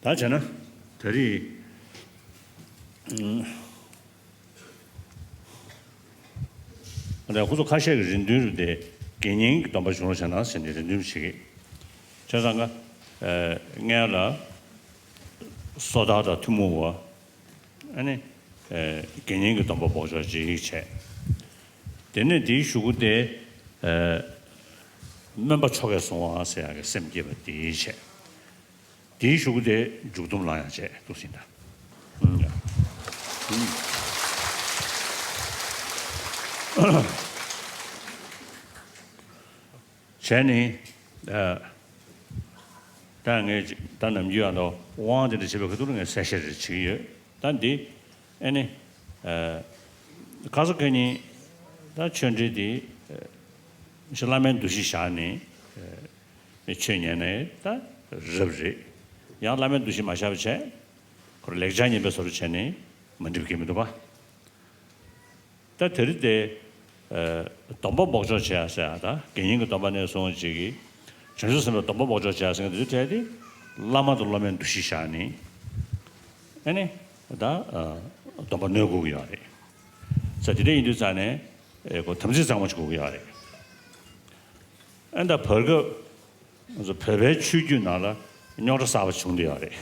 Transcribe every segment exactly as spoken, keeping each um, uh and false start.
ད་བྱས་ན་ད་རེས་ཨ་ནི་ཁོ་ཚོ་ཁ་ཤས་ཀྱི་རེ་འདུན་རེད་དེ། དགེ་བསྙེན་གྱི་སྡོམ་པ་སྦྱོང་རོགས་བྱས་ན་ཟེར་ནས་རེ་འདུན་བྱེད་ཀྱི། བྱས་ཙང་ཀ་ཨ་སྔོན་ལ་སོ་ཐར་དང་ཐུན་མོང་བ། ཨ་ནི་ཨ་དགེ་བསྙེན་གྱི་སྡོམ་པ་འབོགས་ཆོག་ཅིག་བྱས། དེ་ནས་དེའི་གཞུག་གུ་དེ་ཨ་སྨོན་པ་ཆོ་གས་གསོལ་བ་ཟེར་ཡག་གི་སེམས་བསྐྱེད་པ་དེ་བྱས། དེའི་གཞུག་གུ་དེ་མཇུག་སྡོམ་ལ་ཡང་བྱས་འདུག་ཟིན་ད། ཨུམ། བྱས་ནས་ཨ་ད་ངས་ད་ནམ་རྒྱུན་ཡང་དང་དབང་དེ་འདྲ་བྱེད་པའི་ཁ་ཐུག་ལ་ངས་གསལ་བཤད་རེ་བྱེད་ཀྱི་ཡོད། ད་འདི་ཨ་ནི་ཨ་ཁ་སང་ཁ་ཉིན་ད་ཆོས་འབྲེལ་དེ་ཨ་ཞེ་བླ་མའི་འདུ་ཤེས་བཞག་ནས་ཨ་ཆོས་ཉན་ནས་ད་རབ་རེད། ཡང་བླ་མའི་འདུ་ཤེས་མ་བཞག་པ་བྱས། ཁོ་རང་ལེགས་སྦྱར་ཉན་པའི་བཟོ་འདྲ་བྱས་ནས་མ་འགྲིག་གི་མི་འདུག་པ། ད་དེ་རིང་དེ་ཨ་སྡོམ་པ་འབོགས་ཆོག་བྱེད་ཡ་ཟེར་ཡ། ད་དགེ་བསྙེན་གྱི་སྡོམ་པ་ནས་བཟུང་ཅིག་གིས་བྱང་ཆུབ་སེམས་དཔའི་སྡོམ་པ་འབོགས་ཆོག་བྱེད་ཡ་ཟེར་མཁན་དེ་ཚོའི་གྲས་དེ་བླ་མ་དང་སློབ་མའི་འདུ་ཤེས་བཞག་ནས་ཨ་ནི་ད་ཨ་སྡོམ་པ་ནོད་དགོས་ཀྱི་ཡོད་རེད། ས་དེ་འདྲ་ཡིན་དུས་ཙང་ནས་ཨེ་ཁོ་དམ་ཚིག་གཙང་མ་ཞིག་དགོས་ཀྱི་ཡོད་རེད། ཨ་ནི་ད་བར་སྐབས་ང་ཚོ་བོད་པའི་ཆོས་བརྒྱུད་ནང་ལ་རྙོག་དྲ་གསར་པ་བྱུང་བསྡད་ཡོད་རེད།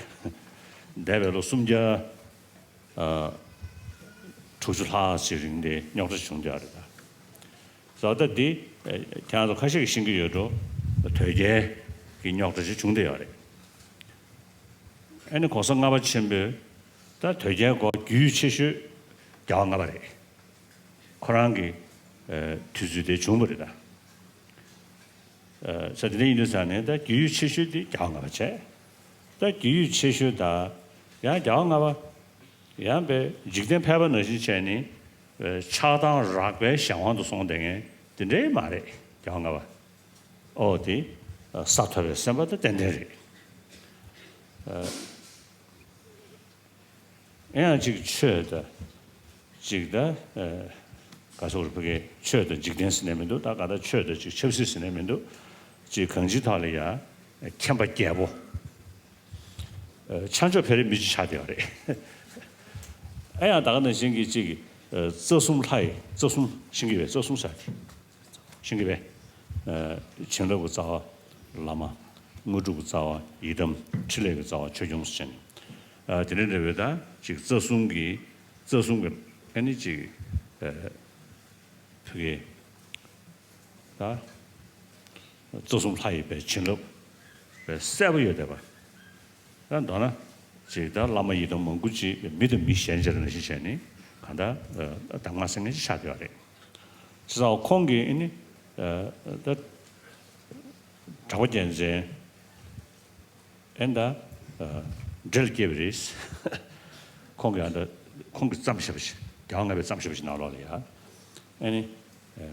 འདས་པའི་ལོ་སུམ་བརྒྱ་ཨ་དྲུག་ཅུ་ལྷག་ཅིག་རིང་དེ་རྙོག་དྲ་བྱུང་བསྡད་ཡོད་རེད་ད། བཟོ་ལྟ་འདི་ཨ་ཁྱེད་རང་ཚོ་ཁ་ཤས་ཀྱིས་ཤེས་ཀྱི་ཡོད་འགྲོ། དོལ་རྒྱལ་གྱི་རྙོག་དྲ་ཅིག་བྱུང་བསྡད་ཡོད་རེད། ཨ་ནི་གོང་ས་ལྔ་པ་ཆེན་པོས་ད་དོལ་རྒྱལ་སྐོར་རྒྱུས་ཡོད་ཆེ་ཤོས་རྒྱལ་བ་ལྔ་པ་རེད། ཁོ་རང་གི་ཨ་དུས་ཚོད་དེ་བྱུང་བ་རེད་ད། ཨ་ས་དེ་འདྲ་ཡིན་དུས་ཙང་ནས་ད་རྒྱུས་ཡོད་ཆེ་ཤོས་དེ་རྒྱལ་བ་ལྔ་པ་བྱས། ད་རྒྱུས་ཡོད་ཆེ་ཤོས་ད་ཡང་རྒྱལ་བ་ལྔ་པ་ཡང་པའི་འཇིག་རྟེན་ཕལ་པ་ནང་བཞིན་བྱས་ནས་ཨ་ཆགས་སྡང་རགས་པའི་གཞན་དབང་དུ་སོང་བསྡད་མཁན་དེ་འདྲའི་མ་རེད། རྒྱལ་བ་ལྔ་པ། ཨོ་དེ་ཨ་ས་ཐོབ་པའི་སེམས་པ་དེ་ཏན་ཏན་རེད། ཨ་ཡང་ཅིག་ཆོས་དང་ཅིག་ད་ཨ་ག་སོགས་རུ་ཕ་གའི་ཆོས་དང་འཇིག་རྟེན་ཟེར་ནས་མི་འདུག། ད་ག་ད་ཆོས་དང་ཅིག་ཆབ་སྲིད་ཟེར་ནས་མི་འདུག། ཅིག་གང་ཅིའི་ཐོག་ལ་ཡ་མཁྱེན་པ་རྒྱལ་པོ། ཨ་ཆ་འཇོག་བེ་རི་མི་གཅིག་ཆགས་བསྡད་ཡོད་རེད། ཨ་ཡང་ད་ག་ནང་བཞིན་གྱི་ཅིག་ཨ་རྩ་གསུམ་ལྷ་ཡི་རྩ་གསུམ་ཤེས་ཀྱི་རེད། རྩ་གསུམ་ཟེར་དེ་ཤེས་ཀྱི་རེད། ཨ་བྱིན་རླབས་ཀྱི་རྩ་བ་བླ་མ། དངོས་གྲུབ་ཀྱི་རྩ་བ་ཡི་དམ། ཕྲིན་ལས་ཀྱི་རྩ་བ་ཆོས་སྐྱོང་ཟེར་ནས། ཨ་དེ་འདྲ་འདྲ་བའི་ད་ཅིག་རྩ་གསུམ་གྱི་རྩ་གསུམ་གྱི་ཨ་ནི་ཅིག་ཨ་ཕ་གི་ད་རྩ་གསུམ་ལྷ་ཡི་བའི་བྱིན་རླབས་བའི་གསལ་པོ་ཡོད་བསྡད་པ། ད་མདོར་ན་ཅིག་ད་བླ་མ་ཡི་དམ་མང་པོ་ཅིག་མི་དང་མི་གཞན་བར་ནང་བཞིན་བྱས་ནས་གང་ལྟར་ཨ་གདམས་ངག་གསན་མཁན་ཅིག་ཆགས་བསྡད་པ་རེད། བྱས་ཙང་ཁོང་གིས་ཨ་ནི་ཨ་ད་གྲགས་པ་རྒྱལ་མཚན་ཨེ་ད་ཨ་འདྲེ་ལ་སྐྱེས་པ་རེད། ཁོང་གིས་ཨ་ད་ཁོང་གིས་བརྩམས་བཞག་པ་ཞིག། རྒྱལ་བ་ལྔ་པས་བརྩམས་བཞག་པ་ཞིག་ནང་ལོགས་ལ་ཡ། ཨ་ནི་ཨ་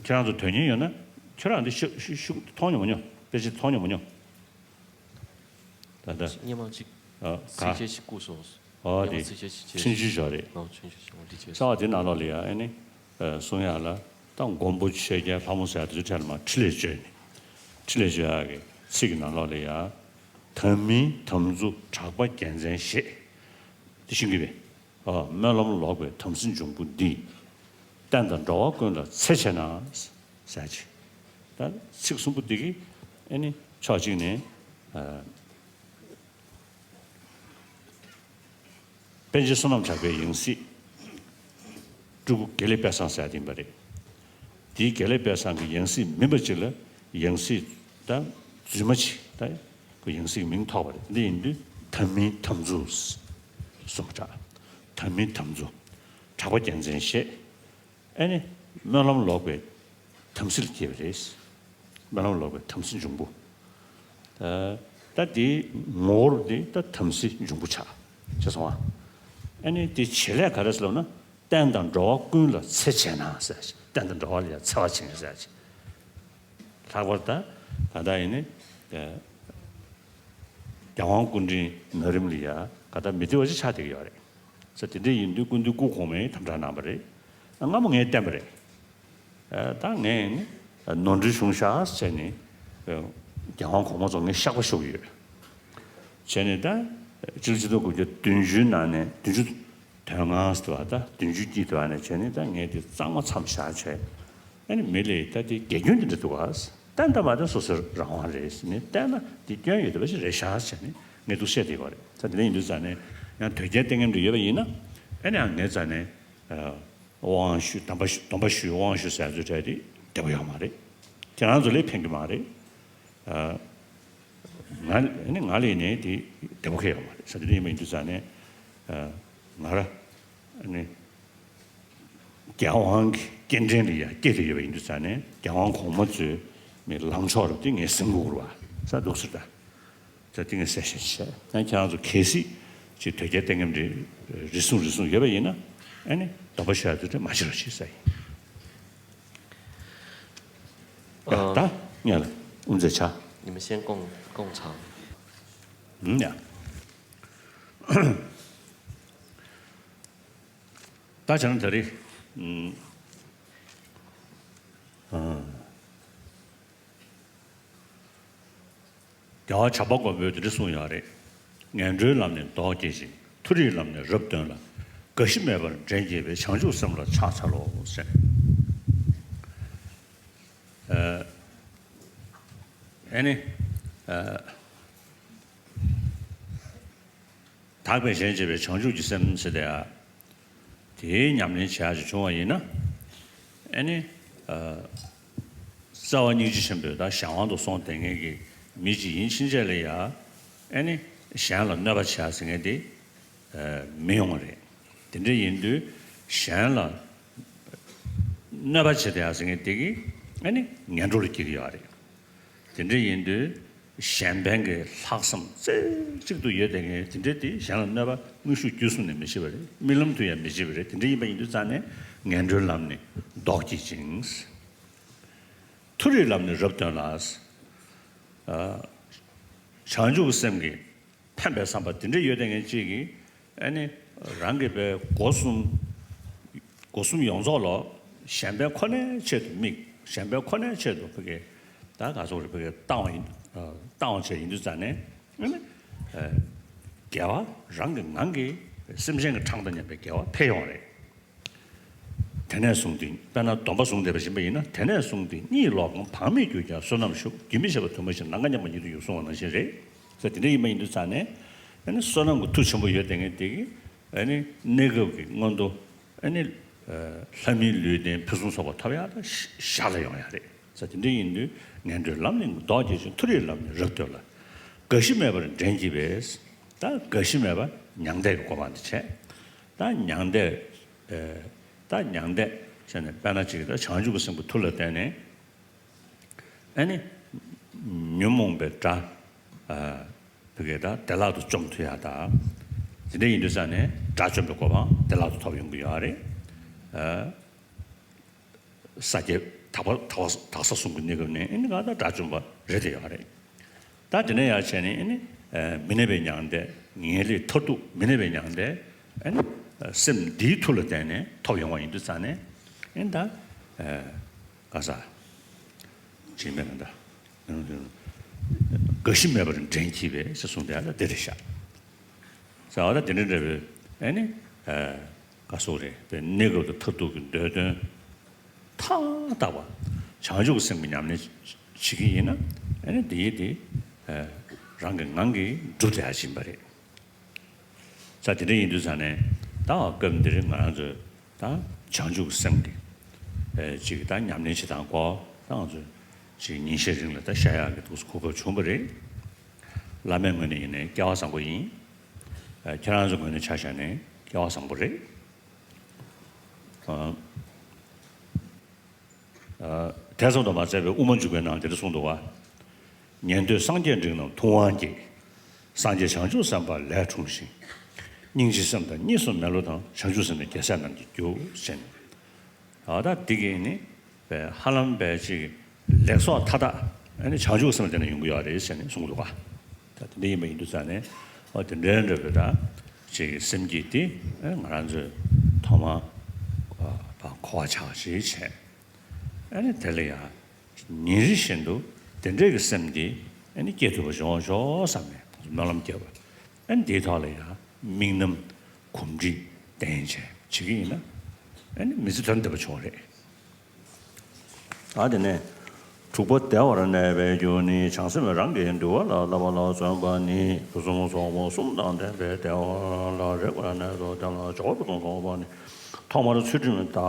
ཁྱེད་རང་ཚོ་དོན་གཉེར་ཡོད་ན་ཁྱེད་རང་འདི་ཤུགས་ཤུགས་ཤུགས་མཐོང་མྱོང་མ་མྱོང་། དཔེ་ཆ་མཐོང་མྱོང་མ་མྱོང་། ད་ལྟ་སྔོན་མ་གཅིག་ཨ་ག་ཚིགས་བཅད་གཅིག་བསྐུར་སོང་། ཨོ་དེ་སྔོན་མ་ཚིགས་བཅད་གཅིག་བཅད་ཁྲིན་ཆུ་ཞོ་རེད། ཨོ་ཁྲིན་ཆུ་ཞོ་འདི་བཅད་གསར་བ་དེ་ནང་ལོགས་ལ་ཡ་ཨ་ནི་ཨ་གསུང་ཡག་ལ་ད་མགོན་པོ་ཆོས་རྒྱལ་ལྷ་མོ་ཟེར་ཡག་དེ་ཚོའི་གྲས་ལ་མར་ཕྲིན་ལས་བཅོལ་ནས། ཕྲིན་ལས་བཅོལ་ཡག་གི་ཚིག་གི་ནང་ལོགས་ལ་ཡ། དམ་མིན་དམ་རྫུ་གྲགས་པ་རྒྱལ་མཚན་བཞེད། དེ་ཤེས་ཀྱི་རེད། ཨ་སྨོན་ལམ་ལོག་པའི་དམ་སྲི་འབྱུང་པོ་འདི། བསྟན་དང་འགྲོ་བ་ཀུན་ལ་འཚེ་བྱེད་ན། ཟེར་ཅིག། ད་ཚིག་གསུམ་པོ་འདི་གིས་ཨ་ནི་ཕྱོགས་གཅིག་ནས་ཨ་པཎ་ཆེན་བསོད་ནམས་གྲགས་པའི་ཡང་སྲིད་སྤྲུལ་སྐུ་དགེ་ལེགས་དཔལ་བཟང་ཟེར་ཡག་དེ་ཡིན་པ་རེད། དེའི་དགེ་ལེགས་དཔལ་བཟང་གི་ཡང་སྲིད་མིན་པ་ཅིག་ལ་ཡང་སྲིད་ད་རྫུན་མ་ཅིག་ད་ཁོ་ཡང་སྲིད་ཀྱི་མིང་ཐོགས་པ་རེད། འདི་ཡིན་དུས་དམ་མིན་དམ་རྫུ་གསུངས་པ་འདྲ། དམ་མིན་དམ་རྫུ་གྲགས་པ་རྒྱལ་མཚན་བཞེད། ཨ་ནི་སྨོན་ལམ་ལོག་པའི་དམ་སྲི་ལ་སྐྱེས་པ་རེད། སྨོན་ལམ་ལོག་པའི་དམ་སྲི་འབྱུང་པོ། ད་ད་དེའི་ངོ་བོར་དེ་ད་དམ་སྲི་འབྱུང་པོ་ཆགས་བྱས་སོང་ཨ། ཨ་ནི་དེ་བྱེད་ལས་ག་རེ་ཟེར་ལབ་ན། བསྟན་དང་འགྲོ་བ་ཀུན་ལ་འཚེ་བྱེད་ན་ཟེར། བསྟན་དང་འགྲོ་བ་ལ་ཡང་འཚེ་བ་བྱེད་ཟེར། ལྷག་པར་ད་ད་ལྟ་ཡིན་ནི་རྒྱལ་དབང་སྐུ་ཕྲེང་ན་རིམ་ལ་ཡ་ག་ད་མི་བདེ་བ་ཅིག་ཆགས་བསྡད་ཀྱི་ཡོད་རེད། ས་དེ་འདྲ་ཡིན་དུས་སྐུ་མདུན་སྐུ་གོང་མས་དམ་བསྒྲགས་གནང་བ་རེད། སྔ་མོ་ངས་བསྟན་པ་རེད། ཨ་ད་ངས་ནི་ནོར་འཁྲུལ་བྱུང་ཤག་ཟེར་ནས་ཨ་ རྒྱལ་དབང་གོང་མ་ཚོ་ངས་བཤགས་པ་ཞུ་གི་ཡོད། བྱས་ནས་ད་སྤྱི་ལོ་ཆིག་སྟོང་དགུ་བརྒྱ་བདུན་ཅུ་ནང་ནས་བདུན་ཅུ་དོན་ལྔ་ཟེར་བ་ད་བདུན་ཅུ་གྱ་གཅིག་ནས་བྱས་ནས་ད་ངས་དེ་གཙང་མ་མཚམས་བཞག་བྱས། ཨ་ནི་མི་ལ་ད་དེ་དགེ་སྐྱོན་དེ་འདྲ་འདུག་ག། བསྟན་དང་མ་བསྟན་སོ་སོའི་རང་དབང་རེད་ཟེར་ནས་བསྟན་ན་དེ་སྐྱོན་ཡོད་བསྡད་པ་ཞིག་རེད་ཤག་ཟེར་ནས་ངས་འདུག་བཤད་བསྡད་ཡོད་རེད། ད་དེ་འདྲ་ཡིན་དུས་ཙང་ནས་ཡང་དོལ་རྒྱལ་བསྟེན་མཁན་འདྲ་ཡོད་པ་ཡིན་ན་ཨ་ནི་ཡང་ངའི་རྩ་ནས་དབང་ཞུ་སྡོམ་པ་ཞུ་སྡོམ་པ་ཞུ་དབང་ཞུ་ཟེར་ཚོ་གྲས་དེ་བདེ་པོ་ཡོད་མ་རེད། ཁྱེད་རང་ཚོ་ལས་ཕན་གྱི་མ་རེད། ང་ནི་ང་ལས་ནས་དེ་བདེ་པོ་ཁེལ་ཡོད་མ་རེད་ས། དེ་འདྲ་ཡིན་པ་ཡིན་དུས་ཙང་ནས་ང་ར་ནི་རྒྱལ་དབང་གི་སྐྱེ་ཕྲེང་ལ་ཡ་སྐྱེས་ཏེ་ཡོད་པ་ཡིན་དུས་ཙང་ནས་རྒྱལ་དབང་གོང་མ་ཚོའི་མི་ལངས་ཕྱོགས་རུ་དེ་ངས་ཟིན་དགོས་རེད་བ་ས་འདུག་ཟེར། ད་ད་དེ་ངས་གསལ་བཤད་བྱས་ཡང་ཁྱེད་རང་ཚོ་གལ་སྲིད་ཅིག་དོལ་རྒྱལ་བསྟེན་མཁན་རེ་རེ་ཟུང་རེ་ཟུང་ཡོད་པ་ཡིན་ན་ཨ་ནི་སྡོམ་པ་ཞུ་ཡ་དེ་འདྲ་མ་བྱེད་རོགས་བྱེད་ས་ཡིན། ཡ་ད་ངས་ལ་དབུ་མཛད་ཆ། ཉི་མ་གཞན་སྐོང་སྐོང་ཚར། ཨུམ་ཡ། ད་བྱས་ན་ད་རེས་ཨུམ་ཨ། རྒྱལ་བ་བྱམས་པ་མགོན་པོས་འདི་འདྲ་གསུངས་ཡོད་རེད། ངན་འགྲོའི་ལམ་ནི་ལྡོག་བགྱིད་ཅིང་། མཐོ་རིས་ལམ་ནི་རབ་སྟོན་ལ། རྒ་ཤི་མེད་པར་འདྲེན་བགྱིད་པའི། བྱང་ཆུབ་སེམས་ལ་ཕྱག་འཚལ་ལོ་ཟེར། ཨ་ཨ་ནི་ཨ། དག་པའི་གཞན་གཅེས་པའི་བྱང་ཆུབ་ཀྱི་སེམས་ཟེར་དེ་ཡ། དེའི་ཉམས་ལེན་བྱེད་ཡག་ཅིག་བྱུང་བ་ཡིན་ན། ཨ་ནི། ཨ། རྩ་བ་སྙིང་རྗེ་ཆེན་པོས་ད་གཞན་དབང་དུ་སོང་བསྡད་མཁན་གྱི་མི་གཅིག་ཡིན་ཕྱིན་ཆད་ལ་ཡ། ཨ་ནི། གཞན་ལ་གནོད་པ་བྱེད་ཡག་ཟེར་མཁན་དེ། ཨ། མི་ཡོང་བ་རེད། དེ་འདྲ་ཡིན་དུས་གཞན་ལ་གནོད་པ་བྱེད་བསྡད་ཡག་ཟེར་མཁན་དེ་གིས་ཨ་ནི་ངན་འགྲོ་ལ་སྐྱེ་གི་ཡོད་རེད། དེ་འདྲ་ཡིན་དུས་གཞན་ཕན་གྱི་ལྷག་བསམ་རྩེ་གཅིག་ཏུ་ཡོད་བསྡད་མཁན་དེ་འདྲ་དེ་གཞན་ལ་གནོད་པ་དངོས་ཤུགས་བརྒྱུད་གསུམ་ནས་མི་བྱེད་པ་རེད། རྨི་ལམ་དུ་ཡང་མི་བྱེད་པ་རེད། དེ་འདྲ་ཡིན་པ་ཡིན་དུས་ཙང་ནས་ངན་འགྲོའི་ལམ་ནི་ལྡོག་བགྱིད་ཅིང་། མཐོ་རིས་ལམ་ནི་རབ་སྟོན་ལ། བྱང་ཆུབ་སེམས་ཀྱི་ཕན་པའི་བསམ་པ་དེ་འདྲ་ཡོད་བསྡད་མཁན་གཅིག་གིས་ཨ་ནི་རང་གི་པའི་སྒོ་གསུམ་སྒོ་གསུམ་ཡོངས་རྫོགས་ལ་གཞན་ཕན་ཁོ་ནའི་ཆེད་དུ་དམིགས། གཞན་ཕན་ཁོ་ནའི་ཆེད་དུ་ཕ་གི་ད་ག་ཚོད་རེད་ཕ་གི་བཏང་བ་ཡིན། བཏང་བ་བྱས་ཡིན་དུས་ཙང་ནས་ཨ་ནི་དགེ་བ་རང་གི་ངང་གིས་སེམས་ཅན་གྱི་གྲངས་དང་མཉམ་པའི་དགེ་བ་འཕེལ་ཡོང་བ་རེད། དེ་ནས་བཟུང་སྟེ་དཔེར་ན་སྡོམ་པ་བཟུང་བསྡད་པ་ཡིན་པ་ཡིན་ན། དེ་ནས་བཟུང་སྟེ་གཉིད་ལོག་གམ་བག་མེད་གྱུར་ཀྱང་བསོད་ནམས་ཤུགས་རྒྱུན་མི་ཆད་པར་དུ་མ་ཞིག་ནམ་མཁའ་མཉམ་པ་ཉིད་དུ་ཡོད་གསུངས་པ་ནང་བཞིན་རེད་ཟེར། དེ་འདྲ་ཡིན་པ་ཡིན་དུས་ཙང་ནས་ཨ་ནི་བསོད་ནམས་ཀྱི་མཐུ་ཆེན་པོ་ཡོད་བསྡད་མཁན་དེ་གིས་ཨ་ནི་གནས་སྐབས་ཀྱི་མངོན་མཐོ་ཨ་ནི་ལྷ་མིའི་ལུས་རྟེན་ཕུན་སུམ་ཚོགས་པ་ཐོབ་ཡག་དང་ཞར་ལ་ཡོང་ཡག་རེད་ཟེར། དེ་འདྲ་ཡིན་དུས་ངན་འགྲོའི་ལམ་ནི་ལྡོག་བགྱིད་ཅིང་། མཐོ་རིས་ལམ་ནི་རབ་སྟོན་ལ། རྒ་ཤི་མེད་པར་འདྲེན་བགྱིད་པས། ད་རྒ་ཤི་མེད་པ་མྱང་འདས་ཀྱི་གོ་འཕང་དེ་བྱས། ད་མྱང་འདས། ཨེ། ད་མྱང་འདས་ཟེར་ནས་དཔེར་ན་གཅིག་ད་བྱང་ཆུབ་ཀྱི་སེམས་ཀྱི་མཐུ་ལ་བརྟེན་ནས་ཨ་ནི་ཉོན་མོངས་པའི་དགྲ། ཨ། བི་གེ་ད་བདེ་བླག་ཏུ་བཅོམ་ཐུབ་ཡ་ད། དེ་འདྲ་ཡིན་དུས་ཙང་ནས་དགྲ་བཅོམ་པའི་གོ་འཕང་བདེ་བླག་ཏུ་ཐོབ་ཡོང་གི་ཡོད་རེད། ཨ། ས་སྐྱ་དག་པ་དག་པ་དག་ས་གསུམ་གྱི་གནས་སྐབས་ནས་ཨ་ནི་ག་ད་དགྲ་བཅོམ་པ་རེད་དེ་ཡོད་རེད། ད་དེ་ནས་ཡར་བྱས་ནས་ཨ་ནི་མི་གནས་པའི་མྱང་འདས། ངེས་ལེགས་མཐར་ཐུག་མི་གནས་པའི་མྱང་འདས་ཨ་ནི་སེམས་འདིའི་མཐུ་ལ་བརྟེན་ནས་ཐོབ་ཡོང་བ་ཡིན་དུས་ཙང་ནས་ཨ་ནི་ད་ག་ས་ཇི་མེད་ན་ད་རྒ་ཤི་མེད་པར་འདྲེན་བགྱིད་པས་ཞེས་གསུངས་དེ་ཨ་ད་དེ་རེད་ཤག་ཟེར་བ་ད་དེ་འདྲ་འདྲ་བའི་ཨ་ནི་ག་སོགས་རེད་པའི་གནས་སྐབས་དང་མཐར་ཐུག་གི་འདོད་དོན་མཐའ་དག་པ་བྱང་ཆུབ་ཀྱི་སེམས་ཀྱི་ཉམས་ལེན་བྱེད་ཀྱི་ཡིན་ན་ཨ་ནི་དེ་ཡིས་དེ་རང་གི་ངང་གིས་འགྲུབ་བསྡད་ཡ་ཕྱིན་པ་རེད། ས་དེ་འདྲ་ཡིན་དུས་ཙང་ནས་ད་སྐབས་འདིར་ང་རང་ཚོས་ད་བྱང་ཆུབ་ཀྱི་སེམས་ཀྱི་ཨེ་ཅིག་ད་ཉམས་ལེན་བྱེད་སྟངས་སྐོར་ད་ང་ཚོས་ཅིག་ཉིན་ཤས་རིང་ལ་ད་བཤད་ཡག་གི་འདུག་གོ་སྐབས་བྱུང་བ་རེད། བླ་མའི་ངོས་ནས་ཡིན་ནའི་སྐལ་བ་བཟང་པོ་ཡིན། ཨ། ཁྱེད་རང་ཚོའི་ངོས་ནས་ཆ་བཞག་ནས་སྐལ་བ་བཟང་པོ་རེད། ཨ། ཨ། དེ་ཙམ་དུ་མ་ཟད་པའི་དབུ་མ་འཇུག་པའི་ནང་དེ་འདྲ་གསུངས་འདུག་བ། ཉན་ཐོས་སངས་རྒྱས་འབྲིང་རྣམས་ཐུབ་དབང་སྐྱེས། སངས་རྒྱས་བྱང་ཆུབ་སེམས་དཔའ་ལས་འཁྲུངས་ཤིང་། སྙིང་རྗེའི་སེམས་དང་གཉིས་སུ་མེད་བློ་དང་། བྱང་ཆུབ་སེམས་ནི་རྒྱལ་སྲས་རྣམས་ཀྱི་རྒྱུ་ཟེར། ཨ། ད་འདི་གི་ནི་པའི་ཧ་ལམ་པའི་ཅིག་ལེགས་ཚོགས་མཐའ་དག་ཨ་ནི་བྱང་ཆུབ་སེམས་ལ་བརྟེན་ནས་ཡོང་གི་ཡོད་རེད་ཟེར་ནས་གསུངས་འདུག་ག། ད་དེ་འདྲ་ཡིན་པ་ཡིན་དུས་ཙང་ནས་ཨོ་དེ་འདྲའི་འདྲ་པོའི་ད་ཅིག་སེམས་བསྐྱེད་དེ་ཨ་ང་རང་ཚོས་ཐོག་མར་ཨ་འཁོར་བ་ཆགས་ཞེས་བྱས། ཨ་ནི་དེ་ལ་ཡང་ཉིན་རེ་བཞིན་དུ་དེ་འདྲའི་གི་སེམས་དེ་ ཨ་ནི་སྐྱེ་ཐུབ་པ་བྱུང་ཆོག་བསམ་ནས་སྨོན་ལམ་བརྒྱབ་པ། ཨ་ནི་དེའི་ཐོག་ལ་ཡང་དམིགས་རྣམ་གོམས་འདྲིས་བསྟེན་བྱས་བྱེད་ཀྱི་ཡིན་ན། ཨ་ནི་མི་ཚེ་དོན་འདི་པ་ཆོག་རེད། ཨ་དེ་ནས་དྲུག་པ་བདེ་བར་གནས་པའི་རྒྱུ་ནི། བྱང་སེམས་རང་གི་འདུལ་བ་ལ་བསླབ་པ་ལ་བརྩོན་པ་ནི། ཕུན་སུམ་ཚོགས་པ་གསུམ་དང་ལྡན་པའི་བདེ་བ་ལ་རེག་པར་གནས་སོ། དེ་ལ་འཇུག་པ་ཕུན་སུམ་ཚོགས་པ་ནི། ཐོག་མར་ཚུལ་ཁྲིམས་དག་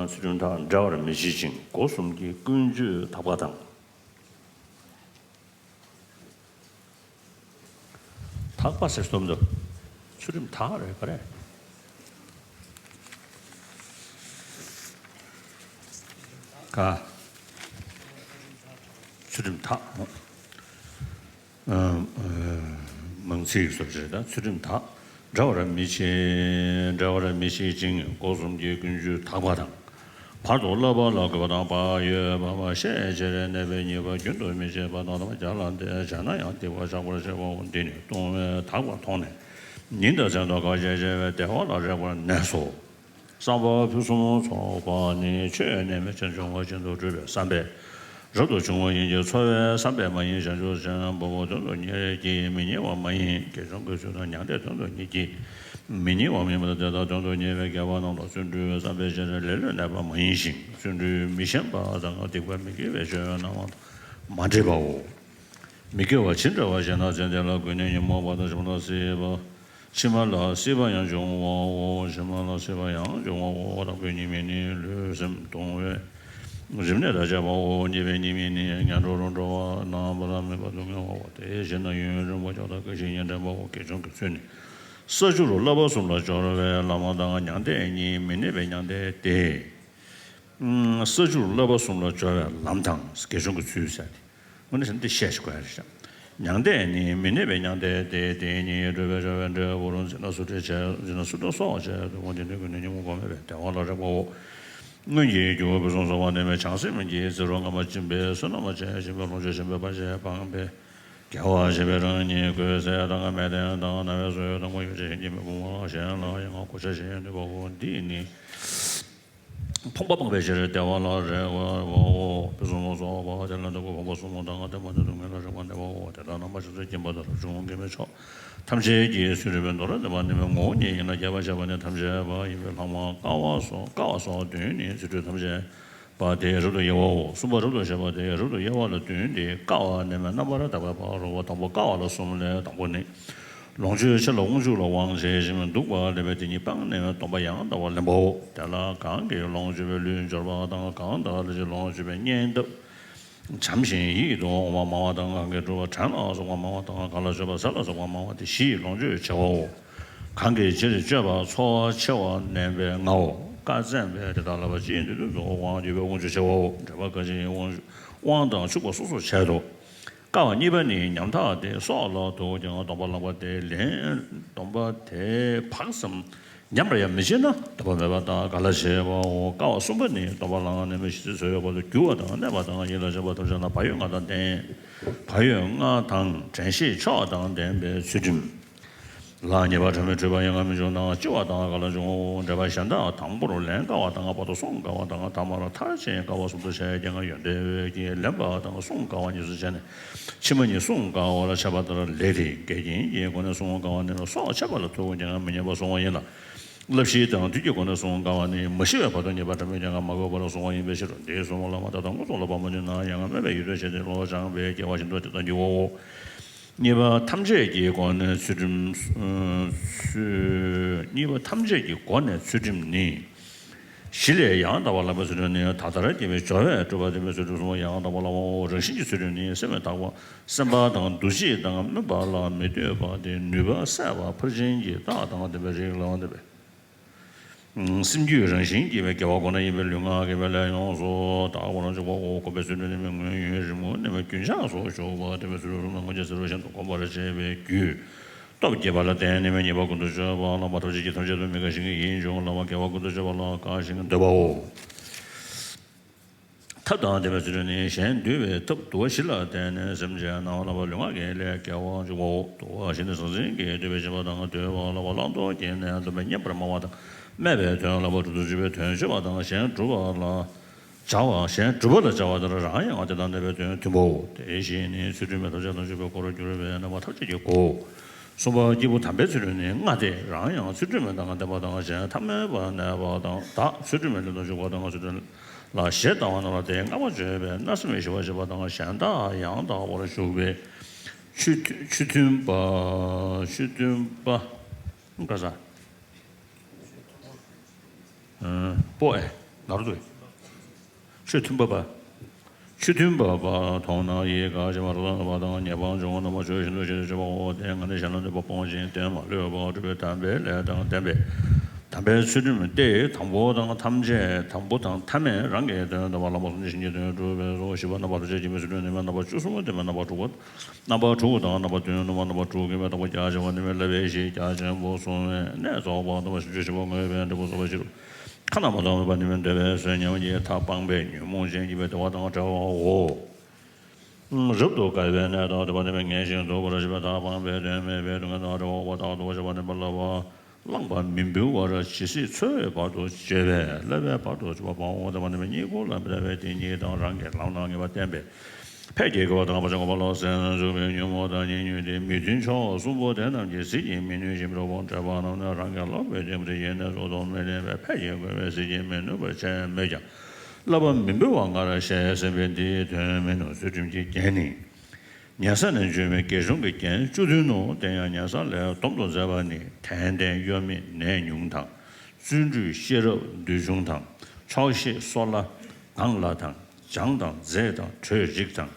ཚུལ་ཁྲིམས་དག་འབྲལ་བར་མི་བྱེད་ཅིང་། སྒོ་གསུམ་གྱི་ཀུན་སྤྱོད་དག་པ་དང་། དག་པ་ཟེར་སྟོན་དུ། ཚུལ་ཁྲིམས་དག་རེད་ག་རེ། ག་ཚུལ་ཁྲིམས་དག་ཨ། ཨ། མང་ཚིག་སོགས་བྱས་དང་ཚུལ་ཁྲིམས་དག་འབྲལ་བར་མི་བྱེད། འབྲལ་བར་མི་བྱེད་ཅིང་། སྒོ་གསུམ་གྱི་ཀུན་སྤྱོད་དག་པ་དང་། བར་དུ་བསླབ་པ་ལ་གུས་པ་དང་བག་ཡོད་པ། བཤད་བྱས་ནས་པའི་ཉེས་པ་རྒྱུན་དུ་མི་བྱེད་པ་དང་། དམ་བཅའ་ལ་འདི་བྱས་ན་ཡང་སྡིག་པ་བཤགས་པར་བྱེད་པའོ། འདི་ནི་ལྟུང་བས་དག་པར་མཐོང་ནས། ཉིན་དང་མཚན་དུ་དགའ་བ་བྱས་བྱས་པའི་བདེ་བ་ལ་རེག་པར་གནས་སོ། བསམ་པ་ཕུན་སུམ་ཚོགས་པ་ནི། ཆོས་ཉམས་ལེན་བྱས་འབྱུང་བ་ཅན་དུ་སྤྲུལ་པའི་བསམ་པས་རབ་ཏུ་བྱུང་བ་ཡིན་གྱི། འཚོ་བའི་བསམ་པས་མ་ཡིན་བྱང་ཆུབ་ཅན། འབུལ་བ་དོན་དུ་གཉེར་གྱི། མི་གཉེར་བ་མ་ཡིན་དགེ་སྦྱོང་གི་ཚུལ་དང་། མྱང་འདས་དོན་དུ་གཉེར་གྱི། མི་གཉེར་བ་མིན་པ་དང་། དེ་དག་དོན་དུ་གཉེར་བའི་དགེ་བ་རྣམས་ལ་བརྩོན་འགྲུས་བསམ་པའི་སྤྱན་རས་ལེ་ལོས་གནས་པ་མ་ཡིན་ཞིང་། བརྩོན་འགྲུས་མི་ཞན་པ་དང་སྡིག་པ་མི་དགེ་བའི་སྤྱོད་ཡུལ་སྣང་བ་དང་མ་འདྲེས་པའོ། མི་དགེ་བ་ཇི་འདྲ་བ་ཞེ་ན། ཚེ་འདི་ལ་གོས་ནི་ཉོན་མོངས་པ་དང་། ཕྱི་མ་ལ་སྲིད་པ། ཕྱི་མ་ལ་སྲིད་པ་ཡང་འབྱུང་བའོ། ཕྱི་མ་ལ་སྲིད་པ་ཡང་འབྱུང་བའོ། རང་གི་གཉིས་མེད་ནི་ལུས་སེམས་གདུང་བའི་རིམས་ནད་དང་བཅས་པའོ། གཉིས་པའི་གཉིས་མེད་ནི་ངན་འགྲོར་འགྲོ་བ་རྣམ་པར་སྨིན་པ་སྡུག་བསྔལ་བའོ། དེ་བཞིན་ཡུན་རིང་པོ་ཀྱང་དག་སྐད་ཅིག་ཉིད་འདྲེན་པའོ། དགེ་སྦྱོང་གི་ཚུལ་ནི། ས་བཅུར་བསླབ་པ་གསུམ་ལ་སྦྱོར་བའི་ལམ་དང་། མྱང་འདས་གཉིས་མི་གནས་པའི་མྱང་འདས་ཏེ། ས་བཅུར་བསླབ་པ་གསུམ་ལ་སྦྱོར་བའི་ལམ་དང་དགེ་སྦྱོང་གི་ཚུལ་ཟེར་ཏེ། དངོས་གནས་འདི་བཤད་ཤེས་དགོས་ཡ་རེད་ཤག་མྱང་འདས་ནི་མི་གནས་པའི་མྱང་འདས་ཏེ། དེ་ཉིད་སྒྲུབ་པའི་སྦྱོར་བས་འབྲས་བུར་འཛིན་ན་སུ་འབྲས་བྱས། འཛིན་ན་སུ་འབྲས་སོགས་བྱས་དུས་ཀུན་དེ་ནི་ཀུན་ནས་ཉོན་མོངས་པ་མེད་པའི་བདེ་བ་ལ་རེག་པའོ། སྔོན་གྱི་རྒྱུ་ཕུན་སུམ་ཚོགས་པ་ལྡན་པའི་བྱང་སེམས་ཀྱི་རྩེ་རུ་རྔ་མ་སྦྱིན་པའི་བསོད་ནམས་བྱས་ཤིང་པའི་ལོངས་སྤྱོད་ཆེན་པོའི་བར་ཆད་སྤངས་པའི་དགེ་བ་བྱེད་པའི་རང་ཉིད་ཀུན་ཟད་དང་མལ་སྟན་དང་ན་བའི་གསོ་ཡུལ་དང་པོ་ཡོད་ཅེས་སྐྱེ་མེད་ཕུང་པོ་གཞན་ལ་ཡང་གོ་ཆ་ཞེས་ནུས་པའོ། འདི་ནི། ཕོངས་པ་སྤངས་པའི་ཕྱིར་བདེ་བ་ལ་རེག་པའོ། ཕུན་སུམ་ཚོགས་པ་དེ་ལ་འདོད་དགུ་ཕོངས་པ་གསུམ་དང་ལྡན་པ་ནི་སྡུག་བསྔལ་ལ་རེག་པར་གནས་པའོ། དེ་དག་རྣམ་པར་ཤེས་སུ་སྐྱེས་པ་དང་རབ་བྱུང་མགོན་མེད་མཆོག་ཐམས་ཅད་ཀྱི་ཚུལ་ཁྲིམས་པའི་མདོ་ལ་བརྟེན་པ་ནི་ངོ་བོ་ཉིད་ཡིན་ལ། རྒྱས་པར་བཤད་པ་ནི་ཐམས་ཅད་པ་ཡིན་པས་ལྷག་མ་ཀ་བ་སོགས་ཀ་བ་སོགས་བདུན་ནི་ཚུལ་ཁྲིམས་ཐམས་ཅད་པ་དེ་རབ་ཏུ་དབྱེ་བའོ། གསུམ་པ་རབ་ཏུ་བཤད་པ་དེ་རབ་ཏུ་དབྱེ་བ་ལ་བདུན་ཏེ། ཀ་བ་གནས་མལ་རྣམ་པར་དག་པའི་བར་རོ། དང་པོ་ཀ་བ་ལ་གསུམ་ལས། དང་པོ་ནི། ལོངས་སྤྱོད་ཆེ་ལ་དབང་ཕྱུག་ལ་དབང་བྱེད་ཅིང་འདུག་པ་ལེན་པའི་དེ་ཉིད་སྤངས་ནས་སྡོམ་པ་ཡང་དག་པར་ལེན་པའོ། དེ་ལ་གང་གིས་ལོངས་སྤྱོད་པའི་ལུས་འབྱོར་པ་དང་། གང་དག་ལས་ཀྱང་ལོངས་སྤྱོད་པའི་གཉེན་འདབ་བྱམས་ཤིང་ཡིད་དུ་འོང་བ་མང་བ་དང་། གང་གིས་སྒྲུབ་པ་བྲན་ལ་སོགས་པ་མང་བ་དང་། གང་ལ་སྤྱོད་པ་ཟས་ལ་སོགས་པ་མང་བ་སྟེ་བཞི་ཡིས་ལོངས་སྤྱོད་བྱ་བའོ། གང་གི་ཕྱིར་སྤྱོད་པ་འཚོ་བ་ཆེ་བ་ལེན་པའི་ལྔའོ། བཀའ་བཙན་པས་དེ་དག་བསླབ་པ་སྤྱིའི་འདོད་དོན་དུ་དབང་བསྒྱུར་བའི་དབང་ཕྱུག་ཆེ་བའོ། འབྲེལ་པ་གང་ཞིག་དབང་དབང་དང་ཕྱུག་པ་སོ་སོར་བྱེད་དོ། ཀ་བ་གཉིས་པ་ནི་ཉམ་ཐག་སྟེ། སྲོག་ལ་ཐུག་ཀྱང་སྡོམ་པ་བླངས་པ་དེ་ལེན། སྡོམ་པ་དེ་བག་ཙམ་ཉམས་པར་ཡང་མི་བྱེད་ན་སྡོམ་པ་མེད་པ་དང་ག་ལ་བྱེད་པའོ། ཀ་བ་གསུམ་པ་ནི་སྡོམ་པ་བླངས་ནས་མི་ཤི་ཚེ་འཚོ་བའི་བར་དུ་རྒྱུ་བ་དང་གནས་པ་དང་ཡིད་ལ་བྱེད་པ་ཐམས་ཅད་ལ་བག་ཡོད་ལྔ་དང་ལྡན། བག་ཡོད་ལྔ་དང་དྲན་ཤེས་མཆོག་དང་ལྡན་པའི་ཚུལ་ཁྲིམས་ལ་ཉེས་པ་ཕྲ་མོའི་འཁྲུལ་པ་ཡང་མི་འབྱུང་ན་ལྕི་བ་དང་ག་ལ་འབྱུང་ངོ་། འབྲེལ་པ་གཞན་དག་དང་པོར་ལན་ཀ་བ་དང་བར་དུ་གསུམ་ཀ་བ་དང་ཐ་མར་མཐར་ཕྱིན་ཀ་བ་གསུམ་དུ་བྱས་ཀྱང་ཡོན་ཏན་འོད་ཀྱིས་ལེན་པ་དང་གསུམ་ཀ་བ་གཉིས་སུ་བྱས་ནས། ཕྱི་མ་གཉིས་གསུམ་ཀ་བར་འཆད་པ་ལྟར་ལེགས་ཏེ། འགལ་རྐྱེན་གྱི་སྒོ་ནས་གསུམ་ཀ་བ་ནི་སྲོག་ཆད་པ་ལ་ཐུག་ཀྱང་མི་ཉེས་པར་གསུངས་པ་ཡིན་ལ། བསླབ་གཞིའི་དང་དུས་ཀྱི་སྒོ་ནས་གསུམ་ཀ་བ་ནི་མ་ཤི་བའི་བར་དུ་ཉེས་པ་ཕྲ་མོས་ཀྱང་མ་གོས་པར་གསུངས་པ་ཡིན་པའི་ཕྱིར་རོ། འདིའི་གསུམ་བླ་མ་དག་དང་དངོས་སུ་བསླབ་པ་མ་ནུས་ན་ཡང་སྨད་པའི་ཡུལ་དུ་བྱས་ཏེ་བློ་སྦྱངས་པས་དགེ་བ་བཞིན་དུ་དེ་ལྟར་འགྱུར་བའོ། གཉིས་པ་ཐམས་ཅད་ཀྱི་སྒོ་ནས་ཚུལ་ཁྲིམས་སུ། གཉིས་པ་ཐམས་ཅད་ཀྱི་སྒོ་ནས་ཚུལ་ཁྲིམས་ནི། གཞི་ལས་ཡང་དག་པར་བསླབ་པའི་ཚུལ་ཁྲིམས་ནི། ད་ལྟར་སྐྱེས་པའི་སྦྱོར་བས་སྒྲུབ་པ་བསྟན་པའི་ཚུལ་ཁྲིམས་སུ་ཡང་དག་པར་བསླབ་པའོ། རང་བཞིན་གྱི་ཚུལ་ཁྲིམས་ནི་སེམས་པས་དག་པ། སེམས་པ་དང་འདུ་ཤེས་དང་སྨོན་པ་ལ་མི་ལྟོས་པ་སྟེ། ནུས་པ་སད་པ་ཕར་ཕྱིན་གྱི་རྟགས་དང་ལྡན་པའི་རིགས་ལ་ལྡན་པས། སེམས་རྒྱུད་རང་བཞིན་སྐྱེ་བའི་དགེ་བ་ཁོ་ན་ཡིན་པས་ལུས་ངག་གི་པའི་ལས་ཡོངས་སུ་དག་པར་འཇུག་པའོ། སྒོམ་པའི་ཚུལ་ཁྲིམས་ནི་མི་མངོན་ཡུན་རིང་པོ་གནས་པའི་རྒྱུན་ཆགས་སུ་ཞུགས་པ་སྟེ་མི་ཚུལ་ཁྲིམས་ལ་མངོན་བརྗོད་ཟེར་བ་བཞིན་དུ་སྒོམ་པར་བྱེད་པའི་རྒྱུ་སྟོབས་བསྐྱེད་པ་ལ་བརྟེན་ནས་མི་ཉེས་པ་ཀུན་ཏུ་སྤྱོད་པ་བླང་བ་ཐམས་ཅད་ཀྱི་ཐམས་ཅད་དུ་མི་དགའ་ཞིང་ཡིད་འབྱུང་བ་བླང་བ་དགེ་བ་ཀུན་ཏུ་སྤྱོད་པ་ལ་དགའ་ཞིང་འདོད་པའོ། ཐབས་དང་ལྡན་པའི་ཚུལ་ཁྲིམས་ནི་གཞན་འདུལ་བའི་ཐབས་དུ་བ་བཞི་ལ་བརྟེན་ནས་སེམས་ཅན་སྣང་བ་ལ་བབ་ལུས་ངག་གི་ལས་དགེ་བ་འཇུག་པའོ། དུ་བ་བཞི་ནི་ཟང་ཟིང་གི་འདོད་པས་བྱེད་པ་དང་འདོད་པ་ལ་བབ་བླང་དོར་གྱི་གནས་སྡོམ་པས་མཉམ་པར་སྨྲ་བ་དང་སྨད་པའི་དོན་ལ་བབ་གྲོགས་སུ་འཇུག་པའི་དོན་བྱེད་པ་དང་གཞན་སྒྲུབ་པ་ལ་ བྱ་བ་གཞན་སྒྲུབ་པ་ལ་བྱ་བ་དེ་ལ་རང་ཡང་དེ་དང་ལྡན་པའི་དོན་མཐུན་པའོ། དེ་བཞིན་ནི་ཚུལ་ཁྲིམས་པའི་ཐམས་ཅད་ཐམས་ཅད་པའི་སྒོར་གྱུར་པའི་རྣམ་པ་ཐམས་ཅད་ཀྱི་སྒོའོ། གསུམ་པ་སྐྱེས་བུ་དམ་པའི་ཚུལ་ཁྲིམས་ནི་ལྔ་སྟེ། རང་ཡང་ཚུལ་ཁྲིམས་དང་ལྡན་པ་དང་། གཞན་ཐ་མལ་པར་གནས་པ་དང་། བདག་ཚུལ་ཁྲིམས་ལ་ལྟ་ཞུགས་པ་དང་། ཚུལ་ཁྲིམས་ལ་ཞེ་ལྟ་བ་རྣམས་ལ་དེ་ལྔ་པ་བརྗོད་པས་བརྣབ་སེམས་ཞི་བར་བྱེད་པ་དང་། གཞན་དག་ཡང་དག་པར་ཞུགས་པའི་ཆོས་ཆོས་མཐུན་པ། ཆོས་མཐུན་པ། ག་ས། ཨ། པོ་ཨེ། ནར་དུ། ཆོས་མཐུན་པ་པ། ཆོས་མཐུན་པ་པ་མཐོང་ན་ཡིད་དགའ་ཞིང་བར་དོ་དག་པ་དང་། ཉེས་པ་སྦྱོང་བ་རྣམ་པ་ཆོས་བཞིན་དུ་ཞི་བར་བྱེད་པའོ། དེ་ལྔ་ནི་གཞན་ལ་གནོད་པ་སྤོང་ཞིང་དོན་མ་ལུས་པ་སྒྲུབ་པའི་དམ་པའི་ལས་དང་ལྡན་པའི་དམ་པའི་ཚུལ་ཁྲིམས་ཏེ། དང་པོ་དང་ཐམས་ཅད། དང་པོ་དང་ཐ་མས་རང་གི་དོན་དམ་པ་ལ་མོས་པ་ནི་གཞན་གྱི་དོན་སྒྲུབ་པའོ། བཞི་པ་རྣམ་པར་དག་བྱེད་ཀྱི་མི་ཚུལ་ཁྲིམས་ནི་མའི་རྣམ་པ་བཅུ་གསུམ་པོ་དེ་མའི་རྣམ་པ་དྲུག་པོ། རྣམ་པ་དྲུག་དང་རྣམ་པ་བདུན། ནུ་མ་རྣམ་པ་དྲུག་གི་མེ་ལྟ་བུ་རྒྱ་ཆེ་བ་ནི་མེ་བསླབ་པའི་གཞི་རྒྱ་ཆེན་པོ་གསུངས་པས་གནས་རྫོགས་པ་དང་། བཞི་བཅུ་ཞེས་པ་བསྔོས་པས་འབྲས་བུ་རྫོགས་པའི་ཕྱིར་རོ། ཁ་ན་མ་ཐོ་མེད་པ་ནི་མེ་འདོད་པའི་བཟོད་ཉམས་ཀྱི་མཐའ་སྤངས་པས་ཉོན་མོངས་ཅན་སྐྱེ་བའི་བདེ་བ་དང་བྲལ་བའོ། རབ་ཏུ་དགའ་བའི་གནས་དང་བདེ་བ་ནི་མེ་ངལ་ཞིང་འདུག་པར་བྱེད་པའི་མཐའ་སྤངས་པས་དོན་མེད་པའི་སྡུག་བསྔལ་དང་བྲལ་བའོ། བདག་ཏུ་བྱ་བ་ནི་མེ་བསླབ་པ། བླངས་པ་མི་འབུལ་བར་ཇི་སྲིད་འཚོའི་བར་དུ་བརྗོད་པས་བསླབ་པའི་བར་དུ་བརྗོད་པ་སྤང་བའོ། བདེ་བ་ནི་མེ་གཉིད་ཁུག་ལ་མི་ལྟ་བས་དེ་གཉིད་དང་རང་གི་ལམ་ལ་ངེས་པ་བསྟན་པས་ཕས་ཀྱི་དགེ་བ་དང་བག་ཆགས་ངན་པ་ལ་སེམས་འཇུག་པའི་ཉོན་མོངས་དང་གཉིས་མྱོས་ཏེ་མི་མཐུན་ཕྱོགས་གསུམ་པོ་དེ་རྣམས་ཀྱིས་ཟིལ་གྱིས་མི་ནོན་ཞིང་མི་རློབ་པར་འདྲེས་པ་རྣམས་ནི་རང་གི་བསླབ་པའི་སྟེང་དུ་ཡེ་ནས་སུ་དང་མི་ལེན་པས་ཕས་ཀྱི་རྒོལ་བས་ཟིལ་གྱིས་མི་ནོན་པར་ཆད་མོད་ཀྱང་བསླབ་པ་མི་འབུལ་བ་སྔར་བཤད་ཟིན་པས་འདིའི་དོན་མིན་ནོ། ཚུལ་ཁྲིམས་ཀྱི་རྒྱན་ནི། ཉན་ས་ནས་བྱུང་བའི་དགེ་སྦྱོང་གི་རྒྱན་བཅུ་བདུན་ནོ། དེ་ཡང་ཉན་ས་ལས་སྡོམ་དུ་མཛད་པ་ནི། དྲན་རྟེན་གཡོ་མེད་ནད་ཉུང་དང་། བརྩོན་འགྲུས་ཤེས་རབ་འདུལ་འབྱུང་དང་། ཆོག་ཤེས་སོ་སླ་གང་ལ་དང་། སྦྱངས་དང་མཛེས་དང་གྲོས་རིགས་དང་།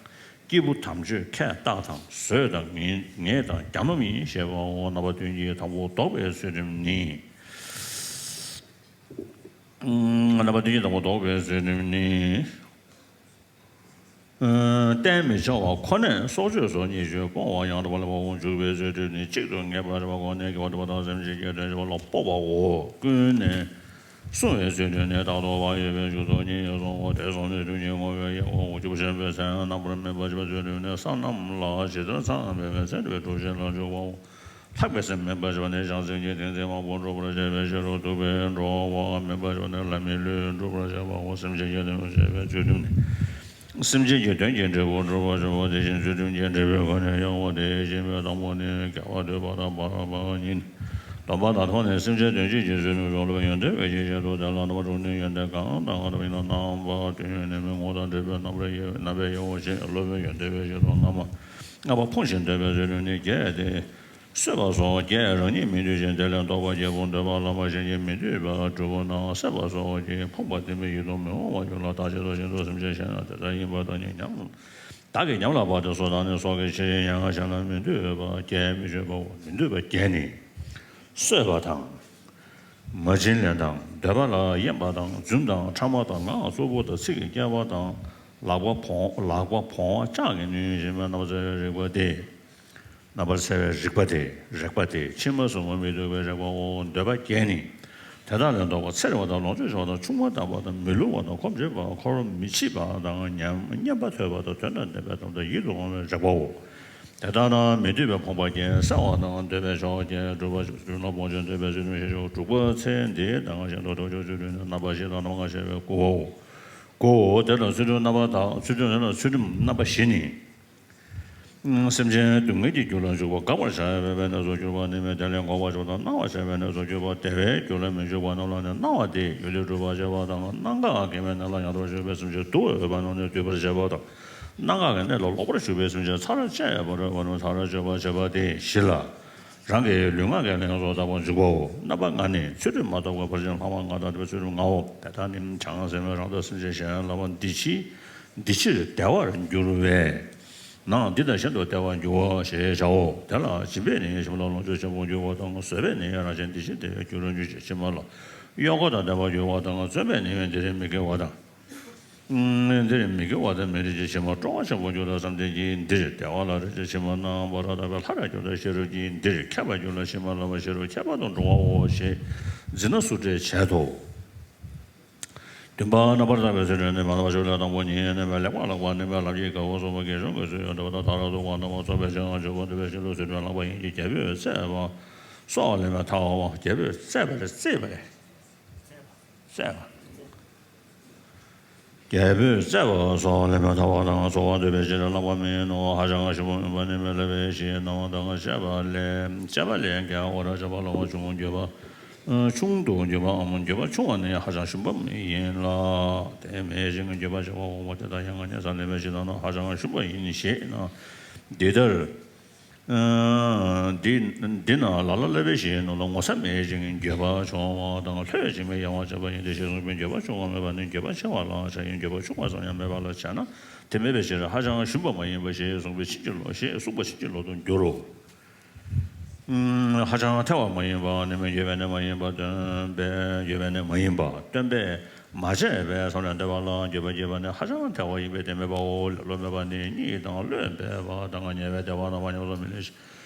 སྐྱེས་བུ་དམ་ཆོས་ཁས་བཏགས་དང་། བཟོད་དང་ངེས་ངེས་དང་གྱ་ནོམ་ཡིན་ཞེས་པའོ། རྣམ་པ་བདུན་གྱིས་དང་པོ་བཟློག་པའི་ཚུལ་ཁྲིམས་ནི། རྣམ་པ་བདུན་གྱིས་དང་པོ་བཟློག་པའི་ཚུལ་ཁྲིམས་ནི། ཨ། གཏན་མི་འཆའ་བ་ཁོ་ནས་སྲོག་གཅོད་སོགས་ཉེས་སྤྱོད་སྤོང་བ་ཡང་དག་པ་ལ་འཇུག་པའི་ཚུལ་ཁྲིམས་ནི། གཅིག་ཏུ་ངེས་པར་བྱ་བ་ཁོ་ནས་དགེ་བ་སྒྲུབ་པ་དང་། སེམས་ཅན་གྱི་དོན་བྱེད་པ་ལ་སྤོབས་པའོ། ཀུན་ནས་བསྲུང་བའི་ཚུལ་ཁྲིམས་ནི། རྟག་ཏུ་བག་ཡོད་པའི་མཇུག་ཏུ་ཉེས་སོ། དེ་སོགས་ནི་ཚུལ་ཁྲིམས་ཀྱི་ངོ་བོའི་དབྱེ་བའོ། བཅུ་པ་ཆེན་པོའི་མཚན་རྣམ་པར་སྨིན་པར་བྱེད་པའི་ཚུལ་ཁྲིམས་ནི། ས་རྣམས་ལ་ཇི་ལྟར་ཚངས་པའི་མེ་བསྲེགས་པའི་གྲུ་བཞིན་ལ་འཇུག་པའོ། ལྷག་པའི་སེམས་སྨིན་པར་བྱེད་པ་ནི་བྱང་སེམས་ཀྱི་ཏིང་འཛིན་མང་པོ་འགྲུབ་པར་བྱེད་པའི་ཕྱིར་རོ། སྡུག་པའི་འགྲོ་བ་སྨིན་པར་བྱེད་པ་ནི་ལྷ་མིའི་ལུས་འགྲུབ་པར་བྱེད་པའོ། སེམས་ཅན་གྱི་དོན་བྱེད་པའི་ཚུལ་ཁྲིམས་ནི། སེམས་ཅན་གྱི་དོན་གྱི་འབྲས་བུ་སྒྲུབ་པར་བྱེད་པའོ། དེ་བཞིན་ཚུལ་ཁྲིམས་ཀྱི་འབྲས་བུའི་སྒོ་ནས་ཡང་བ་དེ་བཞིན་པའི་དང་པོ་ནི་དགེ་བ་འདོད་པ་དང་བར་པ་གཉིས། སྡོམ་པ་དང་ཐོག་ནས་སེམས་ཅན་དོན་བྱེད་ཀྱི་ཚུལ་ཁྲིམས་སོ། སློབ་དཔོན་ཡོན་ཏན་བས་ཅི་བཤད་དོ། དེ་ལ་རྣམ་པ་དྲུག་ནི། ཡོན་ཏན་གང་དང་གང་དུ་ཡིན་ན་རྣམ་པ་བདུན་ནི་མི་ངོ་དང་འབྲས་བུའི་རྣམ་པར་དབྱེ་རྣམ་པའི་དབྱེ་བ་བཞི། སློབ་དཔོན་ཡོན་ཏན་བས་བཤད་དོ། སྔ་མ་ལྔ་པ་ཕོངས་ཤིང་འདོད་པའི་ཚུལ་ཁྲིམས་ནི་བརྒྱད་དེ། གསོད་པ་སོགས་བརྒྱད་རང་ཉིད་མི་འདོད་ཅིང་དེ་ལས་ལྡོག་པར་བྱེད་པོ། འདོད་པ་ལ་མ་ཞེན་ཅིང་མི་འདོད་པ་སྒྲུབ་པོ་རྣམས་གསད་པ་སོགས་ཀྱིས་ཕོངས་པ་དེ་མི་ཡུལ་དུ་མི་འོང་བར་འགྱུར་ལ། བདག་བྱས་དོ་བཞིན་དུ་སེམས་ཅན་གཞན་ཡང་དེ་ལྟར་ཡིན་པར་བདག་ཉིད་ཉམས། བདག་གིས་ཉམས་ལ་བབས་ཏེ་སོ་དང་ནི་སྲོག་གི་ཕྱིར་ཡང་གཞན་ལ་མི་འདོད་པ་བརྒྱད་མི་འདོད་པའོ། མི་འདོད་པ་བརྒྱད་ནི། གསོད་པ་དང་། མ་བྱིན་ལེན་དང་། འདོད་པ་ལ་གཡེམ་པ་དང་། རྫུན་དང་ཕྲ་མ་དང་། ངག་རྩུབ་པོ་དང་། ཚིག་གི་སྐྱེས་པ་དང་། ལག་པ་བོང་ལག་པ་བོང་བ་ལྕགས་ཀྱིས་ནོན་བཞིན་པའི་རྣམ་པར་འཚེ་བའི་རིགས་པ་སྟེ། རྣམ་པར་འཚེ་བའི་རིགས་པ་སྟེ། རེག་པ་སྟེ། ཕྱི་མ་གསུམ་པོ་མི་སྡུག་པའི་རེག་པའོ། འདོད་པ་བརྒྱད་ནི། དེ་དག་ལས་ལྡོག་པ། འཚེ་རེག་པ་དང་། ལོངས་སྤྱོད་ཆེ་བ་དང་། ཆུང་མ་དག་པ་དང་། མི་བསླུ་བ་དང་། ཁོ་འབྱེད་པ། ཁོ་མི་ཕྱེད་པ་དང་། ཉམས་ཉན་པ་ཐོས་པ་དང་། དོན་དང་ལྡན་པའི་དམ་དང་ཡིད་དུ་འོང་བའི་རེག་པའོ། དེ་དག་ནི་མི་འདོད་པའི་ཕོངས་པ་བརྒྱད། གསད་པ་དང་། འདོད་པའི་ཕྱོགས་བརྒྱད། སྒྲུབ་པ་སྒྲུབ་ལ་ཕོངས་ཤིང་འདོད་པའི་ཚུལ་ཁྲིམས་ཞེས་བྱའོ། དྲུག་པ་ཚེ་འདིའི་དང་གཞན་དུ་ལྡོག་ཕྱོགས་ཚུལ་ཁྲིམས་ནི། རྣམ་པ་བཞི་དང་རྣམ་པ་ལྔ་བཤད་པའི་དགུའོ། དགུའོ། དེ་ལ་ཚུལ་ཁྲིམས་རྣམ་པ་དག་ཚུལ་ཁྲིམས་དེ་ལ་ཚུལ་ཁྲིམས་རྣམ་པ་བཞི་ནི། སེམས་ཅན་སྡུག་བསྔལ་གྱི་རྒྱུ་ལ་འཇུག་པ། དགག་པར་བྱ་བའི་གནས་སུ་གྱུར་པ་ནི་མེད། དེ་ལས་འགོག་པར་བྱ་བ་དང་། སྣང་བར་བྱ་བའི་གནས་སུ་གྱུར་པ། བདེ་བའི་རྒྱུ་ལ་མི་འཇུག་པ་རྣམས་ལ་ནི་སྣང་བ་སྟེ། ཡུལ་དུས་སྒྲུབ་པར་བྱེད་པ་དང་། སྣང་ག་གི་མེད་ནས་ལ་ཡང་དག་ཞུགས་པའི་སེམས་ཅན་སྡུག་འོས་པ་རྣམས་ནི་སྡུད་པར་བྱེད་པ་དང་། སྣང་ག་གི་གནས་ལ་ལོག་པར་ཞུགས་པའི་སེམས་ཅན་ཚར་བཅད་པར་འོས་པ་རྣམས་ཚར་གཅོད་པར་བྱེད་པ་སྟེ་བཞི་ལ། རང་གི་ལུས་ངག་གི་ལས་ཡོངས་སུ་དག་པར་འཇུག་པའོ། རྣམ་པ་ལྔ་ནི། ཚུལ་ཁྲིམས་མ་ཐོབ་པའི་ཕར་ཕྱིན་ལྷག་མ་ལྔ་དང་ལྡན་པའི་ཚུལ་ཁྲིམས་ལྔའོ། དེ་དག་ནི། བྱང་སེམས་རང་དང་སེམས་ཅན་གཞན་ལ་བ། འདི་ཕྱིར་འདི་ཕྱིར་བདེ་བར་འགྱུར་བས་ན། འདི་དང་གཞན་དུ་བདེ་བར་འགྱུར་བ་ཞེས་བྱའོ། དེ་ལ་སྦྱིན་པས་ནི་ཕྱི་མ་ལ་ལོངས་སྤྱོད་ཆེན་པོར་འགྱུར་བ་དང་། བཟོད་པས་ནི་རང་གཞན་འདི་ཕྱིར་བདེ་བའི་རྒྱུར་འགྱུར་ཞིང་། ཕྱི་མ་ལ་གཡོག་འཁོར་དང་ལྡན་པར་འགྱུར་བ་དང་། བརྩོན་པས་ནི་འདིར་མི་དགེ་བ་དང་། འདིར་མི་དགེ་བ་དང་མི་རིགས་ཀྱི་ཕྱི་མ་སྤྲོ་བ་ཆེན་པོར་གྱུར་ཏོ་བསམ་གཏན་གྱིས། འདིར་བདེ་བ་ལ་རེག་བྱའི་ཕྱི་མ་རྣམ་པར་དག་པས་ལྷར་གྱུར་ཏོ་ཤེས་རབ་ཀྱིས། འདིར་མཁས་པར་གྱུར་ལ་ཕྱི་མ་ལ་བ་ཤེས་རབ་ཁྱད་པར་དུ་འགྲོ་བའོ་ཞེས་འཛིན་སྣ་སུ་བྲལ་བྱེད་དོ། བདུན་པ་རྣམ་པར་དག་པའི་ཚུལ་ཁྲིམས་ནི། མ་དག་པ་ཞུ་ལས་དང་པོ་ཉིད་ནི་མེད། ལེགས་པར་བསླབ་པ་ནི་མེད། ལབ་ཀྱི་དགའ་བོ་གསུམ་པོ་དགེ་སྦྱོང་གི་ཚུལ་ཡང་འདོད་པ་དང་མཐར་ཐུག་པ་རྣམ་པར་རྫོགས་པའི་ཕྱིར་འཇུག་པ་འདོད་པའི་ཕྱིར་དུ་ཚུལ་ཁྲིམས་བསླབ་པ་ཡིན་གྱི། རྒྱལ་པོས་བརྩད་པ་སོགས་ལས་མེད་ཐལ་བ། རྒྱལ་པོས་བརྩད་པ་ལས་བརྩད་པ་ལས། བརྩད་པ། རྒྱལ་པོས་བཙལ་བ་སོགས་ལེན་པར་ཐལ་བ་དང་། འཚོ་བ་འདོད་པའི་ཕྱིར་བརླག་པ་མིན་ནོ། ཧ་ཅང་ཞིམ་པོ་མིན་པ་ནི་མི་བསླབ་པའི་གཞིའི་སྣང་བ་དང་བཅས་པ་ལས། བཅས་པ་ལས་རྒྱལ་བ་ར་བཅས་པ་བསླབ་པ་ཆུང་འགྱོད་པ། ཆུང་དུ་འགྱོད་པའམ་འགྱོད་པ་ཆུང་བ་ནི་ཧ་ཅང་ཞིམ་པ་ཡིན་ལ། དེ་མེད་ཅིང་འགྱོད་པ་ཆེ་བ་འོངས་པ་དེ་དག་ཡང་ང་ཉེ་སར་ལེན་པའི་ཕྱིར་ན་ཧ་ཅང་ཞིམ་པ་ཡིན་ཞེ་ན། འདི་ལྟར། འདི་འདི་ན་ལ་ལ་བསླབ་པའི་གཞིའི་སྣང་བ་ངོ་ཚ་མེད་ཅིང་འགྱོད་པ་ཆུང་བ་དང་། ལྷོད་ཅིང་མི་གཡེང་བ་བཅས་པ་ཡིན་ཏེ། ཞེས་གསུངས་པས། འགྱོད་པ་ཆུང་བ་མེད་པ་ནི་འགྱོད་པ་ཆེ་བ་ལ་བྱ་ཡིན། འགྱོད་པ་ཆུང་བ་ཙམ་ཡང་མེད་པ་ལ་བྱ་ན་དེ་མེད་པའི་ཕྱིར་ཧ་ཅང་ཞིམ་པ་མ་ཡིན་པ་ཞེས་གསུངས་པས། ཕྱིན་ཅི་ལོག་ཞེས་གསུངས་པ་ཕྱིན་ཅི་ལོག་ཏུ་འགྱུར་རོ། ཧ་ཅང་ཐལ་བ་མ་ཡིན་པ་ནི་མི་འགྱོད་པས་ནི་མ་ཡིན་པ། སྟོན་པས་འགྱོད་པས་ནི་མ་ཡིན་པ། སྟོན་པས་མ་བྱས་པའི་བསམ་ལས་འདས་པ་ལ་འགྱོད་པ་སྐྱེས་པ་ནི་ཧ་ཅང་ཐལ་བ་ཡིན་པས་དེ་མེད་པའོ། ལེ་ལོ་མེད་པ་ནི་གཉིད་དང་བློས་འབད་པ་དང་ཉལ་བའི་བདེ་བ་རྣམ་པར་ཉམས་སུ་མི་ལེན་ཞིང་།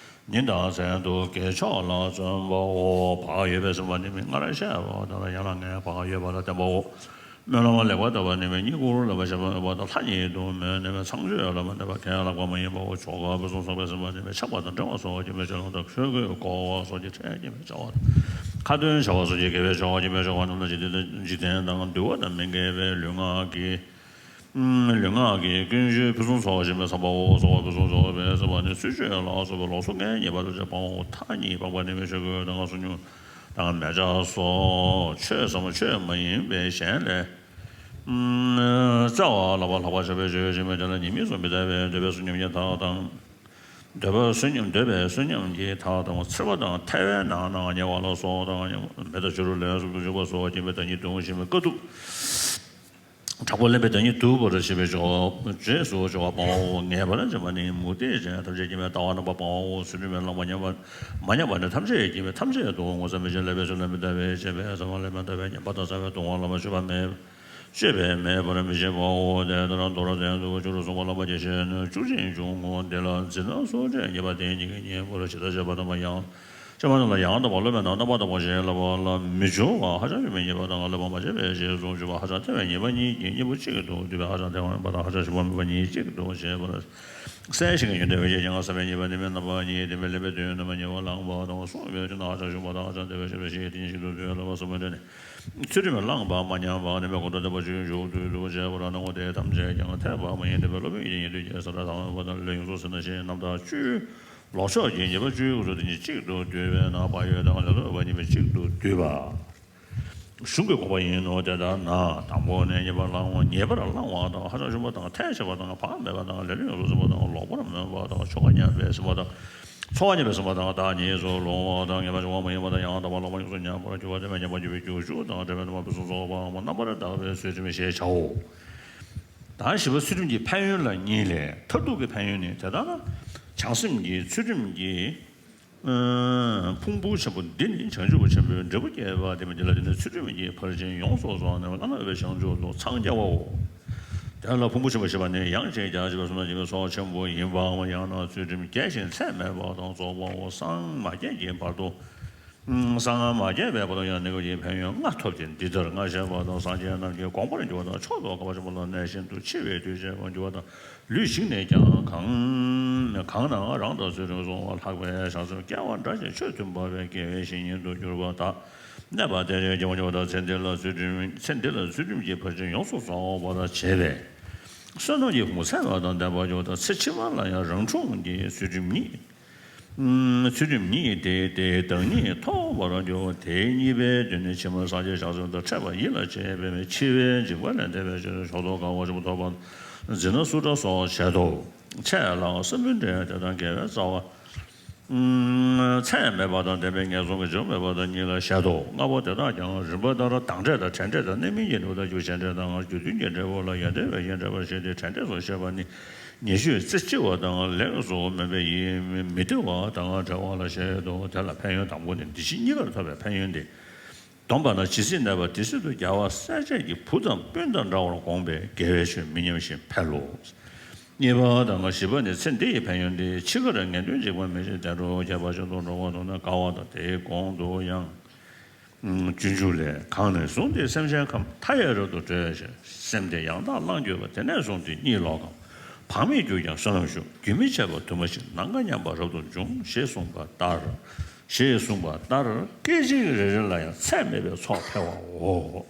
ཉིན་དང་མཚན་དུ་དགེ་ཕྱོགས་ལ་བརྩོན་པའོ། བག་ཡོད་པས་ཟིན་པ་ནི་མི་སྔར་བཤད་པ་དང་། ཡང་ན་ངས་བག་ཡོད་པ་ལ་བརྟེན་པའོ། སྨོན་ལམ་ལེགས་པར་བཏབ་པ་ནི་མི་བསྙེན་བཀུར་ལ་བ་ཞབས་ལ་བ་དང་ལྷ་ཉིད་དུ་མོས་ནི་མི་ཚངས་སྤྱོད་ལ་བ་ནི་བ་གན་ལག་པ་མ་ཡིན་པའོ། ཆོ་ག་ཕུན་སུམ་ཚོགས་པས་ཟིན་པ་ནི་མི་ཆགས་པ་དང་འབྲེལ་བ་སོགས་ཀྱི་མི་ཆོས་ལོང་དང་ཆོས་གོས་བགོ་བ་སོགས་ཀྱི་ཕྲད་ཀྱི་མི་བྱ་བ་དང་། ཁ་ཏོན་བྱ་བ་སོགས་ཀྱི་དགེ་བའི་ཆོ་ག་གི་མི་ཆོག་པ་རྣམས་ལ་འཇིག་རྟེན་དང་འདུལ་བ་དང་མི་འགལ་བའི་ལུས་ངག་གི་ལུས་ངག་གི་ཀུན་སྤྱོད་ཕུན་སུམ་ཚོགས་ཤིང་མི་འཚམ་པའོ། གསོལ་བ་ཕུན་སུམ་ཚོགས་པས་ཟིན་པ་ནི་ཚུལ་འཆོས་ལ་སོགས་པའི་ལོགས་སུ་ངན་ཉེས་པ་དང་བཅས་པའོ། ཐ་སྙད་འཕགས་པ་ནི་མི་ཆོས་གོས་དང་སོ་སྙུང་དང་མལ་ཆ་སོགས་ཆོས་སམ་ཆོས་མ་ཡིན་པའི་གཞན་ལས་བཙལ་བ་ལ་བ་ལྷག་པར་བྱ་བའི་ཆོས་ཅན་མི་དེ་ལ་ཉེས་དམིགས་སུ་མི་ལྟ་བས་འདོད་པའི་བསོད་སྙོམས་ཀྱི་མཐའ་དང་། འདོད་པའི་བསོད་སྙོམས་འདོད་པའི་བསོད་སྙོམས་ཀྱི་མཐའ་དང་། འཚེར་བ་དང་ཐལ་བའི་ནང་ན་ཉལ་བ་ལ་སོགས་དང་། མེ་དང་ཆུ་རུ་ལན་གསུམ་དུ་འཇུག་པ་སོགས་ཀྱིས་མི་བདག་ཉིད་གདུང་ཞིང་མི་དཀའ་སྡུག་དྲག་པོ་ལེན་པའི་བདག་ཉིད་སྡུག་པར་བྱེད་པའི་སྦྱོར་བ་རྗེས་སུ་སྦྱོར་བ་སྤང་བའོ། ངེས་པར་འབྱེད་པ་ནི་མུ་སྟེགས་ཅན་ཐམས་ཅད་ཀྱིས་མི་ལྟ་བ་རྣམ་པར་སྤང་བའོ། ཚུལ་ཁྲིམས་ལ་མ་ཉམས་པ་མ་ཉམས་པ་ནི་ཐམས་ཅད་ཀྱིས་མི་ཐམས་ཅད་དུ་ངོ་ཚ་མི་བྱེད། ལེགས་པའི་ཆོས་ལ་མི་ལྟ་བས་བཅས་པའི་ཟ་མ་ལ་མི་ལྟ་བས། ཉམས་པ་དང་ཚ་བའི་གདུང་བ་ལ་མ་སྤྱོད་པ་མེད། སྤྱོད་པས་མེད་པར་མི་བྱེད་པའོ། དེ་ལྟར་མདོ་རབ་བསྟན་དུ་བཅུ་དྲུག་གསུངས་པ་ལ་མ་སྐྱེས་ཞེས་ནི་བཅུ་གཅིག་འབྱུང་ངོ་། འདི་ལ་འཛིན་སྣང་ཚོགས་བྲལ་ཉེས་པ་དེ་ཉིད་ཀྱིས་ཉེ་བར་ཇི་ལྟར་བྱེད་པ་དང་། ཡང་ཅི་མ་ནོར་ལ་ཡང་དག་པར་སློབ་པའི་ནང་རྣམ་པར་དག་པ་ཞེས་ལབ་པ་ལ་མི་འགྱུར་བ་ཧ་ཅང་ཞིམ་པའི་ཉེས་པ་དང་། སློབ་པ་མ་བྱས་པའི་རྗེས་སུ་འཇུག་པ་ཧ་ཅང་ཐལ་བའི་ཉེས་པ་གཉིས་ཀྱིས་གཉེན་པོ་གཅིག་ཏུ་འདུས་པའི་ཧ་ཅང་ཐལ་བ་མེད་པ་དང་། ཧ་ཅང་ཞིམ་པ་མེད་པ་གཉིས་གཅིག་ཏུ་བྱེད་པར་གསལ་ཞིང་ཡོན་ཏན་འོད་ཀྱིས་ཀྱང་ཟབ་པའི་ཉེས་པ་ནི་མི་རྣམ་པ་གཉིས་ཏེ། མི་སླུ་བའི་དོན་རྣམ་པར་ཉེ་བར་བླངས་པ་དང་གསུངས་པས་ན། ཧ་ཅང་ཞིམ་པ་དང་ཧ་ཅང་ཐལ་བའི་ཞིམ་པའི་ཞིང་དེ་གཉིས་གཅིག་ཏུ་འདུས་པའི་སློབ་པ་ཟབ་མོའི་སྒྲ་ནི། ཚུལ་ཁྲིམས་བླངས་པ་མ་ཉམས་པ་ནི་མི་གོ་ཏོ་ལྟ་བུ་ཆུ་འཇུག་ཏུ་འདུ་བྱས་པ་ར་ནང་ངོ་། དེ་ཐམས་ཅད་ཀྱང་ཐལ་བ་མ་ཡིན་ཏེ། སློབ་དཔོན་གྱི་ཉན་ཐོས་ཀྱིས་ས་བཀྲ་དང་པོ་དང་ལས་ཡོངས་སུ་ཟིན་ན་ཞེས་རྣམ་ཐར་བཅུའི་ལོག་ཕྱོགས་ཀྱི་ཉེས་པ་བཅུའི་དབུས་སུ་དེ་གཉིས་གཅིག་ཏུ་འདུས་པས་ན། བག་ཡོད་དང་ལེ་ལོ་ཡོད་པ་གཉིས་པོ་གཅིག་ཏུ་འདུས་པ་གཞུང་གི་དགོངས་པ་ཡིན་ནོ། དེ་ལྟར་ན་དང་པོ་ནས་ཉེས་པ་བླང་བ་ཉེས་པར་བླང་བ་དང་ཧ་ཅང་ཞིམ་པ་དང་ཐལ་ཆེ་བ་དང་བག་མེད་པ་དང་ལེ་ལོ་ཡོངས་སུ་ཟིན་པ་དང་ལོག་པར་སྨོན་པ་དང་ཆོ་ག་ཉམས་པས་ཟིན་པ་དང་། ཚོར་བ་ཉམས་པས་ཟིན་པ་དང་བདག་ཉིད་སུ་ལོང་བ་དང་ངེས་པ་འབྱུང་བ་མ་ཡིན་པ་དང་ཡང་དག་པར་ལོག་པར་ཡོངས་སུ་ཉམས་པར་འགྱུར་བ་དེ་མེད་ཉམས་པར་འགྱུར་བའི་རྒྱུ་བཅུ་དང་བྲལ་བའི་སྣང་བ་ཕུན་སུམ་ཚོགས་པའམ་རྣམ་པར་དག་པའི་ཚུལ་ཁྲིམས་ཞེས་བྱའོ། ད་བཞི་པ་ཚུལ་ཁྲིམས་ཀྱི་ཕན་ཡོན་ལ་གཉིས་ལས། མཐར་ཐུག་གི་ཕན་ཡོན་ནི་དེ་ལྟར་ན་བྱང་སེམས་ཀྱི་ཚུལ་ཁྲིམས་ཀྱི་ཕུང་པོ་ཆེན་པོ་འདི་ནི་བྱང་ཆུབ་པ་ཆེན་པོའི་འབྲས་བུ་བསྐྱེད་པ་དེ་མིན་འདི་ལ་འདི་ནི་ཚུལ་ཁྲིམས་ཀྱི་ཕར་ཕྱིན་ཡོངས་སུ་རྫོགས་ནས་བླ་ན་མེད་པའི་བྱང་ཆུབ་ཏུ་འཚང་རྒྱ་བའོ། དེ་ལ་ཕུང་པོ་ཆེན་པོ་ཞེས་པ་ནི་ཡང་ཅིག་ཀྱང་ཞེས་པའི་གསུང་ན་ཞེས་པའི་ཚོགས་ཆེན་པོ་ཡིན་པའམ། ཡང་ན་ཚུལ་ཁྲིམས་རྒྱས་ཤིང་ཚད་མེད་པ་དང་རྫོགས་པའོ། སངས་མ་རྒྱས་ཀྱི་བར་དུ། སངས་མ་རྒྱས་པའི་བར་དུ་ཡང་གནས་སྐབས་ཀྱི་ཕན་ཡོན་ལྔ་ཐོབ་སྟེ། འདི་ལྟར་སྔར་བཤད་པ་དང་སངས་རྒྱས་རྣམས་ཀྱི་དགོངས་པར་འགྱུར་བ་དང་མཆོག་ཏུ་དགའ་བ་ཆེན་པོ་ལ་གནས་ཤིན་ཏུ་འཆི་བའི་དུས་བྱེད་པར་འགྱུར་བ་དང་། ལུས་ཞིག་ནས་ཀྱང་གང་གང་ན་རང་དང་ཚུལ་ཁྲིམས་སྲུང་བ་ལྷག་པའི་བྱང་སེམས་སྐྱེ་བ་འདྲ་ཞིང་ཆོས་མཐུན་པ་བས་དགེ་བའི་བཤེས་གཉེན་དུ་གྱུར་པ་དག་གནས་པ་དེ་ཡང་སྐྱེ་བར་འགྱུར་བ་དང་། ཚེ་འདི་ལ་ཚུལ་ཁྲིམས་ཚེ་འདི་ལ་ཚུལ་ཁྲིམས་ཀྱི་ཕར་ཕྱིན་ཡོངས་སུ་རྫོགས་པར་བྱེད་པས་བསོད་ནམས་ཀྱི་ཕུང་པོ་ཚད་མེད་དང་ལྡན་པར་འགྱུར་བ་དང་། ཚེ་ཕྱི་མ་ལ་ཡང་རང་འཁྲུངས་ཀྱི་ཚུལ་ཁྲིམས་ཉིད། ཚུལ་ཁྲིམས་ཉིད་དེ་དེའི་བདག་ཉིད་ཐོབ་པར་འགྱུར་བ། དེ་གཉིས་པའི་དོན་ནི་ཕྱི་མ་སངས་རྒྱས་བྱང་སེམས་དང་འཕྲད་པ་ཡིད་ལ་བྱེད་པས་འཆི་བའི་འཇིགས་པ་ལས་འདས་པའི་ཕྱིར་མཆོག་ཏུ་དགའ་བ་ཆེན་པོ་ཐོབ་པར་འཛིན་ན་སུ་འདྲ་སོགས་བྱེད་དོ། ཆད་ལ་སྲིན་པོའི་འདྲེ་དེ་དང་འགལ་བའི་རྩ་བ། ཚད་མེད་པ་དང་ལྡན་པའི་ངན་སོང་གི་འཇིགས་མེད་པ་དང་གཉིས་ལ་བཤད་དོ། ལྔ་པོ་དེ་དག་ཀྱང་རིམ་པ་ལྟར་དང་འབྲས་དང་བྲལ་འབྲས་དང་གནས་མིན་གྱི་འབྲས་བུ་དང་རྒྱུ་གཅན་འབྲས་དང་རྒྱུ་མཐུན་གྱི་འབྲས་བུ་ལ་ཡོན་ཏན་བས་ཡོན་ཏན་འབྲས་བུར་བཤད་དེ། བྲལ་འབྲས་སུ་བཤད་པ་ནི་ཉེ་ཤོས་རྩེ་གཅིག་པ་དང་ལེགས་སུ་སྨོན་པའི་ཡིད་མི་བདེ་བ་དང་བྲལ་བ་ལ་བཤད་དོ། དེ་ལ་ཕན་ཡོན་དང་པོ་ནི་འདི་ཕྱི་གཉིས་ཀར་ཐོབ་པའི་ཕན་ཡོན་ཏེ། བསྡོམས་པ་ན་ཇི་སྲིད་གནས་པ་དེ་སྲིད་དུ་རྒྱལ་བ་སྲས་བཅས་ཀྱི་བུ་དང་སྤུན་དང་འདྲ་བར་དགོངས་པས་དགེ་བའི་ཆོས་མི་ཉམས་ཤིང་འཕེལ་ལོ། གཉིས་པ་དང་བཞི་པ་ནི་ཚེ་འདི་ཡི་ཕན་ཡོན་ཏེ། འཆི་ཁར་ངན་དོན་འཇིགས་པ་མེད་ཅིང་བདེ་འགྲོ་ཁྱད་པར་ཅན་དུ་འགྲོ་བ་དང་ནི་དགའ་བ་དང་། དེའི་གོང་དུ་ཡང་སྤྱོད་འཇུག་ལས། གང་ནས་བཟུང་སྟེ་སེམས་ཅན་ཁམས་མཐའ་ཡས་རབ་ཏུ་བགྲོད་ཅིང་སེམས་དེ་ཡང་དག་བླངས་གྱུར་པ། དེ་ནས་བཟུང་སྟེ་གཉིད་ལོག་གམ་བག་མེད་གྱུར་ཀྱང་བསོད་ནམས་ཞུགས། རྒྱུན་མི་འཆད་པར་དུ་མ་ཞིག་ནམ་མཁའ་མཉམ་པ་རབ་ཏུ་འབྱུང་ཞེས་གསུངས་པ་ལྟར། ཞེས་གསུངས་པ་ལྟར་སྐད་ཅིག་རེ་རེ་ལ་ཡང་ཚད་མེད་པའི་ཚོགས་འཕེལ་བའོ།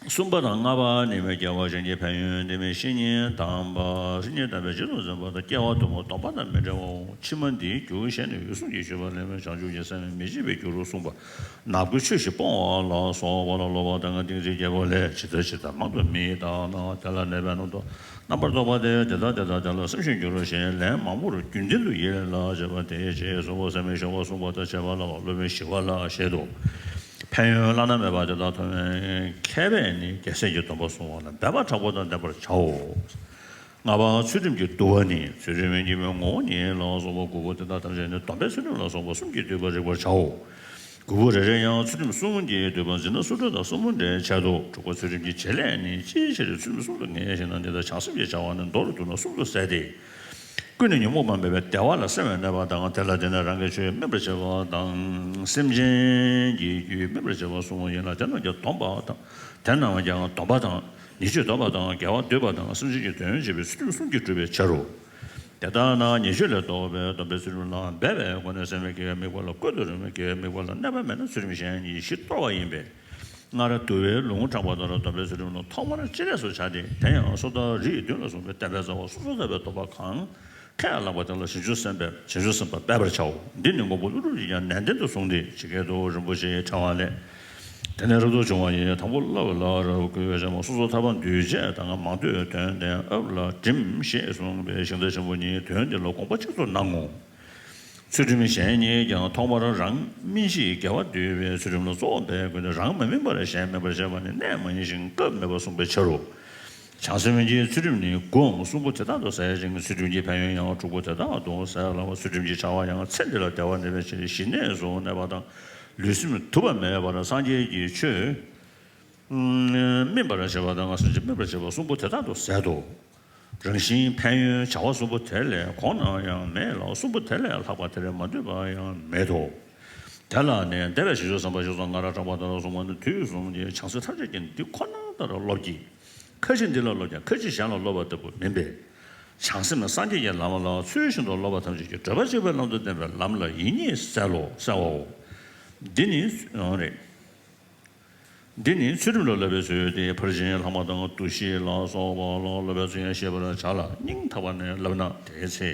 གསུམ་པ་དང་ལྔ་པ་ནི་མི་སྐྱེ་བ་གཞན་གྱི་ཕན་ཡོན་འདི་མིན་བཤེས་གཉེན་དམ་པ། བཤེས་གཉེན་དམ་པས་རྗེས་སུ་འཛིན་པ་དང་སྐྱེ་བ་དུ་མ་སྡོམ་པ་དང་མི་འབྲལ་བའོ། ཕྱི་མ་འདིའི་རྒྱུ་གཞན་ནི་འོད་སྲུང་གིས་ཞུས་པ་ལས་མི་བྱང་ཆུབ་ཀྱི་སེམས་མི་བྱེད་པའི་རྒྱུ་རུ་གསུངས་པ། ནག་པོའི་ཆོས་བཞི་སྤོང་བ་ལ་སོགས་པ་ལ་སློབ་པ་དང་ཏིང་འཛིན་རྒྱལ་པོ་ལས་ཇི་ལྟར་ཇི་ལྟར་མང་དུ་མི་བཏང་ན། དེ་ལ་གནས་པའི་རྣམ་རྟོག་རྣམ་པར་རྟོག་པ་དེ་དེ་ལྟར་དེ་ལྟར་དེ་ལ་སེམས་ཤིང་འགྱུར་རོ་ཞེས་ལན་མང་པོར་རྒྱུན་ལྡན་དུ་ཡིད་ལ་བྱེད་པ་དེའི་རྗེས་སུ་སེམས་མི་ཤོང་བ་གསུངས་པ་དང་བཅས་པ་ལ་སློབ་དཔོན་ཞི་བ་ལྷ་བཞེད་དོ། ཕན་ཡོན་བླ་ན་མེད་པ་དེ་དག་ཐོབ་པའི་མཁས་པས་ནི་རྒྱལ་སྲས་ཀྱི་སྡོམ་པ་བསྲུང་བ་ལ་འབད་པ་དྲག་པོ་དང་ལྡན་པར་བྱའོ། ལྔ་པ་ཚུལ་ཁྲིམས་ཀྱི་བསྡུ་བ་ནི། ཚུལ་ཁྲིམས་ཀྱི་ངོ་བོ་ཉིད་ལ་སོགས་པ་དགུ་པོ་དེ་དག་ཐམས་ཅད་ནི་སྡོམ་པའི་ཚུལ་ཁྲིམས་ལ་སོགས་པ་གསུམ་གྱིས་བསྡུས་པར་རིག་པར་བྱའོ། དགུ་པོ་རེ་རེ་ཡང་ཚུལ་ཁྲིམས་གསུམ་གྱིས་བསྡུས་པ་འཛིན་གྲྭ་སུ་འཕྲོད་དང་གསུམ་པོ་འདྲའི་ཆེད་དུ། དྲུག་པ་ཚུལ་ཁྲིམས་ཀྱི་བྱེད་ལས་ནི། ཅིའི་ཕྱིར་ཚུལ་ཁྲིམས་གསུམ་དུ་ངེས་ཤེ་ན། འདི་ལྟར་བྱང་སེམས་ཀྱི་བྱ་བ་ནི་མདོར་བསྡུ་ན་གསུམ་དུ་ཟད་དེ། ཀུན་ནས་ཉོན་མོངས་པ་མེད་པའི་བདེ་བ་ལ་སེམས་པའི་གནས་པ་དང་། དེ་ལ་བརྟེན་ནས་རང་གི་ཆོས་སྨིན་པར་བྱེད་པ་དང་། སེམས་ཅན་གྱི་རྒྱུད་སྨིན་པར་བྱེད་པ་གསུམ་པོ་ཡིན་ལ། དེ་རྣམས་ཀྱི་སྡོམ་པ་དང་། དེ་རྣམས་ཀྱང་སྡོམ་པ་དང་། ཉེས་སྤྱོད་སྡོམ་པ་དང་། དགེ་བ་འདུལ་བ་དང་། སེམས་ཅན་གྱི་དོན་བྱེད་པའི་ཚུལ་ཁྲིམས་གསུམ་གྱིས་གྲུབ་པའི་ཕྱིར་རོ། དེ་ལྟར་ན་ཉེས་སྤྱོད་ལས་ལྡོག་པའི་སྡོམ་པའི་ཚུལ་ཁྲིམས་ལ་འབད་པའི་སྒོ་ནས་སེམས་པའི་དགེ་བའི་དམིགས་པ་ལ་བཀོད་དུ་རུང་བའི་དགེ་བའི་དམིགས་པ་ལ་གནས་པ་མེད་ན་ཚུལ་ཁྲིམས་གཞན་གཉིས་བཞི་གཏོར་བ་ཡིན་པས། སྔར་བསྡུ་བའི་ལུང་དྲངས་པ་ལྟར་སྡོམ་པའི་ཚུལ་ཁྲིམས་ལ་ཐོག་མར་སྤྱི་ལས་སུ་བྱ་སྟེ། དེ་ཡང་སོ་ཐར་རིའི་མདུན་ལ་གསུངས་པའི་བསྟན་པའི་རྩ་བ་སོ་སོར་ཐར་པའི་སྡོམ་པ་གང་ཁས་བླངས་པ་དེ་ལ་བྱང་ཆུབ་སེམས་དཔའ་བྱང་ཆུབ་སེམས་དཔའ་འབད་པར་བྱའོ། འདི་ནི་དངོས་པོ་ཀླུ་སྒྲུབ་ཀྱིས་ཀྱང་ནན་ཏན་དུ་གསུངས་ཏེ། ཇི་སྐད་དུ། རིན་པོ་ཆེའི་ཕྲེང་བ་ལས། དེ་ནས་རབ་ཏུ་བྱུང་བ་ཡིས། དང་པོ་བསླབ་ལ་རབ་བསྐུལ་བའི་ཕྱག་མ་སོ་སོར་ཐར་པ་འདུས་བྱས་དང་མང་ཐོས་དོན་ལྡན་ཨབ་ལ་བསྒྲིམ་ཞེས་གསུངས་པས་ཤིང་རྟ་ཆེན་པོ་ཉིད་དོན་འདི་ལ་དགོངས་པ་གཅིག་ཏུ་གནང་ངོ་། ཚུལ་ཁྲིམས་གཞན་གཉིས་ཀྱང་ཐོག་མར་རང་སྨིན་ཞིང་དགེ་བ་འདུལ་བའི་ཚུལ་ཁྲིམས་ལ་གཙོ་བོ་འབད་དགོས་ཏེ། རང་མ་སྨིན་པར་གཞན་སྨིན་པར་བྱེད་པ་ནི་གནས་མ་ཡིན་ཞིང་སྐབས་མེད་པར་གསུངས་པའི་ཕྱིར་རོ། བྱང་སེམས་ཀྱི་ཚུལ་ཁྲིམས་ནི་དགུའམ་གསུམ་པོ་དེ་དག་ཏུ་ཟད་ཅིང་། ཚུལ་ཁྲིམས་ཀྱི་ཕན་ཡོན་ཡང་དྲུག་པོ་དེ་དག་ཏུ་ཟད་ལ། ཚུལ་ཁྲིམས་ཀྱི་བྱ་བ་ཡང་ཚེ་འདི་ལ་བདེ་བ་འདོད་པའི་ཕྱིར་ཞི་གནས་སུ་གནས་པ་དང་། ལུས་སེམས་དུབ་པ་མེད་པར་སངས་རྒྱས་ཀྱི་ཆོས་སྨིན་པར་བྱེད་པ་དང་། སེམས་ཅན་སྨིན་པར་བྱེད་པ་གསུམ་པོ་དེ་དག་ཏུ་ཟད་དོ། རང་བཞིན་ཕན་ཡོན་བྱ་བ་གསུམ་པོ་དེ་ལས་གོང་ན་ཡང་མེད་ལ། གསུམ་པོ་དེ་ལས་ལྷག་པ་དེར་མ་འདུས་པ་ཡང་མེད་དོ། དེ་ལ་ནི་འདས་པའི་བྱང་ཆུབ་སེམས་དཔའ་ཞིག་སོགས་སྔར་དྲངས་པ་ལྟར་གསུངས་པ་ནི། དུས་གསུམ་གྱི་བྱང་སེམས་ཐམས་ཅད་ཀྱིས་འདི་ཁོ་ན་ལྟར་སློབ་ཀྱི། ཁ་ཅིག་འདི་ལ་སློབ་ཀྱང་ཁ་ཅིག་གཞན་ལ་སློབ་པ་ལྟ་བུ་མིན་པས། བྱང་སེམས་སངས་རྒྱས་ཀྱི་ལམ་ལ་ཚུལ་བཞིན་དུ་སློབ་པ་ཐམས་ཅད་ཀྱིས་བགྲོད་པ་གཅིག་པའི་ལམ་དུ་བསྟན་པའི་ལམ་ལ་ཡིད་གཉིས་གསལ་ལོ། གསལ་བའོ། འདི་ནི་ཡང་རེད། འདི་ནི་ཚུལ་ཁྲིམས་ལ་བསླབ་པའི་ཚུལ་ཏེ། ཕར་ཕྱིན་ལྷག་མ་དང་བསྡུ་ཤེས་ལ་སོགས་པ་ལ་སློབ་པའི་ཚུལ་ཡང་ཤེས་པར་བྱ་ལ། སྙིང་ཐག་པ་ནས་བསླབ་ན་དེའི་ཚེ་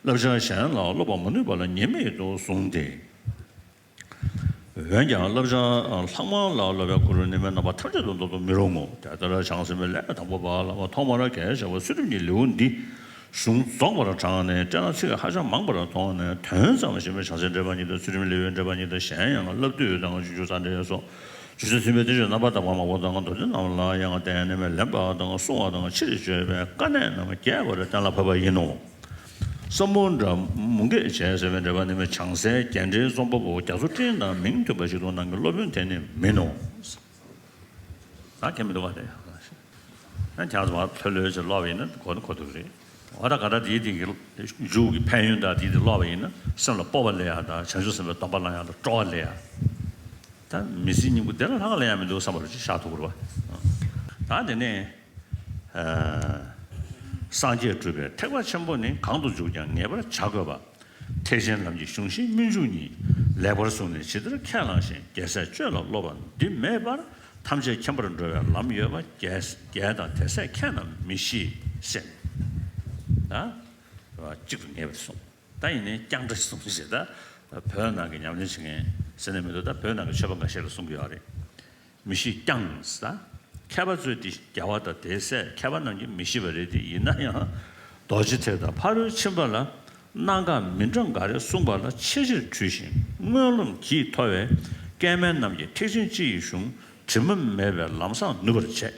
བསླབ་བྱ་གཞན་ལ་སློབ་པར་མི་ནུས་པ་ལ་ཉེས་དམིགས་ཏུ་བཟུང་སྟེ། འོན་ཀྱང་བསླབ་བྱ་ལྷག་མ་ལ་སློབ་པའི་སྐུ་རུ་ནི་མའི་རྣམ་པ་ཐམས་ཅད་དུ་འདོར་དུ་མི་རུང་ངོ་། དེ་ལྟར་བྱང་སེམས་ལས་དང་པོ་པ་ལ་ཐོག་མར་གལ་ཆེ་བ་ཚུལ་ཁྲིམས་ཀྱི་ལེའུ་འདི་གཞུང་རྫོགས་པར་དྲངས་ནས་དཔེར་ན་ཚིག་ཧ་ཅང་མང་པར་མཐོང་ནས་དོན་ཙམ་ཞིག་མིན་བྱང་སེམས་འགྲེལ་པ་ཉིད་དང་ཚུལ་ཁྲིམས་ལེའུའི་འགྲེལ་པ་ཉིད་དང་གཞན་ཡང་བསླབ་བཏུས་དང་སྤྱོད་འཇུག་རྩ་འགྲེལ་སོགས་རྗེ་བཙུན་མཚན་དཔེའི་བསྟན་བཅོས་རྣམ་པར་དག་པ་མང་པོ་དང་མདོ་སྡེ་རྣམས་ལ་ཡང་བརྟེན་ནས་ལེན་པ་དང་བསྲུང་བ་དང་ཕྱིར་བཅོས་པའི་དཀའ་གནད་རྣམས་རྒྱས་པར་གཏན་ལ་ཕབ་པ་ཡིན་ནོ། ས་མུ་དྲ་མུ་གེ་བྱས་ཟེར་བའི་འགྲེལ་པ་ནི་མི་བྱང་སའི་རྒྱན་འགྲེལ་རྩོམ་པ་པོ་རྒྱ་མཚོ་སྤྲིན་དང་མིང་མཐུན་པ་ཞིག་ཏུ་སྣང་གི་སློབ་དཔོན་དེ་ནི་མིན་ནོ། ད་མཁྱེན་མི་འདུག་པ་དེ། ཡང་བྱང་སོང་བ་ལྷོད་ལྷོད་ཅིག་ཀློག་པ་ཡིན་ན་གོ་ནི་གོ་ཐུབ་ཀྱི་རེད། འོ་ད་ག་ད་དེའི་དེ་གི་མཇུག་གི་ཕན་ཡོན་དང་དེའི་དེ་ཀློག་པ་ཡིན་ན་སེམས་ལ་སྤོབས་པ་སླེབས་ཡག་དང་བྱང་ཆུབ་སེམས་དཔའི་སྡོམ་པ་བླང་ཡག་དང་སྤྲོ་བ་སླེབས་ཡག་ད་མི་ཚེ་སྙིང་པོ་དེ་ལ་ལྷག་ལས་ཡག་མི་འདུག་བསམ་པ་ལ་ཅིག་བཞག་ཐུབ་ཀྱི་རེད་པ། ད་དེ་ནས། སངས་རྒྱས་སྒྲུབ་པའི་ཐེག་པ་ཆེན་པོ་ནི། གང་དུ་འཇུག་ཀྱང་ངེས་པར་བྱ་དགོས་པ། ཐེག་ཆེན་ལམ་གྱི་གཞུང་ཤིང་སྨོན་འཇུག་གཉིས། ལེགས་པར་བཟུང་ནས་ཇི་ལྟར་ཁས་བླངས་ཤིང་། རྒྱལ་སྲས་སྤྱོད་ལ་སློབ་པ་འདི་མེད་པར། ཐམས་ཅད་མཁྱེན་པར་འགྲོ་བའི་ལམ་ཡོད་པ། རྒྱལ་རྒྱལ་དང་དེ་སྲས་མཁས་རྣམས་མི་ཤེས་ཟེར། ད་གཅིག་ཏུ་ངེས་པར་གསུངས། ད་ཡིན་ནའི་རྐྱང་འདྲ་གསུངས་ཞེས་ད་བོད་ནང་གི་ཉམས་ལེན་བྱེད་མཁན་ཟེར་ནས་མི་འདུག་ད་བོད་ནང་གི་ཆོས་པ་འགའ་ཤས་ལ་གསུང་གི་ཡོད་རེད། མི་ཤེས་ཀྱང་ཟེར། མཁས་པ་ཚོས་དེ་རྒྱལ་བ་དང་དེའི་སྲས་མཁས་པ་རྣམས་ཀྱིས་མི་ཤེས་པ་རེད་དེ། ཡིན་ན་ཡང་རྡོ་རྗེ་ཐེག་དང་ཕ་རོལ་ཕྱིན་པ་ལ་གནད་འགག་མི་འདྲ་འགའ་རེ་གསུངས་པ་ལ་ཆེས་ཆེར་འཁྲུལ་ཞིང་སྔོན་རློམ་གྱིས་མཐོ་བའི་སྐལ་དམན་རྣམས་ཀྱིས་ཐེག་ཆེན་སྤྱི་ཡི་གཞུང་དྲི་མ་མེད་པའི་ལམ་བཟང་ནུབ་པར་བྱེད།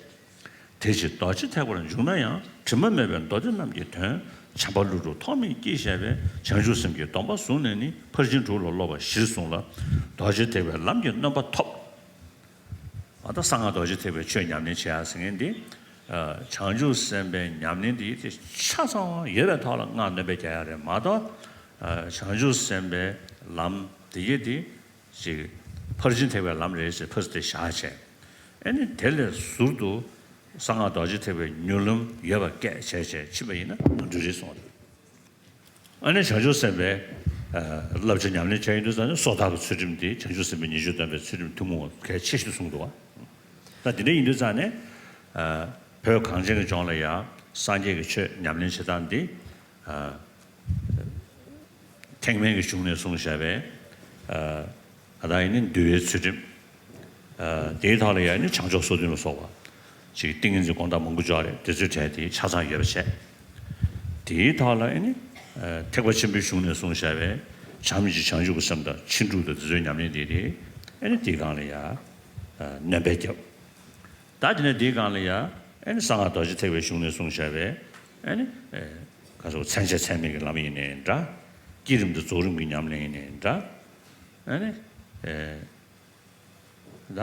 དེ་ཕྱིར་རྡོ་རྗེ་ཐེག་པར་འཇུག་ན་ཡང་དྲི་མ་མེད་པའི་མདོ་སྡེ་རྣམས་ཀྱི་དོན་བྱམས་པ་ཀླུ་སྒྲུབ་ཐོགས་མེད་ཀྱིས་བཤད་པའི་བྱང་ཆུབ་སེམས་ཀྱི་སྡོམ་པ་བཟུང་ནས་ནི་ཕར་ཕྱིན་དྲུག་ལ་སློབ་པ་གཞིར་བཟུང་ལ་རྡོ་རྗེ་ཐེག་པའི་ལམ་གྱི་སྣོན་པ་ཐོབ། ད་ལྟ་གསང་སྔགས་རྡོ་རྗེ་ཐེག་པའི་ཆོས་ཉམས་ལེན་བྱེད་ཡ་ཟེར་མཁན་འདི། བྱང་ཆུབ་སེམས་དཔའི་ཉམས་ལེན་འདི་ཆ་ཚང་ཡོད་པའི་ཐོག་ལ་སྔགས་སྣོན་པ་རྒྱག་ཡ་རེད་མ་གཏོགས། བྱང་ཆུབ་སེམས་དཔའི་ལམ་འདི་གི་འདི། ཅིག་ཕར་ཕྱིན་ཐེག་པའི་ལམ་རེད་ཟེར་ཕར་དེ་བཞག་བྱས། ཨ་ནི་དེ་ལས་ཟུར་དུ་གསང་སྔགས་རྡོ་རྗེ་ཐེག་པའི་མྱུར་ལམ་ཡོད་པ་སྐད་བྱས་བྱས་ཕྱིན་པ་ཡིན་ན་ནོར་འཁྲུལ་རེད་གསུངས་པ་རེད། ཨ་ནི་བྱང་ཆུབ་སེམས་དཔའི་བསླབ་བྱ་ཉམས་ལེན་བྱས་ཡོང་དུས་ཙང་ནི་སོ་ཐར་པའི་ཚུལ་ཁྲིམས་དེ་བྱང་ཆུབ་སེམས་དཔའི་ཉེས་སྤྱོད་སྟོན་པའི་ཚུལ་ཁྲིམས་ཐུན་མོང་བ་གལ་ཆེ་ཤོས་གསུངས་འདུག་བ། ད་དེ་འདྲ་ཡིན་དུས་ཙང་ནས། ཨ། བོད་གངས་ཅན་གྱི་ལྗོངས་ལ་ཡང་སངས་རྒྱས་ཀྱི་ཆོས་ཉམས་ལེན་བྱེད་སྟངས་འདི། ཨ། ཐེག་དམན་གྱི་གཞུང་ནས་གསུངས་བཞག་པའི། ཨ། ད་ལྟ་ཡིན་ན་འདུལ་བའི་ཚུལ་ཁྲིམས། ཨ། དེའི་ཐོག་ལ་ཡང་ནི་བྱང་ཆུབ་སོ་བདུན་ལ་སོགས་པ་ཅིག་ཏིང་ངེ་འཛིན་དགོངས་དག་མང་པོ་འཇོག་རེད། དེ་ཚོའི་གྲས་དེ་ཆ་ཚང་ཡོད་པ་བྱས། དེའི་ཐོག་ལ་ཨེ་ནི། ཨ། ཐེག་པ་ཆེན་པོའི་གཞུང་ནས་གསུངས་བཞག་པའི་བྱམས་ཀྱི་བྱང་ཆུབ་ཀྱི་སེམས་དང་ཕྱིན་དྲུག་དང་དེ་ཚོའི་ཉམས་ལེན་དེ་རེད། ཨེ་ནི་དེའི་སྒང་ལ་ཡ། ཨ། སྣོན་པ་བརྒྱབ། ད་དེ་ནས་དེའི་སྒང་ལ་ཡ། ཨེ་ནི་གསང་སྔགས་རྡོ་རྗེ་ཐེག་པའི་གཞུང་ནས་གསུངས་བཞག་པའི། ཨེ་ནི། ཨེ། ག་ཚོད་མཚན་བཅས་མཚན་མེད་ཀྱི་ལམ་ཡིན་ནའི་འདྲ། བསྐྱེད་རིམ་དང་རྫོགས་རིམ་གྱི་ཉམས་ལེན་ཡིན་ནའི་འདྲ། ཨེ་ནི། ཨེ། ད་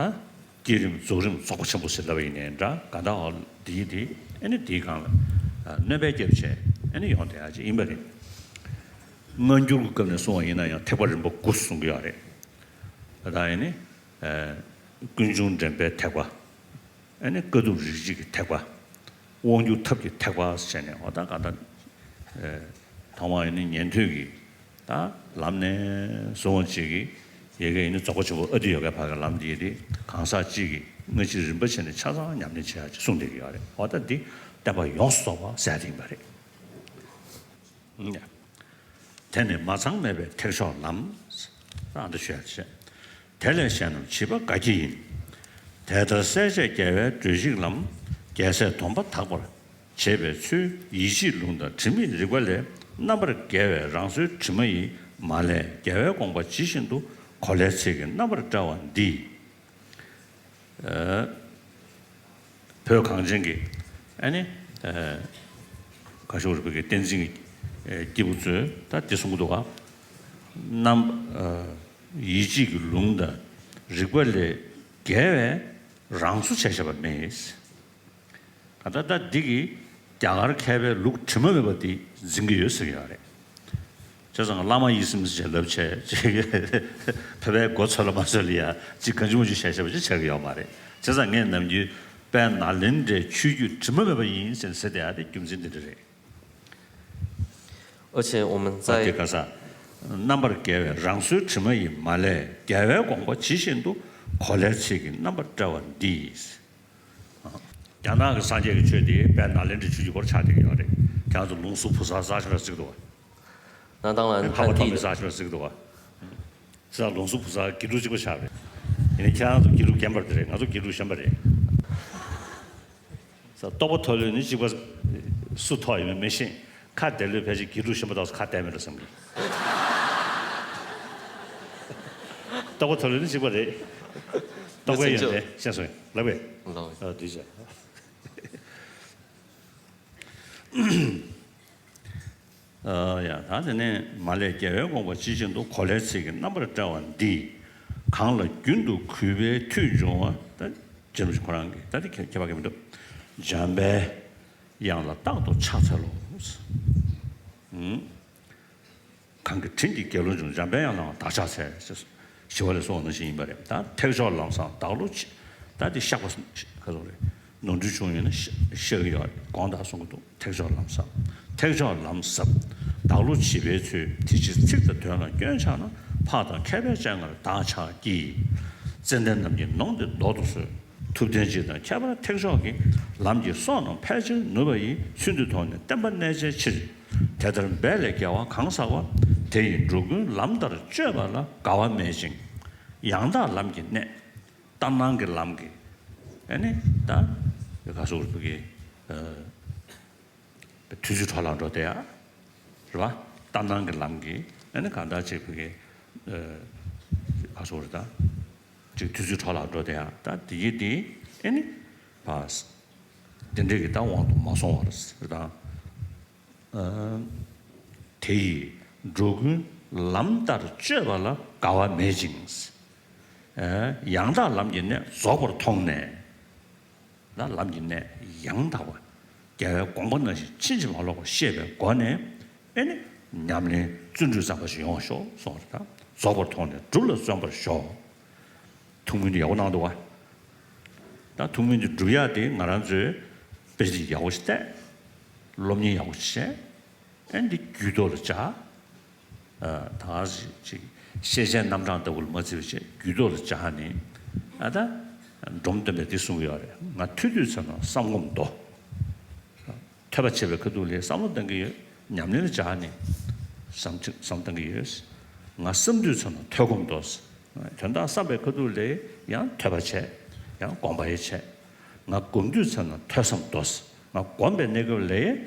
བསྐྱེད་རིམ་རྫོགས་རིམ་རྫོགས་པ་ཆེན་པོ་ཟེར་ལབ་པ་ཡིན་ནའི་འདྲ། གང་ལྟར་འོ་འདིའི་དེ་ཨེ་ནི་དེའི་སྒང་ལ། ཨ། སྣོན་པ་བརྒྱབ་བྱས་ཨེ་ནི་ཡོང་བསྡད་ཡ་ཅིག་ཡིན་པ་རེད། སྔ་འགྱུར་གྱི་སྐབས་ནས་གསུངས་པ་ཡིན་ན་ཡང་ཐེག་པ་རིམ་པ་དགུ་གསུང་གི་ཡོད་རེད། ད་ཨེ་ནི། ཨ། ཀུན་འབྱུང་འདྲེན་པའི་ཐེག་པ། ཨེ་ནི་དཀའ་ཐུབ་རིགས་གཅིག་གི་ཐེག་པ། དབང་སྒྱུར་ཐབས་ཀྱི་ཐེག་པ་ཟེར་ནས་འོ་ད་གང་ལྟར། ཨེ། ཐོག་མར་ཨེ་ནི་ཉན་ཐོས་ཀྱི་ད་ལམ་ནས་བཟུང་བ་ཅིག་གི་ཡ་གི་ཨེ་ནི་རྫོགས་པ་ཆེན་པོ་ཨ་ཏི་ཡོ་གའི་བར་གྱི་ལམ་འདི་དེ་གང་ཟག་གཅིག་གིས་སྔ་ཕྱི་རིམ་པ་བྱས་ནས་ཆ་ཚང་ཉམས་ལེན་བྱེད་ཡ་ཅིག་གསུངས་བསྡད་ཀྱི་ཡོད་རེད། འོ་ད་འདི་བསྟན་པ་ཡོངས་སུ་རྫོགས་པ་ཟེར་ཡ་དེ་ཡིན་པ་རེད། དེ་ནི་མ་ཚང་མེད་པའི་ཐེག་མཆོག་ལམ། ཨ། འདི་ཞུ་ཡ་བྱས། དེ་ལས་གཞན་རྣམས་བྱིས་པ་དགའ་བགྱིད་ཡིན། དེ་ལྟར་གསལ་བྱེད་རྒྱལ་བའི་བགྲོད་གཞིའི་ལམ། རྒྱལ་སྲས་སྡོམ་པ་དག་པར་བྱེད་པའི་ཚུལ། ཡིད་བྱེད་ལུང་དང་དྲི་མེད་རིག་པ་ལས། རྣམ་པར་རྒྱལ་བའི་རང་གཟུགས་དྲི་མ་ཡིས། མ་བསླད་རྒྱལ་བའི་དགོངས་པ་ཇི་བཞིན་དུ། གོ་ལའི་ཚིག་གི་རྣམ་པར་བཀྲལ་བ་འདིས། ཨ། བོད་གངས་ཅན་གྱི་ཨ་ནི། ཨ། ག་ཤོག་རེད། བོད་ཀྱི་བསྟན་འཛིན་གྱི་སྐྱེས་བུ་ཚོས་ད་འདི་གསུང་གི་འདུག་ག། རྣམ། ཨ། ཡིད་བྱེད་ཀྱི་ལུང་དང་རིག་པ་ལས་རྒྱལ་བའི་རང་གཟུགས་བྱས་བཞག་པ་མེད། ད་ལྟ་ད་འདི་གིས་རྒྱ་གར་མཁས་པའི་ལུགས་དྲི་མ་མེད་པ་འདི་འཛིན་གྱི་ཡོད་ཟེར་གྱི་ཡོད་རེད། བྱས་ཙང་བླ་མ་ཡིད་བཞིན་ཅེས་ལབ་བྱས་ཅིག་བོད་པའི་མགོ་ཚོས་ལ་མ་ཚོས་ལ་ཡ་ཅིག་གང་ཅི་མང་ཅིག་བཤད་བཤད་པ་ཅིག་ཆགས་ཀྱི་ཡོད་མ་རེད། བྱས་ཙང་ངས་ནམ་རྒྱུན་དཔལ་ནཱ་ལེནྡྲའི་ཆོས་བརྒྱུད་དྲི་མ་མེད་པ་ཡིན་ཟེར་ཟེར་བསྡད་ཡ་དེ་རྒྱུ་མཚན་འདི་འདྲ་རེད། 而且我们 ད་དེ་在 ག་ས། རྣམ་པར་རྒྱལ་བའི་རང་གཟུགས་དྲི་མ་ཡིས། མ་བསླད་རྒྱལ་བའི་དགོངས་པ་ཇི་བཞིན་དུ། གོ་ལའི་ཚིག་གི་རྣམ་པར་བཀྲལ་བ་འདིས། རྒྱ་ནག་གི་སངས་རྒྱས་ཀྱི་ཆོས་དེ་དཔལ་ནཱ་ལེནྡྲའི་ཆོས་ཀྱི་སྐོར་ཆགས་བསྡད་ཀྱི་ཡོད་རེད། ཁྱེད་རང་ཚོ་ལུང་གསུམ་བུ་གསར་གསར་ཞིག་ལ་གཟིགས་འདུག་བ། 那当然 འཕགས་པ་汉 ཐོགས་地 མེད་གསར་ཞིག་ལ་གཟིགས་འདུག་བ། ས་ལུང་གསུམ་བུ་གསར་དགེ་ཕྲུག་གཅིག་པ་ཆགས་རེད། ཡིན་ནའི་ཁྱེད་རང་ཚོ་དགེ་ཕྲུག་རྒན་པ་རེད། ང་ཚོ་དགེ་ཕྲུག་གཞོན་པ་རེད། ས་རྟོགས་པ་མཐོ་ལོས་ནི་གཅིག་པ་སུ་ཐོག་ཡིན་མིན་མི་ཤེས། ཁ་བདེ་ལོས་ཕལ་ཆེར་དགེ་ཕྲུག་གཞོན་པ་དག་ཁ་བདེ་མེད་འགྲོ་བསམ་གི། རྟོགས་པ་མཐོ་ལོས་ནི་གཅིག་པ་རེད། རྟོགས་པའི་ཡོན་ཏན་ཤེས་སོང་ལབ་པས། ཨ་འདུས་བྱས། ཨ་ཡ་ད་དེ་ནས་མ་བསླད་རྒྱལ་བའི་དགོངས་པ་ཇི་བཞིན་དུ། གོ་ལའི་ཚིག་གི་རྣམ་པར་བཀྲལ་བ་འདིས། གང་ལ་རྒྱུན་དུ་གུས་པས་མཐུས་འབྱུང་བ། ད་རྗེ་རིན་པོ་ཆེ་ཁོ་རང་གིས་ད་དེ་ཁྱད་པར་གང་མི་འདུག་འཇམ་པའི་དབྱངས་ལ་རྟག་ཏུ་ཕྱག་འཚལ་ལོ། གང་གི་དྲིན་གྱིས་དགེ་སློང་བྱུང་། འཇམ་པའི་དབྱངས་ལའང་བདག་ཕྱག་འཚལ། ཞི་བ་ལྷས་གསུངས་པ་ནང་བཞིན་ཡིན་པ་རེད། ད་ཐེག་མཆོག་ལམ་བཟང་བདག་བློ་ཆེ། ད་འདི་བཤགས་པ་ག་རེ་རེད། ནོར་འཁྲུལ་བྱུང་ཡོད་ན་བཤགས་ཀྱི་ཡོད་རེད། དགོངས་དག་གསུང་གི་འདུག་ཐེག་མཆོག་ལམ་ཟབ། ཐེག་མཆོག་ལམ་ཟབ། བདག་བློ་བྱིས་པའི་ཚུལ། དེ་ཕྱིར་ཚིག་དང་དོན་ལ་སྐྱོན་ཆགས་ན། འཕགས་དང་མཁས་པའི་སྤྱན་སྔར་བདག་ཕྱག་བགྱི། ཙན་དན་རྣམས་ཀྱིས་ནོངས་ཏེ་བཟློག་ཏུ་གསོལ། ཐུབ་བསྟན་སྤྱི་དང་ཁྱད་པར་ཐེག་མཆོག་གི། ལམ་གྱི་སྲོག་རྣམས་ཕལ་ཆེར་ནུབ་པ་ཡི། ཚུལ་འདི་མཐོང་ནས་བསྟན་པ་གནས་བྱའི་ཕྱིར། དེ་ལྟར་འབད་ལས་དགེ་བ་གང་བསགས་པ། དེ་ཡིས་འགྲོ་ཀུན་ལམ་ལྟར་སྤྱོད་པ་ལ། འགལ་བ་མེད་ཅིང་ཡང་དག་ལམ་གྱི་གནད། ལྟར་སྣང་གི་ལམ་གྱི་ཨ་ནི་ད་ག་སོགས་ཀྱི་དུས་ཚོད་འཕྲོ་བརླག་འགྲོ་བསྡད་ཡ་རེད་བ། ལྟར་སྣང་གི་ལམ་གྱི་ཨ་ནི་གང་ལྟར་ཅིག་བུ་གི་ག་སོགས་རེད་ད། ཅིག་དུས་ཚོད་འཕྲོ་བརླག་འགྲོ་བསྡད་ཡ་ད་དེ་གི་དེ་ཨ་ནི་བ། དེ་འདྲའི་གི་ད་དབང་དུ་མ་སོང་བ་རེད་ད། དེ་ཡིས་འགྲོ་ཀུན་ལམ་ལྟར་སྤྱོད་པ་ལ། འགལ་བ་མེད་ཅིང་། ཡང་དག་ལམ་གྱི་གནད་རྫོགས་པར་མཐོང་ནས། ལམ་གྱི་གནད་ཡང་དག་པ་རྒྱལ་བའི་དགོངས་པ་ནང་བཞིན་ཕྱིན་ཅི་མ་ལོག་པར་ཤེས་པའི་སྒོ་ནས་ཨེ་ནི་ཉམས་ལེན་བརྩོན་འགྲུས་བརྩམ་པ་ཞིག་ཡོང་བ་ཤོག་གསུངས་པ་རེད། རྫོགས་པར་མཐོང་ནས་སྒྲུབ་ལ་བརྩོན་པར་ཤོག་ཐུགས་སྨོན་དེ་ཡག་པོ་གནང་འདུག་བ། ད་ཐུགས་སྨོན་དེ་སྒྲུབ་ཡག་དེ་ང་རང་ཚོས་དཔེ་ཆ་ཡག་པོ་ཞིག་བལྟས། སློབ་གཉེར་ཡག་པོ་ཞིག་བྱས། ཨེ་འདི་རྒྱུད་ཐོག་ལ་བཅའ། ད་ཅིག་ཤེས་བྱའི་རྣམ་གྲངས་ལྟ་བུ་ལ་མ་བརྩི་བ་བྱས་རྒྱུད་ཐོག་ལ་བཅའ་ནས་ཨ་ད་ འབྲོམ་སྟོན་པས་འདི་གསུང་གི་ཡོད་རེད། ང་ཐོས་དུས་ཚོད་ན་བསམ་སྒོམ་མདོ། ཐོས་པ་བྱས་པའི་ཁ་ཐུག་ལ་བསམ་བློ་གཏང་གི་ཡོད། ཉམས་ལེན་ལ་སྦྱར་ནས་བསམ་བསམ་བཏང་གི་ཡོད། ང་བསམ་དུས་ཚོད་ན་ཐོས་སྒོམ་མདོ། དོན་དག་བསམ་པའི་ཁ་ཐུག་ལ་ཡང་ཐོས་པ་བྱས། ཡང་སྒོམ་པ་ཡང་བྱས། ང་སྒོམ་དུས་ཚོད་ན་ཐོས་བསམ་མདོ། ང་སྒོམ་པའི་གནས་སྐབས་ལ་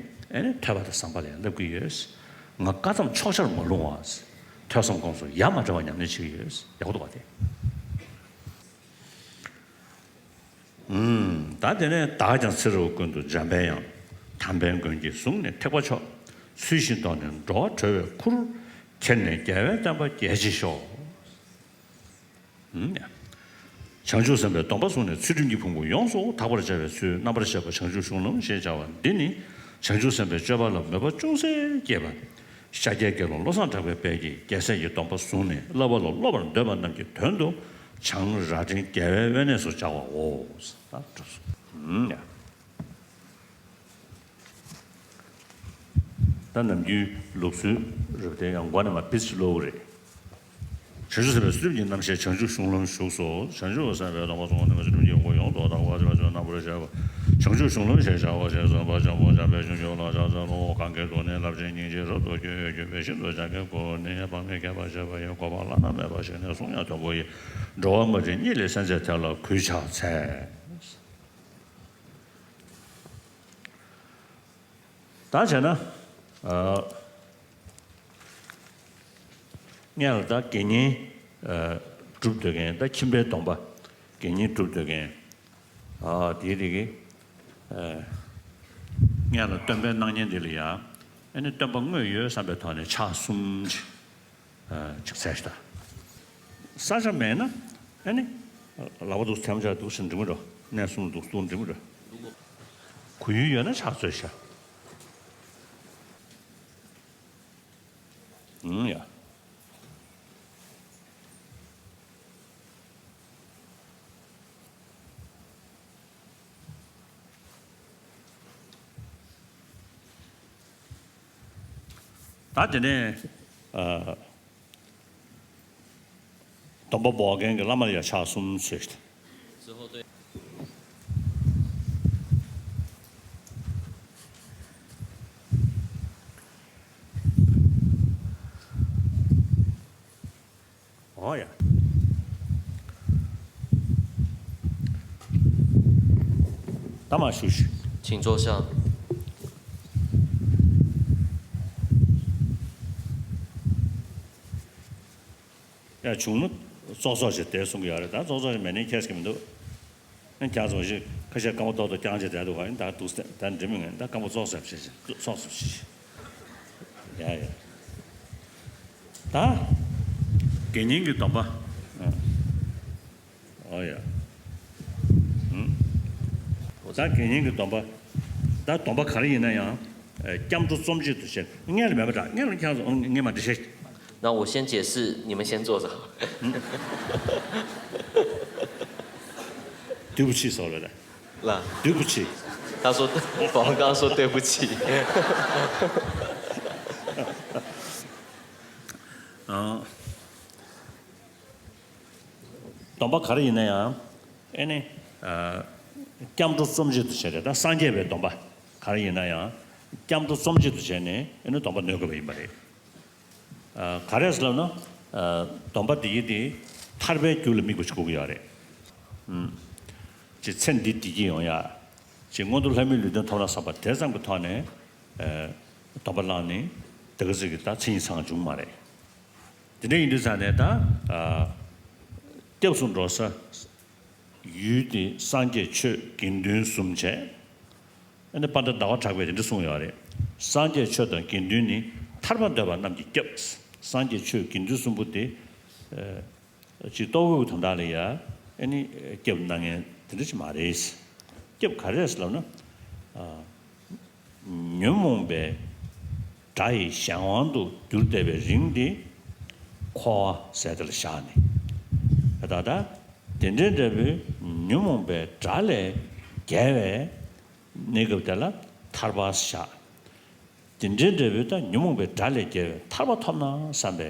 ཨེ་ནི་ཐོས་པ་དང་བསམ་པ་ལ་ཡང་བསླབ་ཀྱི་ཡོད། ང་བཀའ་གདམས་ཕྱོགས་ཆར་མ་ལྷུང་བ། ཐོས་བསམ་སྒོམ་གསུམ་ཡ་མ་བྲལ་བ་ཉམས་ལེན་བྱེད་ཀྱི་ཡོད། ཡག་པོ་འདུག་བ་དེ། ད་དེ་ནས་བདག་ཀྱང་ཚེ་རབས་ཀུན་ཏུ་འཇམ་པའི་དབྱངས། དམ་པའི་མགོན་གྱིས་བཟུང་ནས་ཐེག་པ་མཆོག། ཚུལ་བཞིན་རྟོགས་ནས་འགྲོ་བ་སྒྲོལ་བའི་ཁུར། ཁྱེར་ནས་རྒྱལ་བའི་བསྟན་པ་རྒྱས་ཆེར་ཤོག། བྱང་ཆུབ་སེམས་དཔའི་སྡོམ་པ་བཟུང་ནས་ཚུལ་ཁྲིམས་ཀྱི་ཕུང་པོ་ཡོངས་སུ་དག་པར་བྱ་བའི་ཚུལ་རྣམ་པར་བཤད་པ་བྱང་ཆུབ་གཞུང་ལམ་ཞེས་བྱ་བ་འདི་ནི་བྱང་ཆུབ་སེམས་དཔའི་སྤྱོད་པ་ལ་མོས་པ་ཅུང་ཟད་སྐྱེས་པ། ཤཱཀྱའི་དགེ་སློང་བློ་བཟང་གྲགས་པའི་དཔལ་གྱིས་རྒྱལ་སྲས་ཀྱི་སྡོམ་པ་བཟུང་ནས་བསླབ་པ་ལ་སློབ་པར་འདོད་པ་རྣམས་ཀྱི་དོན་དུ་བྱང་རྭ་སྒྲེང་རྒྱལ་བའི་དབེན་གནས་སུ་བཅར་བའོ། ད་གྲུབ་སོང་། ད་ནམ་རྒྱུན་ལུགས་སྲོལ་རེད་པ། དེ་ཡང་མགོ་ནས་མར་བིས་ཅིག་ཀློག་གི་རེད། བྱང་ཆུབ་སེམས་དཔའི་ཚུལ་ཁྲིམས་ཀྱི་རྣམ་བཤད་བྱང་ཆུབ་གཞུང་ལམ་བཞུགས་སོ། བྱང་ཆུབ་སེམས་དཔའི་སྡོམ་པ་བཟུང་ནས་ཚུལ་ཁྲིམས་ཀྱི་ཕུང་པོ་ཡོངས་སུ་དག་པར་བྱ་བའི་ཚུལ་རྣམ་པར་བཤད་པ་བྱང་ཆུབ་གཞུང་ལམ་ཞེས་བྱ་བ་ཞེས་གསུངས་པ། འཇམ་དཔལ་དཔའ་ཆེན་པོ་ལ་ཕྱག་འཚལ་ལོ། གང་གིས་ཐུགས་ནི་རླབས་ཆེན་སྙིང་རྗེའི་རབ་ཏུ་བསྐྱེད། སྒྱུ་མའི་ཤིན་ཏུ་སྦྱངས་ཀྱིས་བསྐུལ་ནས། དཔག་མེད་མཁས་པར་བྱེད་པ་ཡི། གོ་འཕང་བླ་ན་མེད་པ་ཞིག་ནས་གསུང་ཡང་མཐོན་པོ་ཡི། འགྲོ་བ་མ་བྱིན་གཉིད་ལས་སད་མཛད་དེ་ལ་གུས་ཕྱག་འཚལ། ད་བྱས་ན། ཨ། སྔོན་ལ་ད་དགེ་བསྙེན། ཨ། སྒྲུབ་སྡོད་མཁན། ད་ཁྱིམ་པའི་སྡོམ་པ། དགེ་བསྙེན་སྒྲུབ་སྡོད་མཁན། ཨ། དེའི་རིགས་ཀྱི། ཨ། སྔོན་ལ་སྟོན་པའི་སྣང་བརྙན་འདི་ལ་ཡང་། ཨ་ནི་སྟོན་པ་དངོས་ཡོད་བསམ་པའི་ཐོག་ནས་ཕྱག་གསུམ་ཅིག་ཨ། ཅིག་འཚལ་ཞིག་ད། ས་ཆ་མེད་ན། ཨ་ནི། ལག་པ་འདུག་ཐལ་མོ་སྦྱར་འདུག་ཟེར་འགྲིག་མི་འགྲོ། གནས་གསུམ་འདུག་འདུག་འགྲིག་མི་འགྲོ། གུས་ཡུལ་ཡོད་ན་ཕྱག་འཚལ་ཤག་ཨུམ་ཡ། ད་དེ་ནས། ཨ། སྡོམ་པ་འབོག་མཁན་གྱི་བླ་མ་ལ་ཡང་ཕྱག་གསུམ་འཚལ་ཞིག་ཨོ་ཡ། ད་མར་བཞུགས་ཤིག 请坐下。 ཡ། བྱུང་ན་ཙོག་ཙོག་ཅིག་བསྡད་གསུང་གི་ཡོད་རེད། ད་ཙོག་ཙོག་ཅིག་མེད་ནའི་ཁྱད་ཀྱི་མི་འདུག་ཨ། རྐྱང་ཙོག་ཅིག་ཁ་ཤས་སྐམ་པོ་ཏོག་ཏོག་རྐྱང་ཅིག་བསྡད་འདུག་ག་ད་འདུག་སེ་ད་འགྲིག་མི་ངན། ད་སྐམ་པོ་ཙོག་ཙོག་བྱེད་ཅིག་ཙོག་ཙོག་བྱེད་ཅིག་ཡ་ཡ། ད་དགེ་བསྙེན་གྱི་སྡོམ་པ། ཨ། ཨོ་ཡ། ཨུམ། ད་དགེ་བསྙེན་གྱི་སྡོམ་པ། ད་སྡོམ་པ་ག་རེ་ཡིན་ན་ཡང་། ཨ། སྐྱབས་འགྲོ་རྩོམ་གཅིག་ཏུ་བྱས། སྔོན་ལ་མེད་པ་འདྲ། སྔོན་ལ་ཁྱེད་རང་ཚོ་ངས་མར་འགྲེལ་བཤད། 那我先解释，你们先坐着。 对不起 ཟེར་བ་རེད། 啦， 对不起。 他说，宝宝刚刚说对不起。 ཨ། སྡོམ་པ་ག་རེ་ཡིན་ན་ཡང་། ཨེ་ནི། ཨ། སྐྱབས་འགྲོ་རྩོམ་གཅིག་ཏུ་བྱས་ཏེ། ད་སངས་རྒྱས་པའི་སྡོམ་པ་ག་རེ་ཡིན་ན་ཡང་། སྐྱབས་འགྲོ་རྩོམ་གཅིག་ཏུ་བྱས་ནས་ཨེ་ནི་སྡོམ་པ་ནོད་དགོས་པ་ཡིན་པ་རེད། ཨ། ག་རེ་ཟེར་ལབ་ན། ཨ། སྡོམ་པ་འདི་ཡིན་དེ་ཐར་པའི་རྒྱུ་ལ་དམིགས་པ་ཞིག་དགོས་ཀྱི་ཡོད་རེད། ཨུམ། ཅིག་ཚེ་འདི་བདེ་སྐྱིད་ཡོང་ཡ། ཅིག་མངོན་མཐོ་ལྷ་མིའི་ལུས་རྟེན་ཐོབ་ན་བསམ་པ་དེ་ཙམ་གྱི་ཐོག་ནས། ཨ། སྡོམ་པ་བླངས་ནས་དེ་ག་ཚོད་ཀྱི་ད་མཚན་ཉིད་ཚང་བྱུང་མ་རེད། དེ་འདྲ་ཡིན་དུས་ཙང་ནས་ད། ཨ། སྐྱབས་སུ་འགྲོ་ས་ཡུལ་དེ་སངས་རྒྱས་ཆོས་དགེ་འདུན་གསུམ་བྱས། ཨ་ནི་དཔལ་ལྡན་ཟླ་བ་གྲགས་པས་དེ་འདྲ་གསུངས་ཡོད་རེད། སངས་རྒྱས་ཆོས་དང་དགེ་འདུན་ནི། ཐར་པ་འདོད་པ་རྣམས་ཀྱི་སྐྱབས། སངས་རྒྱས་ཆོས་དགེ་འདུན་གསུམ་པོ་དེ། ཨ། ཅིག་ལྟོ་གོས་ཀྱི་དོན་དག་ལ་ཡ། ཨ་ནི་སྐྱབས་གནང་མཁན་དེ་འདྲ་ཅིག་མ་རེད། སྐྱབས་ག་རེ་རེད་ཟེར་ལབ་ན། ཨ། ཉོན་མོངས་པའི་དགྲ་ཡི་གཞན་དབང་དུ་གྱུར་བསྡད་པའི་རིང་དེ་འཁོར་བ་ཟེར་དེ་ལ་བཞག་ནས། ད་ལྟ་དེ་འདྲའི་འདྲ་བའི་ཉོན་མོངས་པའི་དགྲ་ལས་རྒྱལ་བའི་གནས་སྐབས་དེ་ལ་ཐར་པ་བཞག་དེ་འདྲའི་འདྲ་བའི་ད་ཉོན་མོངས་པའི་དགྲ་ལས་རྒྱལ་བའི་ཐར་པ་ཐོབ་ན་བསམ་པའི་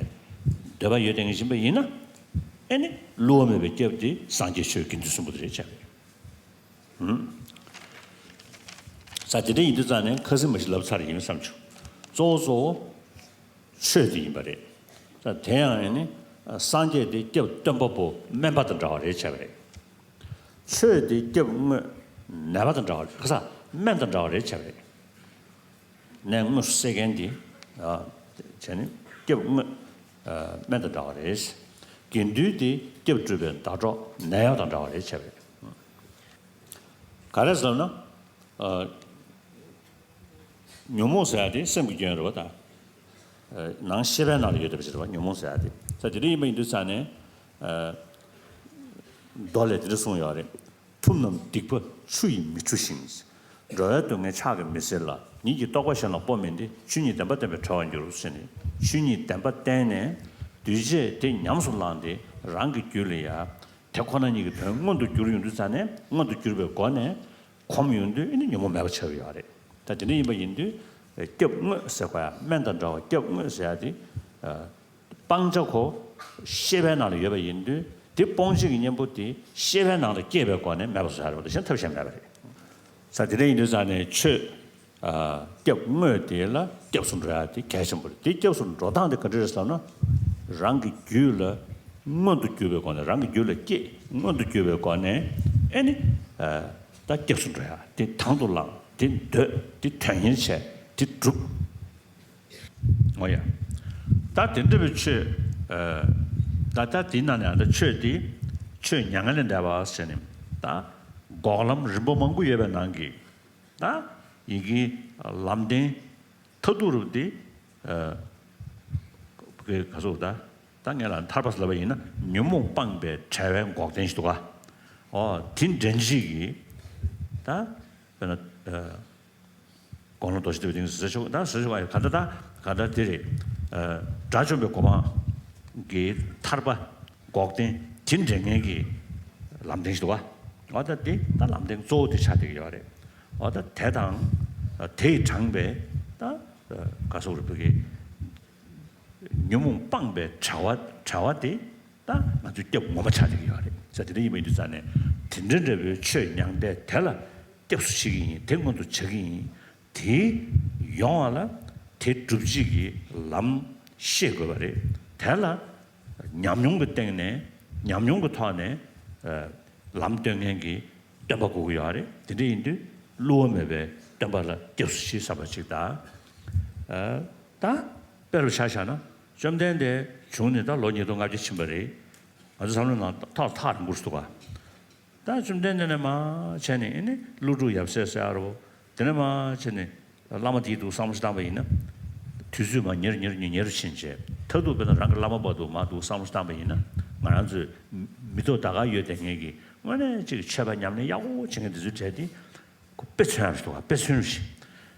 འདོད་པ་ཡོད་དེ་ངེས་ཅན་པ་ཡིན་ན། ཨེ་ནི་བསླུ་བ་མེད་པའི་སྐྱབས་དེ་སངས་རྒྱས་ཆོས་དགེ་འདུན་གསུམ་པོ་དེ་རེད་བྱས་པ་རེད། ས་དེ་འདྲ་ཡིན་དུས་ཙང་ནས་ཁ་སིམ་མ་ཞིག་ལབ་ཚར་ཡིན་བསམ་བྱུང་། གཙོ་བོ་གཙོ་བོ་ཆོས་དེ་ཡིན་པ་རེད། ས་དེ་ཡང་ཨེ་ནི་སངས་རྒྱས་དེ་སྐྱབས་སྟོན་པ་པོ་སྨན་པ་དང་འདྲ་བ་རེད་བྱས་པ་རེད། ཆོས་དེ་སྐྱབས་དངོས་ནད་པ་དང་འདྲ་བ་རེད། ཁ་ས་སྨན་དང་འདྲ་བ་རེད་བྱས་པ་རེད། ནད་དངོས་སུ་སེལ་མཁན་དེ་བྱས་ནས་སྐྱབས་དངོས་སྨན་དང་འདྲ་བ་རེད། དགེ་འདུན་དེ་སྐྱབས་སྒྲུབ་པའི་ཟླ་གྲོགས་ནད་གཡོག་དང་འདྲ་བ་རེད་བྱས་པ་རེད། ག་རེ་ཟེར་ན། ཉོན་མོངས་ཟེར་ཡ་དེ་སེམས་ཀྱི་སྐྱོན་རེད་བ་ད། ནང་ཤེས་པའི་ནང་ལ་ཡོད་བསྡད་པ་ཞིག་རེད་བ་ཉོན་མོངས་ཟེར་ཡ་དེ། ས་དེ་འདྲ་ཡིན་པ་ཡིན་དུས་ཙང་ནས། མདོ་ལས་དེ་འདྲ་གསུངས་ཡོད་རེད། ཐུབ་རྣམས་སྡིག་པ་ཆུ་ཡིས་མི་འཁྲུ་ཞིང་། འགྲོ་བའི་སྡུག་བསྔལ་ཕྱག་གིས་མི་སེལ་ལ། ཉིད་ཀྱི་རྟོགས་པ་གཞན་ལ་སྤོ་མིན་ཏེ། ཆོས་ཉིད་བདེན་པ་བསྟན་པས་གྲོལ་བར་འགྱུར་ཟེར་ནས་ཆོས་ཉིད་བདེན་པ་བསྟན་ནས་འདུས་བྱས་དེ་ཉམས་སུ་བླངས་ཏེ་རང་གི་རྒྱུད་ལ་ཡ། དེ་ཁོ་ན་ཉིད་ཀྱི་དོན་མངོན་དུ་གྱུར་ཡོང་དུས་ཙང་ནས་མངོན་དུ་གྱུར་པའི་སྒོ་ནས་གོམས་ཡོང་དུས་ཨེ་ནི་ཉོན་མོངས་མེད་པ་ཆགས་ཀྱི་ཡོད་རེད། ད་དེ་འདྲ་ཡིན་པ་ཡིན་དུས་སྐྱབས་དངོས་ཟེར་དགོས་ཡ་སྨན་དང་འདྲ་བ་སྐྱབས་དངོས་ཟེར་ཡ་དེ་སྤང་བྱ་ཁོ་ཤེས་པའི་ནང་ལ་ཡོད་པ་ཡིན་དུས་དེ་སྤོང་བྱེད་ཀྱི་གཉེན་པོ་དེ་ཤེས་པའི་ནང་ལ་སྐྱེས་པའི་སྒོ་ནས་མེད་པ་བཟོ་ཡ་རེད་བ། དེ་གཞན་ཐབས་གཞན་མེད་པ་རེད། ས་དེ་འདྲ་ཡིན་དུས་ཙང་ནས་ཆོས། སྐྱབས་དངོས་དེ་ལ་སྐྱབས་སུ་འགྲོ་ཡ་དེ་གལ་ཆེན་པོ་རེད། དེ་སྐྱབས་སུ་འགྲོ་སྟངས་དེ་ག་འདྲ་རེད་ཟེར་ན། རང་གི་རྒྱུད་ལ་མངོན་དུ་གྱུར་པའི་སྒོ་ནས་རང་གི་རྒྱུད་ལ་སྐྱེས་མངོན་དུ་གྱུར་པའི་སྒོ་ནས་ཨེ་ནི། ད་སྐྱབས་སུ་འགྲོ་ཡ་དེ་དང་དུ་བླངས་དེ་འདོད་དེ་དོན་གཉེར་བྱས་དེ་སྒྲུབ། འོ་ཡ། ད་དེ་འདྲ་བའི་ཆོས། ད་ད་དེ་ནང་ནས་ད་ཆོས་དེ་ཆོས་མྱ་ངན་ལས་འདས་པ་ཟེར་ནས་ད་འགོག་ལམ་རིམ་པ་མང་པོ་ཡོད་པའི་ནང་གི་ད་ཡི་གེ་ལམ་བདེན་མཐར་ཐུག་རུ་དེ་ག་ཟེར་ད་ད་ངས་ལ་ཐར་པ་ཟེར་ལབ་པ་ཡིན་ན་ཉོན་མོངས་སྤངས་པའི་བྲལ་བའི་འགོག་བདེན་ཞིག་འདུག་ག་འོ་དེ་འདྲ་ཞིག་གིས་ད་དཔེར་ན་དགོངས་ལ་རྡོ་རྗེ་ཐེག་པའི་སྟེང་ཟེར་ཆོག་ད་ཟེར་ཆོག་ག་ད་ད་ག་ད་དེ་རེད། དགྲ་བཅོམ་པའི་གོ་འཕང་གི་ཐར་པ། འགོག་བདེན་དེ་འདྲ་ངེས་ཀྱི་ལམ་བདེན་ཞིག་འདུག་ག་འོ་ད་དེ་ད་ལམ་བདེན་གཙོ་བོ་དེ་ཆགས་བསྡད་ཀྱི་ཡོད་རེད། འོ་ད་དེ་དང་དེས་དྲངས་པའི་ད་ག་སོག་རུ་བོད་ཀྱི་ཉོན་མོངས་སྤངས་པའི་བྲལ་བ་བྲལ་བ་དེ་ད་ང་ཚོའི་སྐྱབས་ངོ་མ་ཆགས་བསྡད་ཀྱི་ཡོད་རེད། ས་དེ་འདྲ་ཡིན་པ་ཡིན་དུས་ཙང་ནས་དེ་འདྲ་འདྲ་བོའི་ཆོས་མྱང་འདས་དེ་ལ་སྐྱབས་སུ་མཆི་གི་ཡིན། དེ་མངོན་དུ་བྱ་གི་ཡིན། དེ་ཡོང་བ་ལ་དེ་སྒྲུབ་བྱེད་ཀྱི་ལམ་ཤེས་དགོས་པ་རེད། དེ་ལ་ཉམས་མྱོང་གི་སྟེང་ནས་ཉམས་མྱོང་གི་ཐོག་ནས་ལམ་སྟོན་མཁན་གྱི་སྟོན་པ་དགོས་ཀྱི་ཡོད་རེད། དེ་འདྲ་ཡིན་དུས་བསླུ་བ་མེད་པའི་སྟོན་པ་ལ་སྐྱབས་སུ་མཆི་བསམ་པ་ཅིག་དང་། ད་དཔེ་རུ་ཆ་བཞག་ན་བཅོམ་ལྡན་འདས་བྱུང་ནས་ད་ལོ་ཉིས་སྟོང་ལྔ་བརྒྱ་ཕྱིན་པ་རེད། ང་ཚོ་བསམ་བློ་ནང་ཐག་ཐག་རིང་པོར་འདུག་ག་ད་བཅོམ་ལྡན་འདས་ནས་མར་བྱས་ནས་ཨེ་ནི་ཀླུ་སྒྲུབ་ཡབ་སྲས་ཟེར་ཡ་རོ། དེ་ནས་མར་བྱས་ནས་བླ་མ་དེའི་འདུག་བསམ་བློ་ཞིག་བཏང་པ་ཡིན་ན། དུས་ཚོད་མར་ཉེ་རུ་ཉེ་རུ་ཉེ་རུ་ཕྱིན་བྱས་མཐར་ཐུག་དཔེར་ན་རང་གི་བླ་མ་བར་དུ་མར་འདུག་བསམ་བློ་ཞིག་བཏང་པ་ཡིན་ན། ང་རང་ཚོའི་མི་ཐོག་ད་ག་ཡོད་དེ་ངེད་ཀྱི་དངོས་གནས་ཅིག་ཆོས་པ་ཉམས་ལེན་ཡག་པོ་བྱེད་མཁན་དེ་ཚོའི་གྲས་དེ་དཔེ་མཚོན་ཡག་ཞིག་འདུག་ག་དཔེ་མཚོན་ཞིག་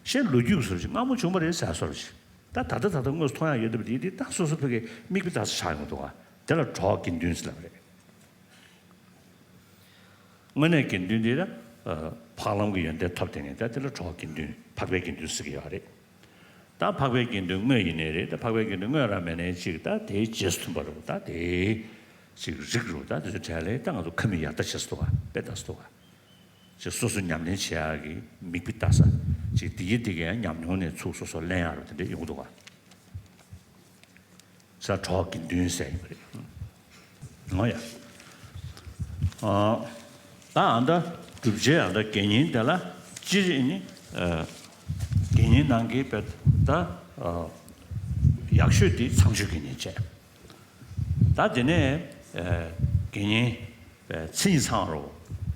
གཞན་ལོ་རྒྱུས་ཀྱི་བཟོ་འདྲ་ཞིག་སྔ་མོ་བྱུང་བ་རེད་ཟེར་བཟོ་འདྲ་ཞིག་ད་ད་ལྟ་ད་ལྟ་དངོས་སུ་མཐོང་ཡག་ཡོད་བསྡད་པ་དེ་དེ་ད་སོ་སོ་ཕ་གིའི་མིག་དཔེ་ལྟ་ས་ཆགས་ཡོང་གི་འདུག་ག་དེ་ལ་གྲོགས་དགེ་འདུན་ཟེར་ལབ་པ་རེད། དངོས་གནས་དགེ་འདུན་འདི་ལ་འཕགས་ལམ་གྱི་ཡོན་ཏན་ཐོབ་བསྡད་མཁན་ད་དེ་ལ་གྲོགས་དགེ་འདུན་འཕགས་པའི་དགེ་འདུན་ཟེར་གྱི་ཡོད་རེད། ད་འཕགས་པའི་དགེ་འདུན་དངོས་ཡིན་ནའི་རེད། ད་འཕགས་པའི་དགེ་འདུན་དངོས་རང་མེད་ནའི་ཅིག་ད་དེའི་རྗེས་སུ་མཐུན་པ་རུ་ད་དེའི་ཅིག་རིགས་རུ་ད་དེ་ཚོ་གྲས་ལས་ད་ང་ཚོ་ཁ་མིག་ཡར་ལྟ་བྱེད་ས་འདུག་ག་དཔེ་ལྟ་ས་འདུག་ག་ཅིག་སོ་སོ་ཉམས་ལེན་བྱེད་ཡག་གི་མིག་དཔེ་ལྟ་ས་ཅིག་དེ་གི་དེ་གའི་ཉམས་མྱོང་ནས་ཚུར་སོ་སོ་ལེན་ཡག་རུ་དེ་འདྲས་ཡོང་གི་འདུག་ག་ས་གྲོགས་དགེ་འདུན་ཟེར་ཡིན་པ་རེད། འོ་ཡ། ཨ། ད་ཨ་མདའ་སྒྲུབ་བྱེད་ཨ་མདའ་དགེ་བསྙེན་དེ་ལ་སྤྱིར་ནི་ཨ་དགེ་བསྙེན་ནང་གི་དཔེ་ད་ཨ་ཡག་ཤོས་དེ་ཚངས་སྤྱོད་དགེ་བསྙེན་བྱས། ད་དེ་ནས་ཨ་དགེ་བསྙེན་ཨ་མཚན་ཉིད་ཚང་རོ་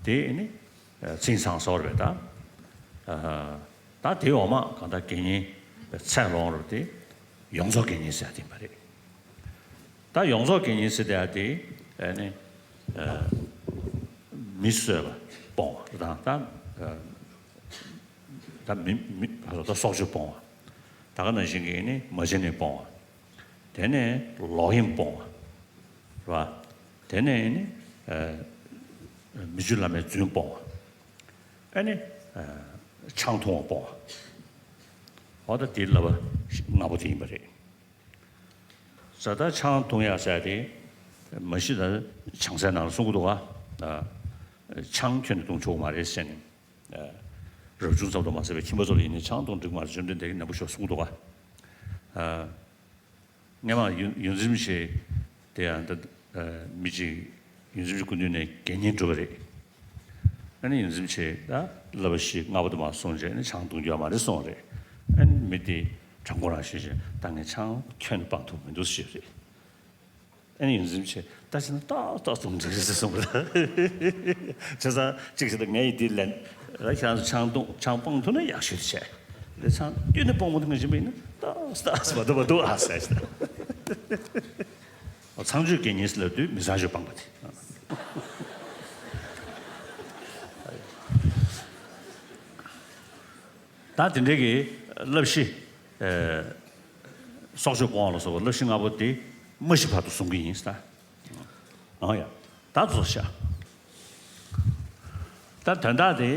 དེ་ནི་ཨ་མཚན་ཉིད་ཚང་ཟེར་བ་རེད་ད། ཨ། ད་དེའི་འོག་མ་གང་ལྟར་དགེ་བསྙེན་ཚད་ལོངས་རབ་དེ་ཡོངས་རྫོགས་དགེ་བསྙེན་ཟེར་ཡ་དེ་ཡིན་པ་རེད། ད་ཡོངས་རྫོགས་དགེ་བསྙེན་ཟེར་ཡ་དེ་ཨ་ནི་ཨ་མི་གསོད་པ་སྤོང་བ་དང་ད་ཨ་ད་མི་མི་ད་སྲོག་གཅོད་སྤོང་བ་ད་ག་ནང་བཞིན་གྱི་ནི་མ་བྱིན་ནས་སྤོང་བ། དེ་ནས་ལོག་གཡེམ་སྤོང་བ། རེད་བ། དེ་ནས་ནི་ཨ་མི་རྗེ་བླ་མའི་རྫུན་སྤོང་བ། ཨ་ནི་ཨ་ཆང་འཐུང་བ་སྤོང་བ། འོ་ད་དེ་བསླབ་པ་ལྔ་པོ་དེ་ཡིན་པ་རེད། ས་ད་ཆང་འཐུང་ཡག་ཟེར་དེ་ མ་གཞི་ད་ཆང་སའི་ནང་ལ་གསུང་གི་འདུག་ག་ཆང་ཁྱོན་ནས་བཏུང་ཆོག་མ་རེད་ཟེར་ནས། རབ་བྱུང་ཙམ་དུ་མ་ཟད་པའི་ཁྱིམ་པ་ཚོ་ལ་ཡིན་ནའི་ཆང་བཏུང་འགྲིག་མ་རེད། བཅོམ་ལྡན་འདས་ཀྱིས་ནན་པོ་ཞིག་གསུང་འདུག་ག་སྔས་མ་ཡོངས་འཛིན་ཆེ་དེ་ཡང་ད་མི་གཅིག་ཡོངས་འཛིན་ཆེ་སྐུ་མདུན་ནས་དགེ་བསྙེན་སྒྲུབ་པ་རེད། ཨ་ནི་ཡོངས་འཛིན་ཆེ་ད་བསླབ་པ་བཞི་ལྔ་པོ་དུ་མ་སོང་རྗེས་ནི་ཆང་བཏུང་རྒྱུ་ཡོད་མ་རེད་གསུངས་རེད། ཨ་ནི་མི་དེ་དྲང་པོ་རང་ཤོད་བྱས་ད་ངས་ཆང་ཁྱོན་ནས་སྤང་ཐུབ་མི་འདུག་ཞེས་རེད། ཨ་ནི་ཡོངས་འཛིན་ཆེ་ད་བྱས་ན་ཏག་ཏག་བཏུང་འགྲིག་རེད་ཟེར་གསུངས་པ་རེད། བྱས་ཙང་གཅིག་བྱས་ན་ངས་ཡི་དེ་ལན་ལ་ཁྱེད་རང་ཚོ་ཆང་བཏུང་ཆང་སྤང་ཐུབ་ན་ཡག་ཤོས་དེ་བྱས། ལས་ཆང་གཏན་ནས་སྤོང་མ་ཐུབ་མཁན་ཞིག་ཡིན་ན་ཏག་ཏག་མ་འདུག་མ་འདུག་ཨ་ཟེར། ཚངས་སྤྱོད་དགེ་བསྙེན་ཟེར་ལབ་དུས་མི་ཚངས་སྤྱོད་སྤངས་པ་དེ། ད་དེ་འདྲའི་གི་བསླབ་གཞི། ཨེ། སྲོག་གཅོད་སྤོང་བ་ལ་སོགས་པ་བསླབ་གཞི་ལྔ་པོ་དེ་མ་ཤི་བར་དུ་སྲུང་གི་ཡིན་ད། ཨང་ཡ། ད་ཚོ་ཤ། ད་དོན་དག་དེ།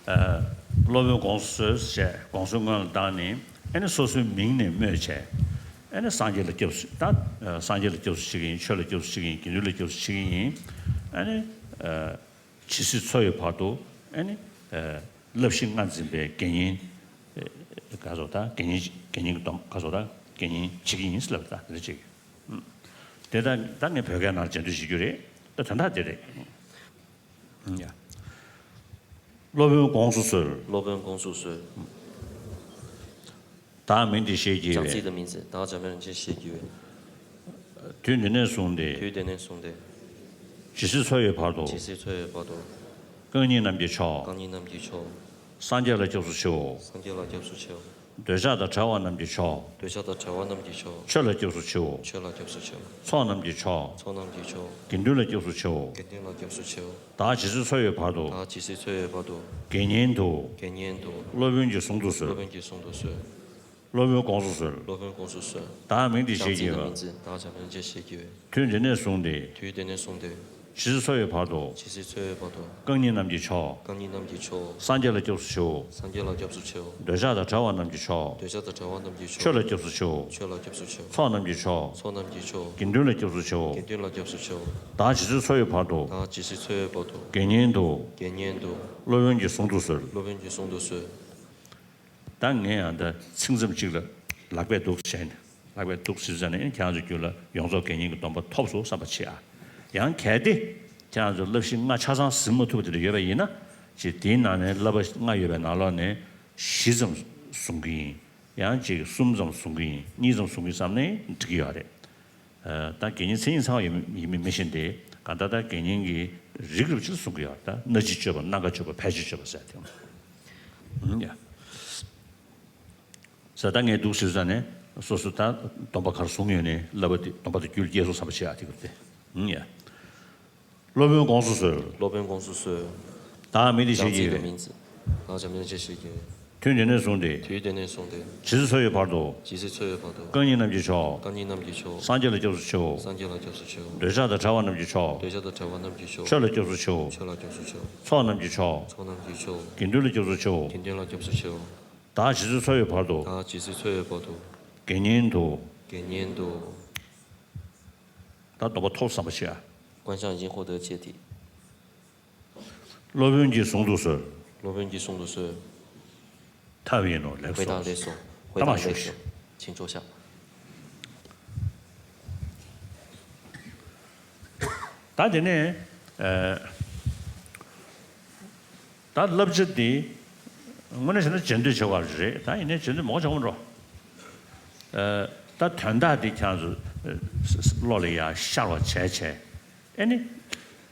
ཨ། སློབ་དཔོན་དགོངས་སུ་གསོལ་ཞེས་དགོངས་སུ་སྔོན་ལ་བཏང་ནས་ཨ་ནི་སོ་སོའི་མིང་ནས་སྨོས་བྱས། ཨ་ནི་སངས་རྒྱས་ལ་སྐྱབས་སུ་ད་སངས་རྒྱས་ལ་སྐྱབས་སུ་མཆི་གི་ཡིན། ཆོས་ལ་སྐྱབས་སུ་མཆི་གི་ཡིན། དགེ་འདུན་ལ་སྐྱབས་སུ་མཆི་གི་ཡིན། ཨ་ནི། ཨ། ཇི་སྲིད་འཚོ་བའི་བར་དུ་ཨ་ནི། ཨ། བསླབ་གཞི་ལྔ་འཛིན་པའི་དགེ་བསྙེན། ཨ། ག་ཚོད་ད་དགེ་བསྙེན་དགེ་བསྙེན་གྱི་སྡོམ་ག་ཚོད་ད་དགེ་བསྙེན་བྱེད་ཀྱི་ཡིན་ཟེར་ལབ་ད་དེ་འདྲ་བྱེད་ཀྱི། དེ་ལྟར་ད་ངས་བོད་སྐད་ནང་འགྲེལ་བསྡུར་ཞུ་རྒྱུ་རེད། ད་དོན་དག་དེ་རེད། ཡ། སློབ་དཔོན་དགོངས་སུ་གསོལ། སློབ་དཔོན་དགོངས་སུ་གསོལ། བདག་མིང་འདི་ཞེས་བགྱི་བས། བདག་མིང་འདི་ཞེས་བགྱི་བས། དུས་འདི་ནས་བཟུང་སྟེ། དུས་འདི་ནས་བཟུང་སྟེ། ཇི་སྲིད་འཚོ་བའི་བར་དུ། ཇི་སྲིད་འཚོ་བའི་བར་དུ། རྐང་གཉིས་རྣམས་ཀྱི་མཆོག་རྐང་གཉིས་རྣམས་ཀྱི་མཆོག་སངས་རྒྱས་ལ་སྐྱབས་སུ་མཆིའོ། སངས་རྒྱས་ལ་སྐྱབས་སུ་མཆིའོ། འདོད་ཆགས་དང་བྲལ་བ་རྣམས་ཀྱི་མཆོག་འདོད་ཆགས་དང་བྲལ་བ་རྣམས་ཀྱི་མཆོག་ཆོས་ལ་སྐྱབས་སུ་མཆིའོ། ཆོས་ལ་སྐྱབས་སུ་མཆིའོ། ཚོགས་རྣམས་ཀྱི་མཆོག་ཚོགས་རྣམས་ཀྱི་མཆོག་དགེ་འདུན་ལ་སྐྱབས་སུ་མཆིའོ། དགེ་འདུན་ལ་སྐྱབས་སུ་མཆིའོ། བདག་ཇི་སྲིད་འཚོ་བའི་བར་དུ། བདག་ཇི་སྲིད་འཚོ་བའི་བར་དུ། དགེ་བསྙེན་དུ། དགེ་བསྙེན་དུ། སློབ་དཔོན་གྱིས་གསུང་དུ་གསོལ། སློབ་དཔོན་གྱིས་གསུང་དུ་གསོལ། སློབ་དཔོན་དགོངས་སུ་གསོལ། སློབ་དཔོན་དགོངས་སུ་གསོལ། བདག་མིང་འདི་ཞེས་བགྱི་བས། བདག་མིང་འདི་ཞེས་བགྱི་བས། དུས་འདི་ནས་བཟུང་སྟེ། དུས་འདི་ནས་བཟུང་སྟེ། ཇི་སྲིད་འཚོ་བའི་བར་དུ། ཇི་སྲིད་འཚོ་བའི་བར་དུ། རྐང་གཉིས་རྣམས་ཀྱི་མཆོག་རྐང་གཉིས་རྣམས་ཀྱི་མཆོག་སངས་རྒྱས་ལ་སྐྱབས་སུ་མཆིའོ། སངས་རྒྱས་ལ་སྐྱབས་སུ་མཆིའོ། འདོད་ཆགས་དང་བྲལ་བ་རྣམས་ཀྱི་མཆོག་འདོད་ཆགས་དང་བྲལ་བ་རྣམས་ཀྱི་མཆོག་ཆོས་ལ་སྐྱབས་སུ་མཆིའོ། ཆོས་ལ་སྐྱབས་སུ་མཆིའོ། ཚོགས་རྣམས་ཀྱི་མཆོག་ཚོགས་རྣམས་ཀྱི་མཆོག་དགེ་འདུན་ལ་སྐྱབས་སུ་མཆིའོ། དགེ་འདུན་ལ་སྐྱབས་སུ་མཆིའོ། བདག་ཇི་སྲིད་འཚོ་བའི་བར་དུ། བདག་ཇི་སྲིད་འཚོ་བའི་བར་དུ། དགེ་བསྙེན་དུ། དགེ་བསྙེན་དུ། སློབ་དཔོན་གྱིས་གསུང་དུ་གསོལ། སློབ་དཔོན་གྱིས་གསུང་དུ་གསོལ། ད་ངས་ཡང་ད་ཚིག་མཚམས་གཅིག་ལ་ལག་པས་འདུག་བྱས་ནས་ལག་པས་འདུག་ཟེར་ཙང་ནས་ཁྱེད་རང་ཚོ་རྒྱུད་ལ་ཡོངས་རྫོགས་དགེ་བསྙེན་གྱི་སྡོམ་པ་ཐོབ་སོང་བསམ་པ་བྱེད་ཨ། ཡང་གལ་ཏེ་ཁྱེད་རང་ཚོ་བསླབ་གཞི་ལྔ་ཆ་ཚང་ཟིན་མ་ཐུབ་པ་དེ་འདྲ་ཡོད་པ་ཡིན་ན་ཅིག་དེའི་ནང་ནས་བསླབ་པ་ལྔ་ཡོད་པའི་ནང་ལོགས་ནས་བཞི་ཙམ་བཟུང་གི་ཡིན། ཡང་ཅིག་གསུམ་ཙམ་བཟུང་གི་ཡིན། གཉིས་ཙམ་བཟུང་གི་ཡིན་བསམ་ནས་འགྲིག་གི་ཡོད་རེད། ད་དགེ་བསྙེན་མཚན་ཉིད་ཚང་བ་ཡིན་མིན་མི་ཤེས་ཏེ་གང་ལྟར་ད་དགེ་བསྙེན་གྱི་རིགས་རུ་ཅིག་གསུང་གི་ཡོད་ད། སྣ་གཅིག་སྤྱོད་པ། སྣ་འགའ་སྤྱོད་པ། ཕལ་ཆེར་སྤྱོད་པ་ཟེར་དེ། ཡ། ཟེར་ད་ངས་འདུག་ཟེར་ཙང་ནས་སོ་སོ་ད་སྡོམ་པ་ག་རེ་བཟུང་ཡོད་ནས་བསླབ་པ་དེ་སྡོམ་པ་དེ་རྒྱུད་ལ་སྐྱེས་སོང་བསམ་པ་བྱེད་ཨ་དེ་ག་དེ། ཡ། སློབ་དཔོན་དགོངས་སུ་གསོལ། སློབ་དཔོན་དགོངས་སུ་གསོལ། བདག་མིང་འདི་ཞེས་བགྱི་བས། བདག་ཅག་མིང་འདི་ཞེས་བགྱི་བས། དུས་འདི་ནས་བཟུང་སྟེ། དུས་འདི་ནས་བཟུང་སྟེ། ཇི་སྲིད་འཚོ་བའི་བར་དུ། ཇི་སྲིད་འཚོ་བའི་བར་དུ། རྐང་གཉིས་རྣམས་ཀྱི་མཆོག་རྐང་གཉིས་རྣམས་ཀྱི་མཆོག་སངས་རྒྱས་ལ་སྐྱབས་སུ་མཆིའོ། སངས་རྒྱས་ལ་སྐྱབས་སུ་མཆིའོ། འདོད་ཆགས་དང་བྲལ་བ་རྣམས་ཀྱི་མཆོག་འདོད་ཆགས་དང་བྲལ་བ་རྣམས་ཀྱི་མཆོག་ཆོས་ལ་སྐྱབས་སུ་མཆིའོ། ཆོས་ལ་སྐྱབས་སུ་མཆིའོ། ཚོགས་རྣམས་ཀྱི་མཆོག་ཚོགས་རྣམས་ཀྱི་མཆོག་དགེ་འདུན་ལ་སྐྱབས་སུ་མཆིའོ། དགེ་འདུན་ལ་སྐྱབས་སུ་མཆིའོ། བདག་ཇི་སྲིད་འཚོ་བའི་བར་དུ། བདག་ཇི་སྲིད་འཚོ་བའི་བར་དུ། དགེ་བསྙེན་དུ། དགེ་བསྙེན་དུ། ད་སྡོམ་པ་ཐོབ་བསམ་པ་བྱེད་ཨ། 观想已经获得戒体。 སློབ་དཔོན་གྱིས་གསུང་དུ་གསོལ། སློབ་དཔོན་གྱིས་གསུང་དུ་གསོལ། ཐབས་ཡིན་ནོ། ལེགས་སོ། 回答ལེགས་སོ། 回答ལེགས་སོ། 请坐下。 ད་དེ་ནས་ཨ། ད་བསླབ་བྱ་འདི་དངོས་གནས་བྱས་ན་བྱེད་འདོད་བྱེད་པ་རེད། ད་ཡིན་ནའི་བྱེད་འདོད་མང་པོ་བྱུང་འགྲོ། ཨ། ད་དོན་དག་འདི་ཁྱེད་རང་ཚོ་བློ་ལ་ཡར་ཤར་བ་བྱས་བྱས། ཨེ་ནི།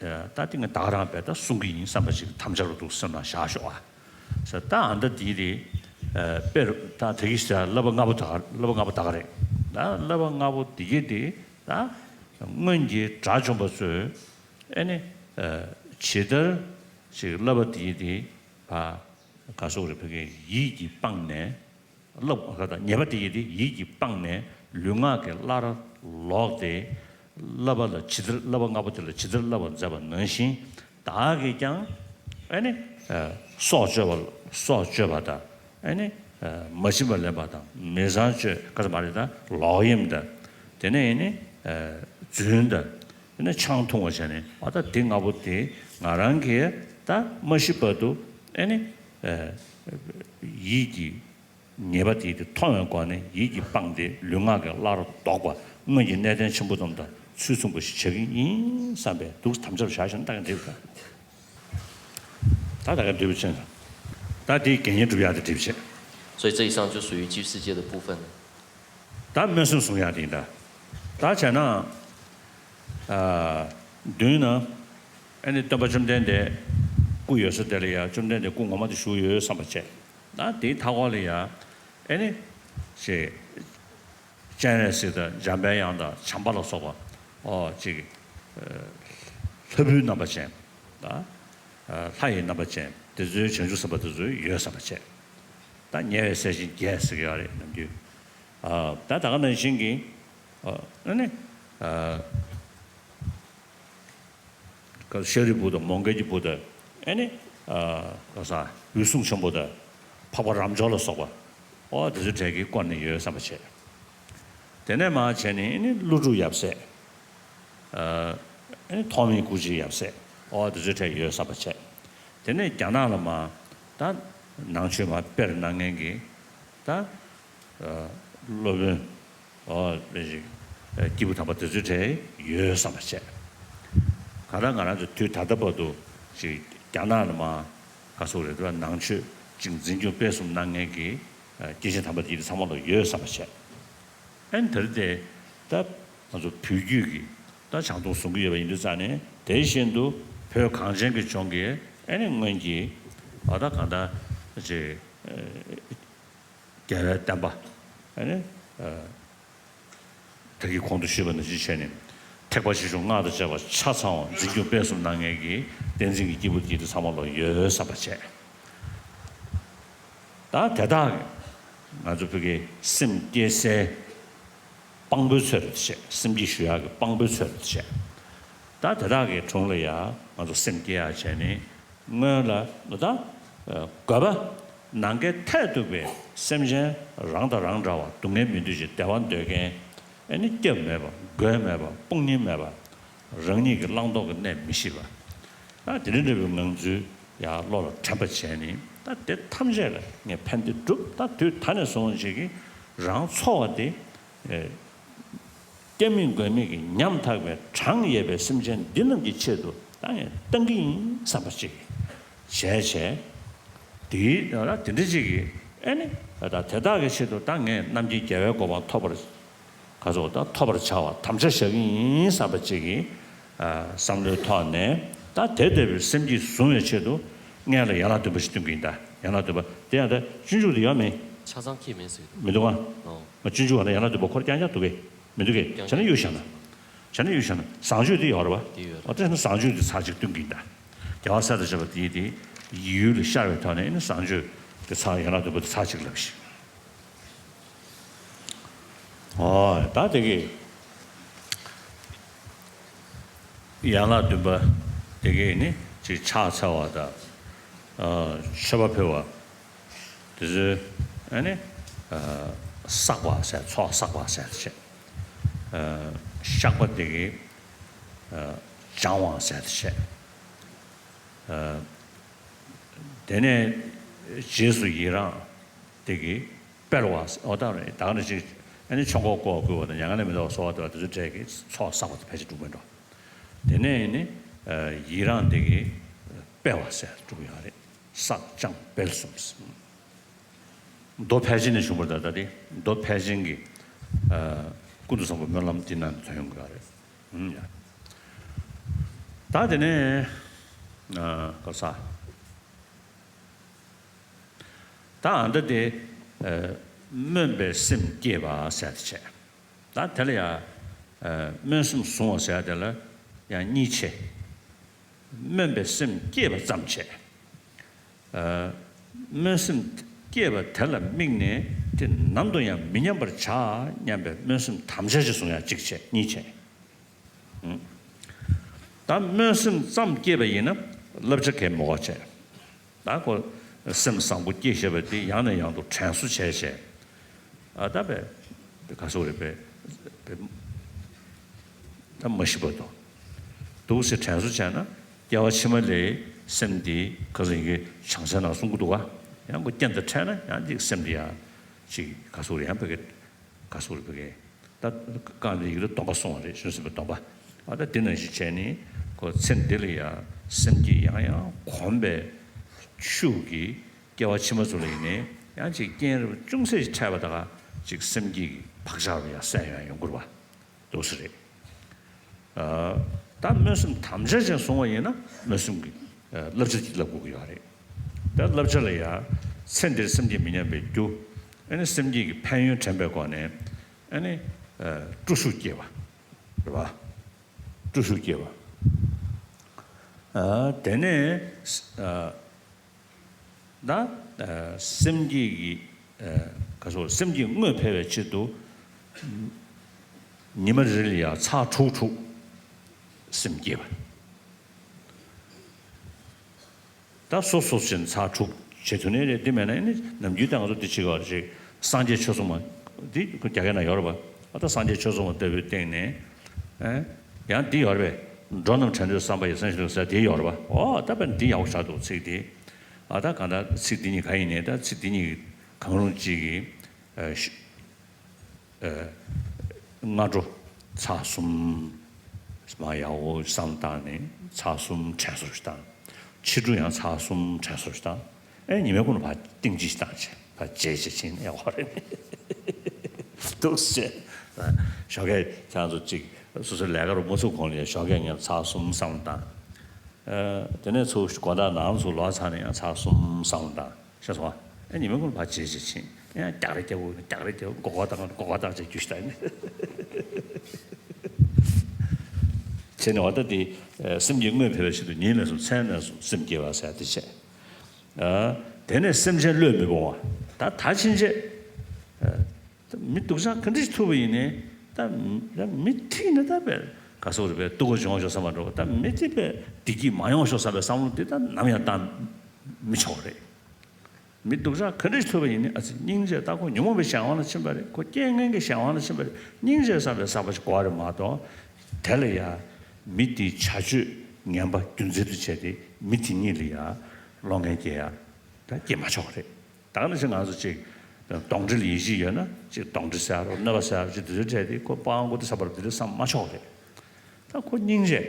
ད་དེ་ངས་ད་ག་རང་བས་ད་གསུང་གི་ཡིན་བསམ་པ་ཞིག་དམ་བཅའ་རུ་འདུག་སེམས་ནང་བཞག་ཤོག་ཨ། ཟེར་ད་ཨ་མདའ་འདི་རེད། དཔེ་རུ་ད་དེ་གི་ཟེར་བསླབ་པ་ལྔ་པོ་ད་ག་བསླབ་པ་ལྔ་པོ་ད་ག་རེད། ད་བསླབ་པ་ལྔ་པོ་འདི་གི་དེ་ད་སྔོན་གྱི་དགྲ་བཅོམ་པ་ཚོས་ཨེ་ནི། ཇི་ལྟར་ཞིག་བསླབ་པ་འདི་གི་དེ་ཕ་ག་སོགས་རེད་ཕ་གི་ཡིད་ཀྱིས་སྤངས་ནས། བསླབ་པ་དང་ཉེས་པ་དེ་ཡིན་ཏེ་ཡིད་ཀྱིས་སྤངས་ནས་ལུས་ངག་གི་སླར་ལོག་སྟེ། བསླབ་པ་ལ་ཇི་ལྟར་བསླབ་པ་ལྔ་པོ་དེ་ལ་ཇི་ལྟར་བསླབ་པར་མཛད་པ་ནང་བཞིན་བདག་གིས་ཀྱང་ཨ་ནི་སྲོག་གཅོད་པ་སྲོག་གཅོད་པ་དང་ཨ་ནི་མ་བྱིན་པར་ལེན་པ་དང་མི་ཚངས་སྤྱོད་ག་ཚོད་མ་རེད་ད་ལོག་གཡེམ་དང་དེ་ནས་ཨ་ནི་རྫུན་དང་ དེ་ནས་ཆང་འཐུང་བ་བྱས་ནས། ཨ། ད་དེ་ལྔ་པོ་དེ་ང་རང་གིས་ད་མ་ཤི་བར་དུ། ཨེ་ནི། ཨ། ཡིད་ཀྱི་ཉེས་པ་དེ་དེ་མཐོང་བའི་སྒོ་ནས་ཡིད་ཀྱིས་སྤངས་ཏེ་ལུས་ངག་གི་སླར་ལྡོག་པ། སྔོན་གྱི་གནས་བརྟན་ཆེན་པོ་རྣམས་དང་ཚུལ་མཚུངས་པ་ཞིག་བྱ་གི་ཡིན་བསམ་པའི་འདུག་དམ་བཅའ་བཞག་བཞག་ན་ད་ག་འགྲིག་ག་ད་ད་ག་འགྲིག་པ་ཅན། ད་དེའི་དགེ་བསྙེན་སྒྲུབ་ཡག་དེ་འགྲིག་པ་བྱེད། 所以这一项就属于居士戒的部分。 ད་སྨོན་སེམས་བཟུང་ཡག་དེ་ཡིན་ད། ད་བྱས་ན། ཨ། མདུན་ན་ཨེ་ནི་སྟོན་པ་བཅོམ་ལྡན་འདས་སྐུ་ཡོད་ས་དེ་ལ་ཡ། བཅོམ་ལྡན་འདས་སྐུ་ངོ་མ་དེ་བཞུགས་ཡོད་བསམ་པ་བྱས། ད་དེའི་མཐའ་འཁོར་ལ་ཡ། ཨེ་ནི། ཅེས། སྤྱན་རས་གཟིགས་དང་འཇམ་པའི་དབྱངས་དང་བྱམས་པ་ལ་སོགས་པ། ཨོ་ཅིག་ཨ། ལྷ་བུའི་རྣམ་པ་ཅན། ད། ཨ། ལྷ་ཡི་རྣམ་པ་ཅན་དེ་ཚོའི་བྱང་ཆུབ་སེམས་དཔའ་དེ་ཚོ་ཡོད་བསམ་པ་བྱས། ད་ཉེ་བའི་སྲས་ཆེན་བརྒྱད་ཟེར་གྱི་ཡོད་རེད་ནམ་རྒྱུན། ཨ། ད་ད་ག་ནང་བཞིན་གྱི། ཨ། ཨ་ནི། ཨ། ཤཱ་རིའི་བུ་དང་མོའུ་འགལ་གྱི་བུ་དང་། ཨེ་ནི། ཨ། ག་ས་འོད་སྲུང་ཆེན་པོ་དང་། འཕགས་པ་རབ་འབྱོར་ལ་སོགས་པ། ཨོ་དེ་ཚོའི་གྲས་ཀྱིས་བསྐོར་ནས་ཡོད་བསམ་པ་བྱས། དེ་ནས་མར་བྱས་ནས་ཨེ་ནི་ཀླུ་སྒྲུབ་ཡབ་སྲས། ཨ། ཨེ་ནི་ཐོགས་མེད་སྐུ་མཆེད་ཡབ་སྲས། ཨོ་དེ་ཚོའི་གྲས་ཡོད་བསམ་པ་བྱས། དེ་ནས་རྒྱ་ནག་ལ་མར་ད་ནང་ཆོས་མར་སྤེལ་གནང་མཁན་གྱི་ད། ཨ། སློབ་དཔོན། ཨོ་དཔེ་ཞིག་ཨ། སྐྱེས་བུ་དམ་པ་དེ་ཚོའི་གྲས་ཡོད་བསམ་པ་བྱས། གང་ལྟར་ང་རང་ཚོ་དུས་ད་ལྟ་བར་དུ་ཅིག་རྒྱ་ནག་ལ་མར་ག་ཟེར་དགོས་རེད། ནང་ཆོས་ཅིག་འཛིན་སྐྱོང་སྤེལ་གསུམ་གནང་མཁན་གྱི། ཨ། སྐྱེས་ཆེན་དམ་པ་དེ་ཚང་མ་ལ་ཡོད་བསམ་པ་བྱས། ཨ་ནི་དེ་རིང་དེ་ད་ང་ཚོ་བོད་བརྒྱུད་ཀྱི་ད་ཞང་ཞུང་བཟུང་གི་ཡོད་པ་ཡིན་དུས་ཙང་ནས། དེ་བཞིན་དུ་བོད་གངས་ཅན་གྱི་ལྗོངས་ཀྱི་ཨ་ནི་སྔོན་གྱི། ཨ། ད་གང་ལྟར་ཅིག་ཨ། རྒྱལ་བའི་བསྟན་པ། ཨ་ནི། ཨ། ད་གིན་གོང་དུ་ཞུས་པ་ནང་བཞིན་བྱས་ནས། ཐེག་པ་ཆེ་ཆུང་སྔགས་དང་བཅས་པ་ཆ་ཚང་བ་འཛིན་སྐྱོང་སྤེལ་གསུམ་གནང་མཁན་གྱི་བསྟན་འཛིན་གྱི་སྐྱེས་བུ་དེ་ཚོ་ཚང་མ་ལ་ཡོད་བསམ་པ་བྱས། ད་དེ་དག་གིས་ང་ཚོ་བོད་ཀྱི་སེམས་བསྐྱེད་སའི་དཔང་པོའི་ཚུལ་དུ་བྱས། སེམས་བསྐྱེད་ཞུ་ཡག་གི་དཔང་པོའི་ཚུལ་དུ་བྱས། ད་དེ་དག་གི་དྲུང་ལ་ཡ་ང་ཚོ་སེམས་བསྐྱེད་ཡག་བྱས་ནས། སྔོན་ལ་ད་ཨ། དགོས་པ་ནམ་མཁའི་མཐས་གཏུགས་པའི་སེམས་ཅན་རང་དང་རང་འདྲ་བ། སྡུག་བསྔལ་མི་འདོད་ཅིང་བདེ་བ་འདོད་མཁན། ཨ་ནི་སྐྱབས་མེད་པ། མགོན་མེད་པ། དཔུང་གཉེན་མེད་པ། རང་ཉིད་ཀྱི་བླང་དོར་གྱི་གནས་མི་ཤེས་པ། ད་དེ་འདྲ་འདྲ་བའི་ངང་ཚུལ་ཡར་བློ་ལ་དྲན་པ་བྱས་ནས། ད་དེ་ཐམས་ཅད་ལ་ངས་ཕན་བདེ་སྒྲུབ། ད་དུས་ད་ནས་བཟུང་ཅིག་གིས་རང་འཚོ་བ་དེ། ཨ། སྐྱབས་མེད་མགོན་མེད་ཀྱི་ཉམ་ཐག་པའི་གྲངས་ཡས་པའི་སེམས་ཅན་འདི་རྣམས་ཀྱི་ཆེད་དུ་ད་ངས་བཏང་གི་ཡིན་བསམ་པ་ཅིག་བྱས་བྱས། དེའི་ད་དེ་འདྲ་ཅིག་གིས། ཨ་ནི་ད་དེ་དག་གི་ཆེད་དུ་ད་ངས་རྣམ་མཁྱེན་རྒྱལ་བའི་གོ་འཕང་ཐོབ་པར། ག་ཚོད་ད་ཐོབ་པར་བྱ་བ་དམ་བཅའ་བཞག་གི་ཡིན་བསམ་པ་ཅིག་གིས། ཨ། བསམ་བློའི་ཐོག་ནས། ད་དེ་ལྟ་བུའི་སེམས་བསྐྱེད་བཟུང་བའི་ཆེད་དུ་སྔོན་ལ་ཡན་ལག་བདུན་པ་ཞིག་སྟོན་གྱི་ཡིན་ད། ཡན་ལག་བདུན་པ་དེ་ཡང་ད་སྤྱོད་འཇུག་དེ་ཡོད་མེད། ཆ་ཚང་ཁྱེད་མེད་ཟེར་གྱི་འདུག་མི་འདུག་ཨ། ཨོ། ང་སྤྱོད་འཇུག་བ་ན་ཡན་ལག་བདུན་པ་ཁོ་རང་རྐྱང་རྐྱང་འདུག་གས། མི་འདུག་གས། རྐྱང་བྱས་ན་གཡུག་བཞག་ན། བྱས་ན་གཡུག་བཞག་ན། བཟང་སྤྱོད་དེ་ཡོད་རེད་པ། དེ་ཡོད་རེད། ཨོ། དེ་ན་བཟང་སྤྱོད་དེ་ཚར་གཅིག་སྟོན་གྱི་ཡིན་ད། རྒྱལ་བ་སྲས་དང་བཅས་པ་དེ་དེ་ཡུལ་ལ་ཤར་བའི་ཐོག་ནས་ནི་བཟང་སྤྱོད་དེ་ཚར། ཡན་ལག་བདུན་པ་དེ་ཚར་གཅིག་ལབ་ཤིག་ཨོ། ད་དེ་གི་ཡན་ལག་བདུན་པ་དེ་གི་ནི་ཅིག་ཕྱག་འཚལ་བ་དང་། ཨ། མཆོད་པ་ཕུལ་བ། དེ་ཚོའི་ཨ་ནི། ཨ། བསགས་པ་ཟེར། ཚོགས་བསགས་པ་ཟེར་བྱས། ཨ། བཤགས་པ་དེ་གི། ཨ། སྦྱང་བ་ཟེར་བྱས། ཨ། དེ་ནས་རྗེས་སུ་ཡི་རང་དེ་གི་སྤེལ་བ། ཨོ་ད་རེད། ད་ག་ནང་བཞིན་ཨ་ནི་ཆོས་འཁོར་བསྐོར་བ་ཕུལ་བ་དང་། མྱ་ངན་ལས་མི་འདའ་བར་གསོལ་བ་འདེབས་པ། དེ་ཚོའི་གྲས་ཀྱི་ཚོགས་བསགས་པ་དེ་ཕལ་ཆེར་འགྲུབ་མིན་འགྲོ། དེ་ནས་ནི། ཨ། ཡི་རང་དེ་གི་སྤེལ་བ་ཟེར་འགྲུབ་ཡོད་རེད། བསགས་སྦྱང་སྤེལ་གསུམ། མདོ་ཕལ་ཆེར་ནས་བྱུང་བ་རེད། ད་ལྟ་དེ་མདོ་ཕལ་ཆེར་གྱི། ཨ། ཀུན་ཏུ་བཟང་པོའི་སྨོན་ལམ་འདི་ནང་ནས་ཐོན་ཡོང་གི་རེད། ཨུམ། ཡ། ད་དེ་ནས། ཨ། ག་ས། ད་ཨ་འདི་དེ། ཨ། སྨོན་པའི་སེམས་བསྐྱེད་པ་ཟེར་དེ་བྱས། ད་དེ་ལ་ཡང་། ཨ། སྨོན་སེམས་བཟུང་བ་ཟེར་དེ་ལ་ཡང་གཉིས་ཕྱེ། སྨོན་པའི་སེམས་བསྐྱེད་པ་ཙམ་བྱས། ཨ། སྨོན་སེམས་བསྐྱེད་པ་དེ་ལ་དམིགས་ནས་དེ་ནམ་དུ་ཡང་མི་ཉམས་པར་བྱ་སྙམ་པའི་སྨོན་སེམས་དམ་བཅའ་ཞིག་བཟུང་ཡ་གཅིག་བྱས། གཉིས་བྱས། ཨུམ། ད་སྨོན་སེམས་ཙམ་བསྐྱེད་པ་ཡིན་ན་བསླབ་བྱ་གལ་མི་དགོས་བྱས། ད་ཁོ་སེམས་བཟང་པོ་སྐྱེས་བཞག་པ་དེ་ཡང་ནས་ཡང་དུ་དྲན་གསོ་བྱས་བྱས། ཨ། ད་བས་ག་ཟེར་རེད། བས་བས་ད་མ་ཤི་བར་དུ། འདུག་སེ་དྲན་གསོ་བྱས་ན། སྐྱེ་བ་ཕྱི་མ་ལ་སེམས་འདི་ག་ཚོད་ཡིན་གྱི་བྱང་སེམས་ནང་གསུང་གི་འདུག་ག་ཡང་ཁོ་རྐྱེན་དང་འཕྲད་ན་ཡང་ཅིག་སེམས་འདི་ཡང་ཅིག་ག་ཚོད་རེད། ཡང་བོད་སྐད་ག་ཚོད་རེད། བོད་སྐད་ད་རྐང་འདི་ཡིག་རེ་སྡོམ་པ་སོང་བ་རེད། གཞོན་སེམས་པའི་སྡོམ་པ། ཨ་ད་འདི་ནང་བཞིན་བྱས་ནས་ཁོ་ཚེ་འདི་ལ་ཡང་སེམས་ཀྱི་ཡང་ཡང་གོམས་པའི་ཤུགས་ཀྱིས་སྐྱེ་བ་ཕྱི་མ་ཚོ་ལ་ཡིན་ནའི་ཡང་ཅིག་རྐྱེན་རིམ་ཅུང་ཟད་ཅིག་འཕྲད་པ་དང་ཅིག་སེམས་ཀྱི་བག་ཆགས་རུ་ཡང་སད་ཡོང་ཡོང་གི་རེད་པ། འདུག་སེ་རེད། ཨ། ད་སྨོན་སེམས་དམ་བཅའ་ཅན་བཟུང་བ་ཡིན་ན་སྨོན་སེམས་ཀྱི་ཨ་བསླབ་བྱ་ཅིག་བསླབ་དགོས་ཀྱི་ཡོད་རེད། ད་བསླབ་བྱ་ལ་ཡང་ཚེ་འདིར་སེམས་ཀྱིས་མི་ཉམས་པའི་རྒྱུ། ཨ་ནི་སེམས་བསྐྱེད་ཀྱི་ཕན་ཡོན་དྲན་པའི་སྒོ་ནས་ཨ་ནི་ཨ་སྤྲོ་ཤུགས་སྐྱེ་བ་རེད་པ། སྤྲོ་ཤུགས་སྐྱེ་བ། ཨ་དེ་ནས་ཨ། ད་ཨ་སེམས་བསྐྱེད་ཀྱི་ཨ་ག་ཚོད་སེམས་བསྐྱེད་དངོས་འཕེལ་བའི་ཆེད་དུ་ཉི་མ་རེ་ལ་ཡང་ཚར་དྲུག་དྲུག་སེམས་བསྐྱེད་པ། ད་སོ་སོ་བཞིན་ཚར་དྲུག་བྱེད་ཐུབ་ནི་རེད། འདི་མེད་ན་ནི་ནམ་རྒྱུན་ད་ང་ཚོ་འདི་བྱེད་དགོས་རེད། སངས་རྒྱས་ཆོས་ཚོགས་མ་འདི་རྒྱ་སྐད་ནང་ཡོད་རེད་པ། ཨ་ད་སངས་རྒྱས་ཆོས་ཚོགས་མ་ལྟ་བུའི་སྟེང་ནས་ཨ་ཡང་འདི་ཡོད་རེད་པས། འགྲོ་རྣམས་བྲལ་འདོད་བསམ་པ་ཡིས། སེམས་ཤིན་ཏུ་ཟད་དེ་ཡོད་རེད་པ། ཨོ་ད་དཔེ་འདི་ཡག་པོ་ཆགས་འདུག་ཚིག་འདི། ཨ་ད་གང་ལྟར་ཚིག་འདི་གཉིས་ག་ཡིན་ནའི་ད་ཚིག་འདི་གཉིས་གང་རུང་གཅིག་གིས་ཨ་ཤ་ཨ་སྔ་དྲོ་ཚར་གསུམ་མ་ཡག་པོ་བསམ་བཏང་ནས་ཚར་གསུམ་དྲན་གསོ་ཞིག་བཏང་། ཕྱི་དྲོ་ཡང་ཚར་གསུམ་དྲན་གསོ་ཞིག་བཏང་། ཨེ་ཉི་མའི་གུང་ལ་ཕར་ཏིང་ཅིག་བཏང་བྱས་ཕར་བརྗེད་བྱས་ཕྱིན་ཡག་པོ་རེད། འདུག་སེ། ཞོགས་ཀས་ཁྱེད་ཚོ་གཅིག་སོ་སོའི་ལས་ཀ་རུ་མ་ཚུགས་གོང་ལ་ཡང་ཞོགས་ཀས་ངས་ཚར་གསུམ་བསམ་བཏང་། ཨ་དེ་ནས་ཚུར་དགོང་དག་ནང་ཚུར་ལོག་ཚར་ནས་ཡང་ཚར་གསུམ་བསམ་བཏང་། ཤེས་སོང་ཨ། ཨེ་ཉི་མའི་གུང་ལ་ཕར་བརྗེད་བྱས་ཕྱིན་ཡང་རྒྱག་རེས་རྒྱག་དགོས། རྒྱག་རེས་རྒྱག་དགོས། མགོ་སྐོར་བཏང་། མགོ་སྐོར་བཏང་བྱས་རྒྱུ་ཞིག་བཏང་ནས། བྱས་ནས་འོ་ད་འདི་ཨ་སེམས་ཀྱི་དངོས་འཕེལ་བའི་ཆེད་དུ་ཉིན་ལ་སོང་མཚན་ལ་སོང་སེམས་བསྐྱེད་པ་ཟེར་དེ་བྱས། ཨ་དེ་ནས་སེམས་ཅན་བློས་མི་སྤོང་བ། ད་ད་ཕྱིན་ཆད་ཨ་མི་སྡུག་ཅག་ག་འདྲ་ཞིག་ཐུག་པ་ཡིན་ནའི་ད་ད་མི་ཐིག་ནས་ད་དཔེ་ག་སོགས་རེད་པས། སྡུག་གོ་བྱུང་ཤོག་བསམ་པ་འགྲོ། ད་མི་ཐིག་པས་བདེ་སྐྱིད་མ་ཡོང་ཤོག་བསམ་པའི་བསམ་བློ་དེ་ད་ནམ་ཡང་བཏང་མི་ཆོག་རེད། མི་སྡུག་ཅག་ག་འདྲ་ཞིག་ཐུག་པ་ཡིན་ནའི་ཨ་ཙི་སྙིང་རྗེ། ད་ཁོ་ཉོན་མོངས་པའི་གཞན་དབང་ལ་ཕྱིན་པ་རེད། ཁོ་རྐྱེན་ངན་གྱི་གཞན་དབང་ལ་ཕྱིན་པ་རེད། སྙིང་རྗེ་བསམ་པའི་བསམ་པ་ཞིག་དགོས་རེད་མ་གཏོགས། དེ་ལ་ཡ་མི་དེའི་བྱ་སྤྱོད་ངན་པ་རྒྱུ་མཚན་དུ་བྱས་ཏེ་མི་དེ་ཉིད་ལ་ཡ་བློ་ངན་སྐྱེ་ཡ་ད་སྐྱེ་མ་ཆོག་རེད། ད་ག་ནང་བཞིན་ང་ཚོ་ཅིག་གདོན་འདྲེ་ལ་ཡིད་ཆེས་ཡོད་ན་ཅིག་གདོན་འདྲེ་ཟེར་རོ་གནོད་པ་ཟེར་རོ་ཅིག་དེ་ཚོའི་གྲས་དེ་ཁོ་སྤང་དགོས་དེ་བསམ་པ་རེད། དེ་འདྲ་བསམ་མ་ཆོག་རེད། ད་ཁོ་སྙིང་རྗེ།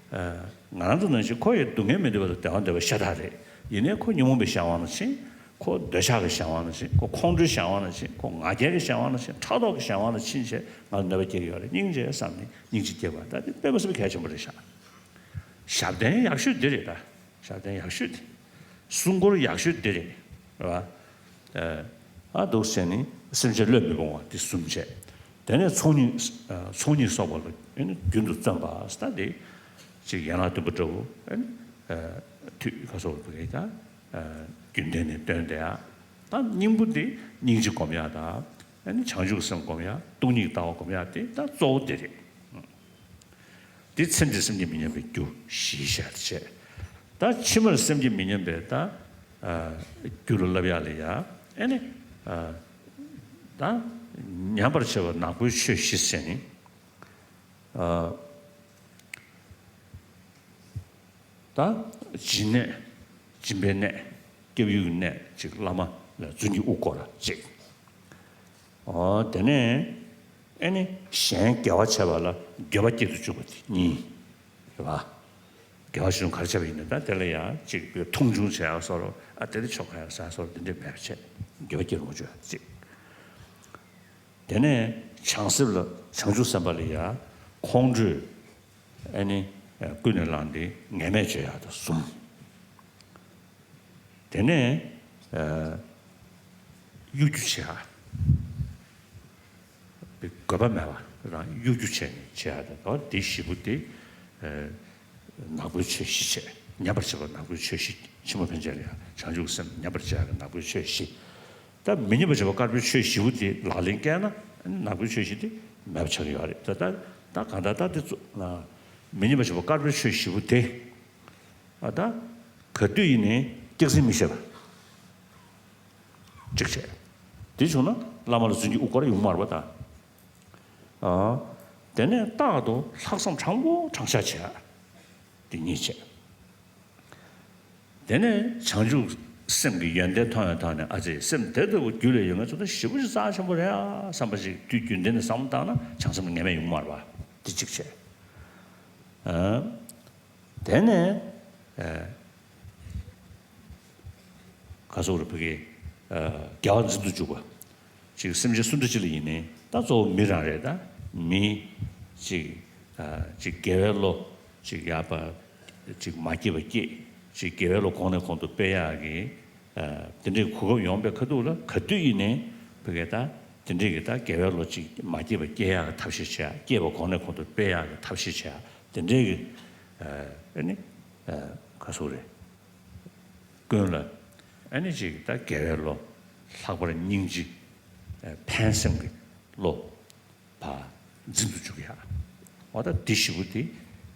ཨ་ང་རང་ཚོ་ནང་བཞིན་ཁོ་ཡི་སྡུག་བསྔལ་མི་འདོད་པ་དང་བདེ་བ་འདོད་པ་ཤ་སྟག་རེད། ཡིན་ནའི་ཁོ་ཉོན་མོངས་པའི་གཞན་དབང་ལ་ཕྱིན། ཁོ་འདོད་ཆགས་ཀྱི་གཞན་དབང་ལ་ཕྱིན། ཁོ་ཁོང་ཁྲོའི་གཞན་དབང་ལ་ཕྱིན། ཁོ་ང་རྒྱལ་གྱི་གཞན་དབང་ལ་ཕྱིན། ཕྲག་དོག་གི་གཞན་དབང་ལ་ཕྱིན་བྱས་ང་ལ་གནོད་པ་སྐྱེལ་གྱི་ཡོད་རེད། སྙིང་རྗེ་བསམ་ནས་སྙིང་རྗེ་སྐྱེ་དགོས། ད་དེ་དཔེ་མ་སྲིད་པའི་གལ་ཆེན་པོ་རེད་ཤག་ཞབས་བརྟན་ཡག་ཤོས་འདི་རེད་ད། ཞབས་བརྟན་ཡག་ཤོས་དེ། སྲུང་འཁོར་ཡག་ཤོས་དེ་རེད། རེད་བ། ཨ་འདུག་སེ་ནི་སེམས་ཅན་བློས་མི་སྤོང་བ་དེ་གསུམ་བྱས། དེ་ནས་ཚོགས་གཉིས་ཚོགས་གཉིས་གསོག་པ་ལ་ཨ་ནི་རྒྱུན་དུ་བརྩོན་པ་ཟེར་ད་དེ། ཅིག་ཡན་ལག་བདུན་པ་འདྲ་བོ་ཨ་ནི་ཨ་ཐུགས་ཁ་སོགས་པ་གི་ད་ཨ་རྒྱུན་གཏན་ནས་བཏོན་བསྡད་ཡ། ད་སྙིང་པོ་དེ་སྙིང་རྗེ་སྒོམ་ཡ་དང་ཨ་ནི་བྱང་ཆུབ་སེམས་སྒོམ་ཡ། སྟོང་ཉིད་ལྟ་བ་སྒོམ་ཡ་དེ་ད་གཙོ་བོ་དེ་རེད། འདི་ཚེ་འདིར་སེམས་ཀྱིས་མི་ཉམས་པའི་རྒྱུ་བཞི་བཤད་བྱས། ད་ཕྱི་མར་སེམས་ཀྱིས་མི་ཉམས་པའི་ད་ཨ་རྒྱུ་ལ་བསླབ་ཡག་ལ་ཡ་ཨེ་ནི་ཨ་ད་ཉམས་པར་བྱེད་པ་ནག་པོའི་ཆོས་བཞི་ཟེར་ནི། ཨ་ད་སྦྱིན་གནས། སྦྱིན་པའི་གནས། སྐྱབས་ཡུལ་གྱི་གནས་གཅིག་བླ་མ་ལ་རྫུན་གྱི་དབུ་སྐོར་གཅིག་ཨོ་དེ་ནས་ཨེ་ནི་གཞན་དགེ་བ་བྱས་པ་ལ་འགྱོད་པ་སྐྱེ་རུ་བཅུག་པ་དེ་གཉིས་རེད་བ། དགེ་བ་ཆེ་ཆུང་ག་རེ་བྱས་པ་ཡིན་ན་ད་དེ་ལ་ཡང་གཅིག་པའི་མཐོང་ཆུང་བྱེད་ཡག་བཟོ་འདྲ། ཨ་དེ་འདྲ་ཆོ་ག་ཡག་བཟོ་འདྲ་དེ་འདྲ་མེད་པ་བྱས་འགྱོད་པ་སྐྱེ་རུ་མ་བཅུག་ཡག་གཅིག་དེ་ནས་བྱང་སེམས་ལ་བྱང་ཆུབ་སེམས་དཔའ་ལ་ཡང་ཁོང་ཁྲོས་ཨེ་ནི་ཀུན་ནས་བསླངས་ཏེ་ངེས་མེད་བརྗོད་ཡག་དང་གསུམ། དེ་ནས་ཨ་གཡོ་སྒྱུ་བྱེད་ཡ། དགོས་པ་མེད་པ་རང་གཡོ་སྒྱུ་བྱས་ནས་བྱེད་ཡ་དང་། འོ་དེ་བཞི་པོ་དེ་ཨ་ནག་པོའི་ཆོས་བཞི་བྱས། ཉམས་པར་བྱེད་པ་ནག་པོའི་ཆོས་བཞི། ཕྱི་མ་ཕན་ཆད་ལ་ཡང་བྱང་ཆུབ་སེམས་ཉམས་པར་བྱེད་ཡ་གི་ནག་པོའི་ཆོས་བཞི། ད་མི་ཉམས་པར་བྱེད་པ་དཀར་པོའི་ཆོས་བཞི་པོ་དེ་ལག་ལེན་བཀལ་ན་ནག་པོའི་ཆོས་བཞི་དེ་མེད་པ་ཆགས་ཀྱི་ཡོད་རེད། ད་ད་ད་གང་ལྟར་ད་དེ་ཚོ་མི་ཉམས་པར་བྱེད་པ་དཀར་པོའི་ཆོས་བཞི་པོ་དེ། ཨ་ད་ག་དུས་ཡིན་ནའི་སྐྱག་རྫུན་མི་བཤད་པ་གཅིག་བྱས། དེ་བྱུང་ན་བླ་མ་ལ་རྫུན་གྱི་དབུ་སྐོར་ཡོང་མ་རེད་པ་ད། ཨ་དེ་ནས་རྟག་ཏུ་ལྷག་བསམ་དྲང་པོ་དྲང་བཞག་བྱས། དེ་གཉིས་བྱས། དེ་ནས་བྱང་ཆུབ་སེམས་ཀྱི་ཡོན་ཏན་མཐོང་བའི་ཐོག་ནས། ཨ་ཙི། སེམས་དེ་ལྟ་བུ་རྒྱུད་ལ་ཡོད་མཁན་ཚོ་ད་ཞེ་པོ་ཅིག་རྩ་ཆེན་པོ་རེད་ཨ་བསམ་པ་ཞིག་དུས་རྒྱུན་ལྡན་ནས་བསམ་བློ་བཏང་ན་བྱང་སེམས་ངེས་མེད་ཡོང་གི་མ་རེད་པ། དེ་གཅིག་བྱས། ཨ། དེ་ནས། ཨ། ག་སོགས་རེད། ཕ་གི། ཨ། དགེ་བ་འཛིན་དུ་འཇུག་པ། ཅིག་སེམས་ཅན་སུ་འདྲ་ཅིག་ལ་ཡིན་ནའི་ད་གཙོ་བོ་མི་རང་རེད། ད་མི་ཅིག་ཨ། ཅིག་དགེ་བའི་བློ་ཅིག་ཡག་པ་ཅིག་མ་སྐྱེས་པ་སྐྱེས། ཅིག་དགེ་བའི་བློ་གོང་ནས་གོང་དུ་སྤེལ་ཡག་གི། ཨ། དེ་འདྲའི་གོ་སྐབས་ཡོང་པའི་ཁ་ཐུག་ལ་ག་དུས་ཡིན་ནའི་ཕ་གི་ད་དེ་འདྲའི་གི་ད་དགེ་བའི་བློ་ཅིག་མ་སྐྱེས་པ་སྐྱེ་ཡག་གི་ཐབས་ཤེས་བྱེད་ཡག་སྐྱེས་པ་གོང་ནས་གོང་དུ་སྤེལ་ཡག་གི་ཐབས་ཤེས་བྱེད་ཡག་དེ་འདྲའི་གི། ཨ། ཨ་ནི། ཨ། ག་སོགས་རེད། ཀུན་ལ་ཨ་ནི་ཅིག་ད་དགེ་བའི་བློ། ལྷག་པར་སྙིང་རྗེ། ཨ། ཕན་སེམས་ཀྱི་བློ་ཕར་འཛིན་དུ་འཇུག་ཡག་འོ་ད་འདི་བཞི་པོ་དེ།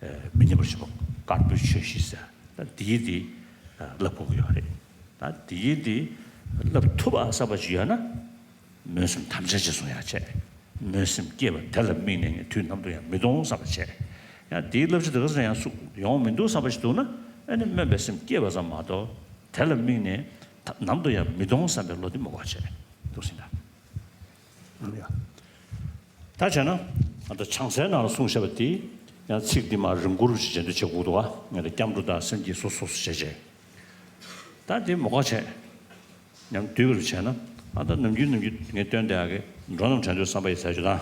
ཨ། མི་ཉམས་པར་བཞེས་པ་དཀར་པོའི་ཆོས་བཞི་ཟེར། ད་འདི་དེ། ཨ། བསླབ་དགོས་ཀྱི་ཡོད་རེད། ད་འདི་དེ་བསླབ་ཐུབ་པ་བསམ་པ་ཅིག་ཡོད་ན། སྨོན་སེམས་དམ་བཅའ་ཅིག་བཟུང་ཡག་བྱས། སྨོན་སེམས་སྐྱེས་པ་དེ་ལ་དམིགས་ནས་ངས་དུས་ནམ་དུ་ཡང་མི་གཏོང་བསམ་པ་བྱས། ཡང་དེའི་བསླབ་བྱ་དེ་ག་ཚོད་ཡང་སུ་ཡོང་མི་འདུག་བསམ་པ་ཞིག་འདུག་ན། ཨ་ནི་སྨོན་པའི་སེམས་སྐྱེས་པ་ཙམ་མ་གཏོགས་དེ་ལ་དམིགས་ནས་ད་ནམ་དུ་ཡང་མི་གཏོང་བསམ་པའི་བློ་དེ་མ་དགོས་བྱས། འདུག་ཟིན་ད། ཡ། ད་བྱས་ན་ཨ་ད་བྱང་སའི་ནང་ལ་གསུངས་བཞག་པ་དེ་ཡང་ཚིག་འདི་མར་རིང་པོ་རུ་ཞིག་འགྲེལ་བརྗོད་བྱེད་དགོས་འདུག་ག་ངས་ད་སྐྱབས་འགྲོ་དང་སེམས་བསྐྱེད་སོ་སོ་སོ་བྱས་བྱས། ད་དེ་མ་དགོས་བྱས། ཉམས་བསྡུས་པར་བྱས་ན། ཨ་ད་ནམ་རྒྱུན་ནམ་རྒྱུན་ངས་སྟོན་བསྡད་ཡག་གི་འགྲོ་རྣམས་དྲན་འདོད་བསམ་པ་ཡི་ཟས་སྤྱོད་དང་།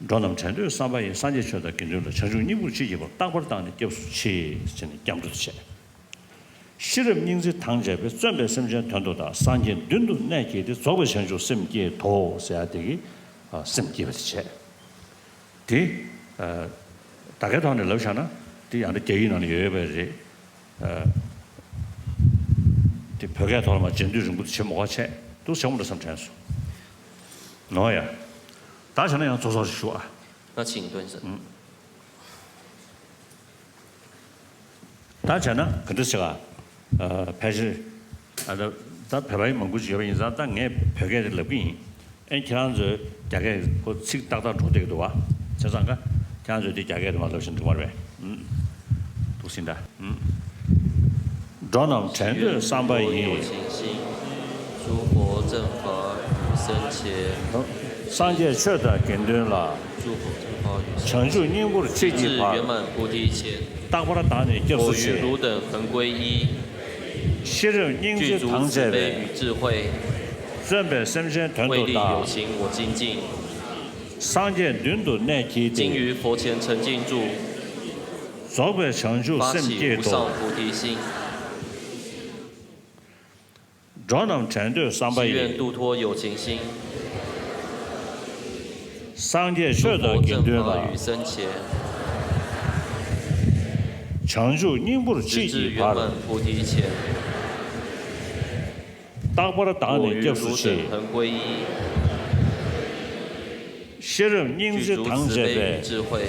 འགྲོ་རྣམས་དྲན་འདོད་བསམ་པ་ཡིས། སངས་རྒྱས་ཆོས་དང་དགེ་འདུན་ལ། བྱང་ཆུབ་སྙིང་པོར་ཅི་བགྱིས་པ། རྟག་པར་བདག་ནི་སྐྱབས་སུ་མཆི། ཟེར་ནས་སྐྱབས་འགྲོ་དུ་བྱས། ཤེས་རབ་སྙིང་རྗེ་དང་བཅས་པས། བརྩོན་པས་སེམས་ཅན་དོན་དུ་བདག་སངས་རྒྱས་མདུན་དུ་གནས་བསྐྱེད་དེ། རྫོགས་པའི་བྱང་ཆུབ་སེམས་བསྐྱེད་དོ། ཟེར་ཡག་དེ་གི་སེམས་བསྐྱེད་པ་དེ་བྱས། དེ། ཨ། ད་གའི་ཐོག་ནས་ལབ་བཞག་ན། དེ་ཡང་ན་རྒྱ་ཡིག་ནང་ལ་ཡོད་ཡོད་པ་རེད། ཨ། དེ་བོད་སྐད་ཐོག་ལ་མ་རྗེས་ཟློས་རིང་པོ་དེ་བྱེད་མ་དགོས་བྱས། འདུག་སེ་བྱེད་དགོས་འདྲ་བསམ་དྲན་སོང་། ནོ་ཡ། ད་བྱས་ན་ཡང་ཚོགས་གསོག་ཞིག་ཞུ་ཨ། ད་ཕྱིན་དོན་ཟེར། ཨུམ། ད་བྱས་ན་ག་འདྲ་བྱེད་ག་ཨ། ཕལ་ཆེར། ཨ། ད་ད་བོད་པ་ཡིན་མང་པོ་ཅིག་ཡོད་པ་ཡིན་ཙང་། ད་ངས་བོད་སྐད་དེ་ལབ་ཀྱི་ཡིན། ཨེ། ཁྱེད་རང་ཚོས་རྒྱ་སྐད་ཁོ་ཚིག་ཏག་ཏག་འགྲོ་བསྡད་ཀྱི་འདུག་བ། བྱས་ཙང་ཀ་ཁྱེད་རང་ཚོས་དེ་རྒྱ་སྐད་དུ་མ་ལབ་བཞིན་འགྲིག་མ་རེད་པས། ཨུམ། འདུག་སེ་ད། ཨུམ། འགྲོ་རྣམས་དྲན་འདོད་བསམ་པ་ཡིས། སངས་རྒྱས་ཆོས་དང་དགེ་འདུན་ལ། བྱང་ཆུབ་སྙིང་པོར་མཆིས་ཀྱི་བར། རྟག་པར་བདག་ནི་སྐྱབས་སུ་མཆི། ཤེས་རབ་སྙིང་རྗེ་དང་བཅས་པས། བརྩོན་པས་སེམས་ཅན་དོན་དུ་བདག་སངས་རྒྱས་མདུན་དུ་གནས་བསྐྱེད་དེ། རྫོགས་པའི་བྱང་ཆུབ་སེམས་བསྐྱེད་དོ། འགྲོ་རྣམས་དྲན་འདོད་བསམ་པ་ཡིས། སངས་རྒྱས་ཆོས་དང་དགེ་འདུན་ལ། བྱང་ཆུབ་སྙིང་པོར་མཆིས་ཀྱི་བར། རྟག་པར་བདག་ནི་སྐྱབས་སུ་མཆི། ཤེས་རབ་སྙིང་རྗེ་དང་བཅས་པས།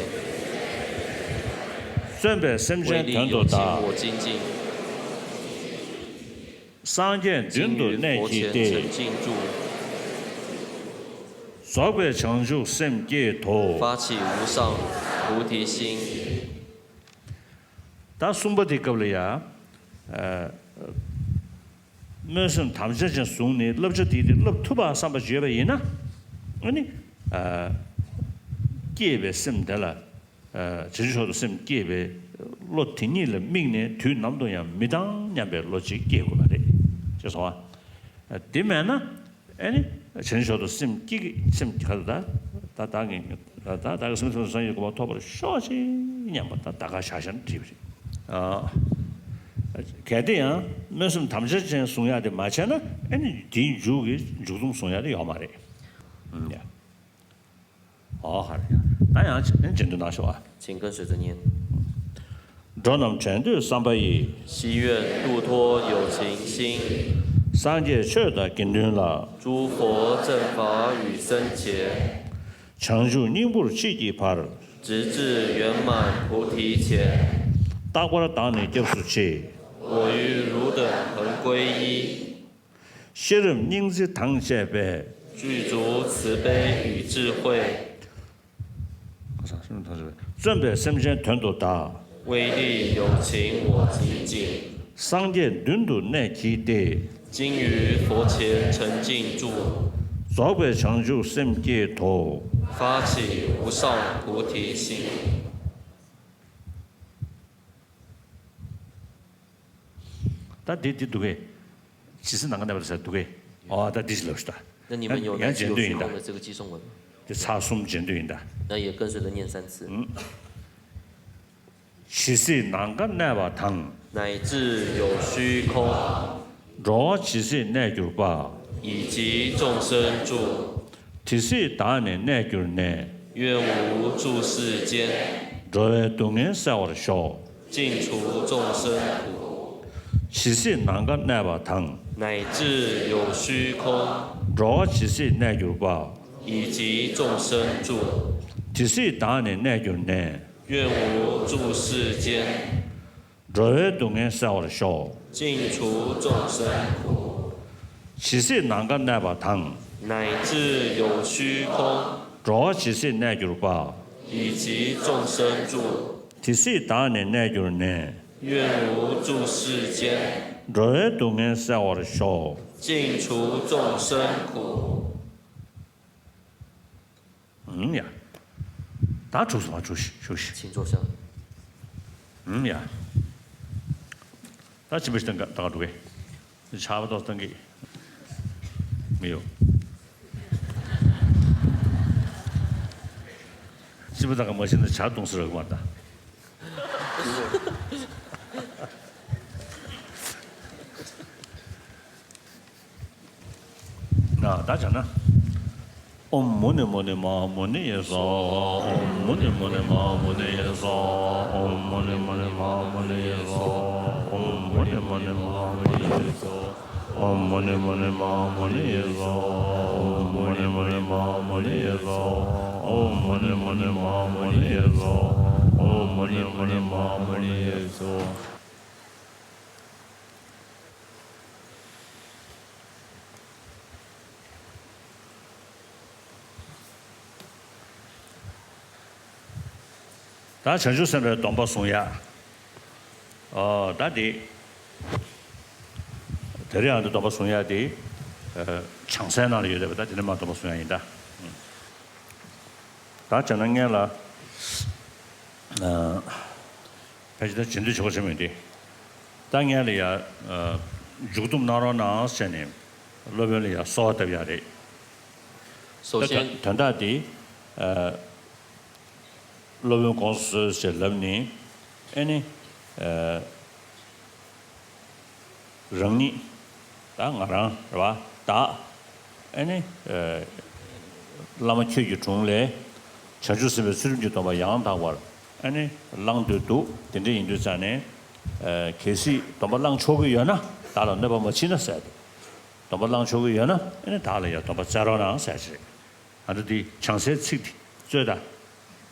བརྩོན་པས་སེམས་ཅན་དོན་དུ་བདག་སངས་རྒྱས་མདུན་དུ་གནས་བསྐྱེད་དེ། རྫོགས་པའི་བྱང་ཆུབ་སེམས་བསྐྱེད་དོ། ད་གསུམ་པ་དེའི་སྐབས་ལ་ཡ། ཨ། སྨོན་སེམས་དམ་བཅའ་ཅན་བཟུང་ནས་བསླབ་བྱ་དེ་དེ་བསླབ་ཐུབ་པ་བསམ་པ་བརྗོད་པ་ཡིན་ན། ཨ་ནི། ཨ། སྐྱེས་པའི་སེམས་དེ་ལ། ཨ། བྱང་ཆུབ་མཆོག་ཏུ་སེམས་བསྐྱེད་པའི་བློ་དེ་ཉིད་ལ་དམིགས་ནས་དུས་ནམ་དུ་ཡང་མི་གཏང་སྙམ་པའི་བློ་ཅིག་སྐྱེ་དགོས་པ་རེད། ཅེས་སོ། ཨ། དེ་མེད་ན། ཨ་ནི། བྱང་ཆུབ་མཆོག་ཏུ་སེམས་བསྐྱེད་ཀྱི་སེམས་ག་ད་ད་ད་ད་ངས་ད་ད་ད་གི་སེམས་སེམས་སངས་རྒྱས་གོ་འཕང་ཐོབ་པར་ཤོག་ཅིག་སྙམ་པ་ད་ད་ག་ཤ་ཤ་ནས་བྲིས་པ་རེད། ཨ། གལ་ཏེ་ཡང་སྨོན་སེམས་དམ་བཅའ་ཅན་བཟུང་ཡག་དེ་མ་བྱས་ན། ཨ་ནི་དེའི་མཇུག་གི་མཇུག་སྡོམ་བཟུང་ཡག་དེ་ཡོད་མ་རེད། ཨུམ། ཡ། ཨོ་ཧ་རེ་ཡ། ད་ཡང་རྗེས་ཟློས་གནང་ཤོག་ཨ། 请跟随着念。 འགྲོ་རྣམས་དྲན་འདོད་བསམ་པ་ཡིས། 祈愿度脱有情心。 སངས་རྒྱས་ཆོས་དང་དགེ་འདུན་ལ། 诸佛正法与僧伽། བྱང་ཆུབ་སྙིང་པོར་མཆིས་ཀྱི་བར། 直至圆满菩提前。 རྟག་པར་བདག་ནི་སྐྱབས་སུ་མཆི། 我于汝等恒皈依。 ཤེས་རབ་སྙིང་རྗེ་དང་བཅས་པས། 具足慈悲与智慧། བརྩོན་པས་སེམས་ཅན་དོན་དུ་བདག 威力有情我即静。སངས་རྒྱས་མདུན་དུ་གནས་བགྱིས་ཏེ།今于佛前沉静住。རྫོགས་པའི་བྱང་ཆུབ་སེམས་བསྐྱེད་དོ།发起无上菩提心。 ད་འདི་འདི་འདུག་གས། ཇི་སྲིད་ནམ་མཁའ་གནས་པ་དང་ཟེར་འདུག་གས། ཨོ་ད་འདི་ཞིག་ལབ་ཤོག་ད། 那你们有 ཡང་来自 རྗེས་ཟློས་ཡིན་ད། 虚空的这个偈颂文吗？ དེ་ཚར་གསུམ་རྗེས་ཟློས་ཡིན་ད། 那也跟随着念三次。 ཇི་སྲིད་ནམ་མཁའ་གནས་པ་དང་། 乃至有虚空， འགྲོ་བ་ཇི་སྲིད་གནས་གྱུར་པ། 以及众生住。 དེ་སྲིད་བདག་ནི་གནས་གྱུར་ནས། 愿无住世间， འགྲོ་བའི་སྡུག་བསྔལ་བསལ་བར་ཤོག 尽除众生苦。 ཇི་སྲིད་ནམ་མཁའ་གནས་པ་དང་། 乃至有虚空， འགྲོ་བ་ཇི་སྲིད་གནས་གྱུར་པ། 以及众生住。 དེ་སྲིད་བདག་ནི་གནས་གྱུར་ནས། 愿无住世间， འགྲོ་བའི་སྡུག་བསྔལ་བསལ་བར་ཤོག 尽除众生苦。 ཇི་སྲིད་ནམ་མཁའ་གནས་པ་དང་། 乃至有虚空， འགྲོ་བ་ཇི་སྲིད་གནས་གྱུར་པ། 以及众生住。 དེ་སྲིད་བདག་ནི་གནས་གྱུར་ནས། 愿无住世间， འགྲོ་བའི་སྡུག་བསྔལ་བསལ་བར་ཤོག 尽除众生苦。 ཨང་ཡ། ད་གྲུབ་སོང་བ་གྲུབ་ཤིག་གྲུབ་ཤིག 请坐下。 ཨང་ཡ། ད་ཕྱི་པོ་ཞིག་བཏང་ག་ད་ག་འགྲོ་གི། ཆར་པ་ཏོག་བཏང་གི། མི་ཡོད། ཕྱི་པོ་བཏང་ག་མ་ཤེས་ན་ཇ་བཏུང་ས་རག་གི་མ་རེད་ད། ན་ད་བྱ་ན། ཨོཾ་མུ་ནི་མུ་ནི་མ་མུ་ནི་ཡེ་སྭཱ་ཧཱ། ཨོཾ་མུ་ནི་མུ་ནི་མ་མུ་ནི་ཡེ་སྭཱ་ཧཱ། ཨོཾ་མུ་ནི་མུ་ནི་མ་མུ་ནི་ཡེ་སྭཱ་ཧཱ། ཨོཾ་མུ་ནི་མུ་ནི་མ་མུ་ནི་ཡེ་སྭཱ་ཧཱ། ཨོཾ་མུ་ནི་མུ་ནི་མ་མུ་ནི་ཡེ་སྭཱ་ཧཱ། ཨོཾ་མུ་ནི་མུ་ནི་མ་མུ་ནི་ཡེ་སྭཱ་ཧཱ། ཨོཾ་མུ་ནི་མུ་ནི་མ་མུ་ནི་ཡེ་སྭཱ་ཧཱ། ཨོཾ་མུ་ནི་མུ་ནི་མ་མུ་ནི་ཡེ་སྭཱ་ཧཱ། ད་བྱང་ཆུབ་སེམས་དཔའི་སྡོམ་པ་བཟུང་ཡ། ཨོ་ད་དེ། དེ་རིང་ཡང་དུ་སྡོམ་པ་བཟུང་ཡ་དེ། བྱང་སེམས་ནང་ལ་ཡོད་རེད་པ། ད་དེ་ནས་མ་སྡོམ་པ་བཟུང་ཡ་ཡིན་ད། ད་བྱས་ན་སྔན་ལ། ཕལ་ཆེར་ད་རྗེས་ཟློས་བྱེད་དགོས་བྱེད་མོད་དེ། ད་སྔན་ལ་ཡ། མཇུག་སྡོམ་གནང་རོགས་གནང་ཟེར་ནས། སློབ་དཔོན་ལ་ཡ་གསོལ་བ་བཏབ་ཡ་རེད། 首先， དོན་དག་དེ། སློབ་དཔོན་དགོངས་སུ་གསོལ་ཞེས་ལབ་ནི། ཨེ་ནི། རང་ཉིད། ད་ང་རང་རེད་བ། བདག་ཨེ་ནི། བླ་མ་ཁྱོད་ཀྱི་དྲུང་ལས། བྱང་ཆུབ་སེམས་དཔའི་ཚུལ་ཁྲིམས་ཀྱི་སྡོམ་པ་ཡང་དག་པར་ཨེ་ནི་བླང་འདོད་འདུག་དེ་འདྲ་ཡིན་དུས་ཙང་ནས། གལ་སྲིད་སྡོམ་པ་བླང་ཆོག་གི་ཡོད་ན་བདག་ལ་གནོད་པ་མ་མཆིས་ན་ཟེར་ཏེ། སྡོམ་པ་བླང་ཆོག་གི་ཡོད་ན་ཨེ་ནི་བདག་ལ་ཡང་སྡོམ་པ་སྩལ་རོགས་གནང་ཟེར་ཅིག་ཨ་ནི་འདི་བྱང་སའི་ཚིག་འདི་རྩོད་ད།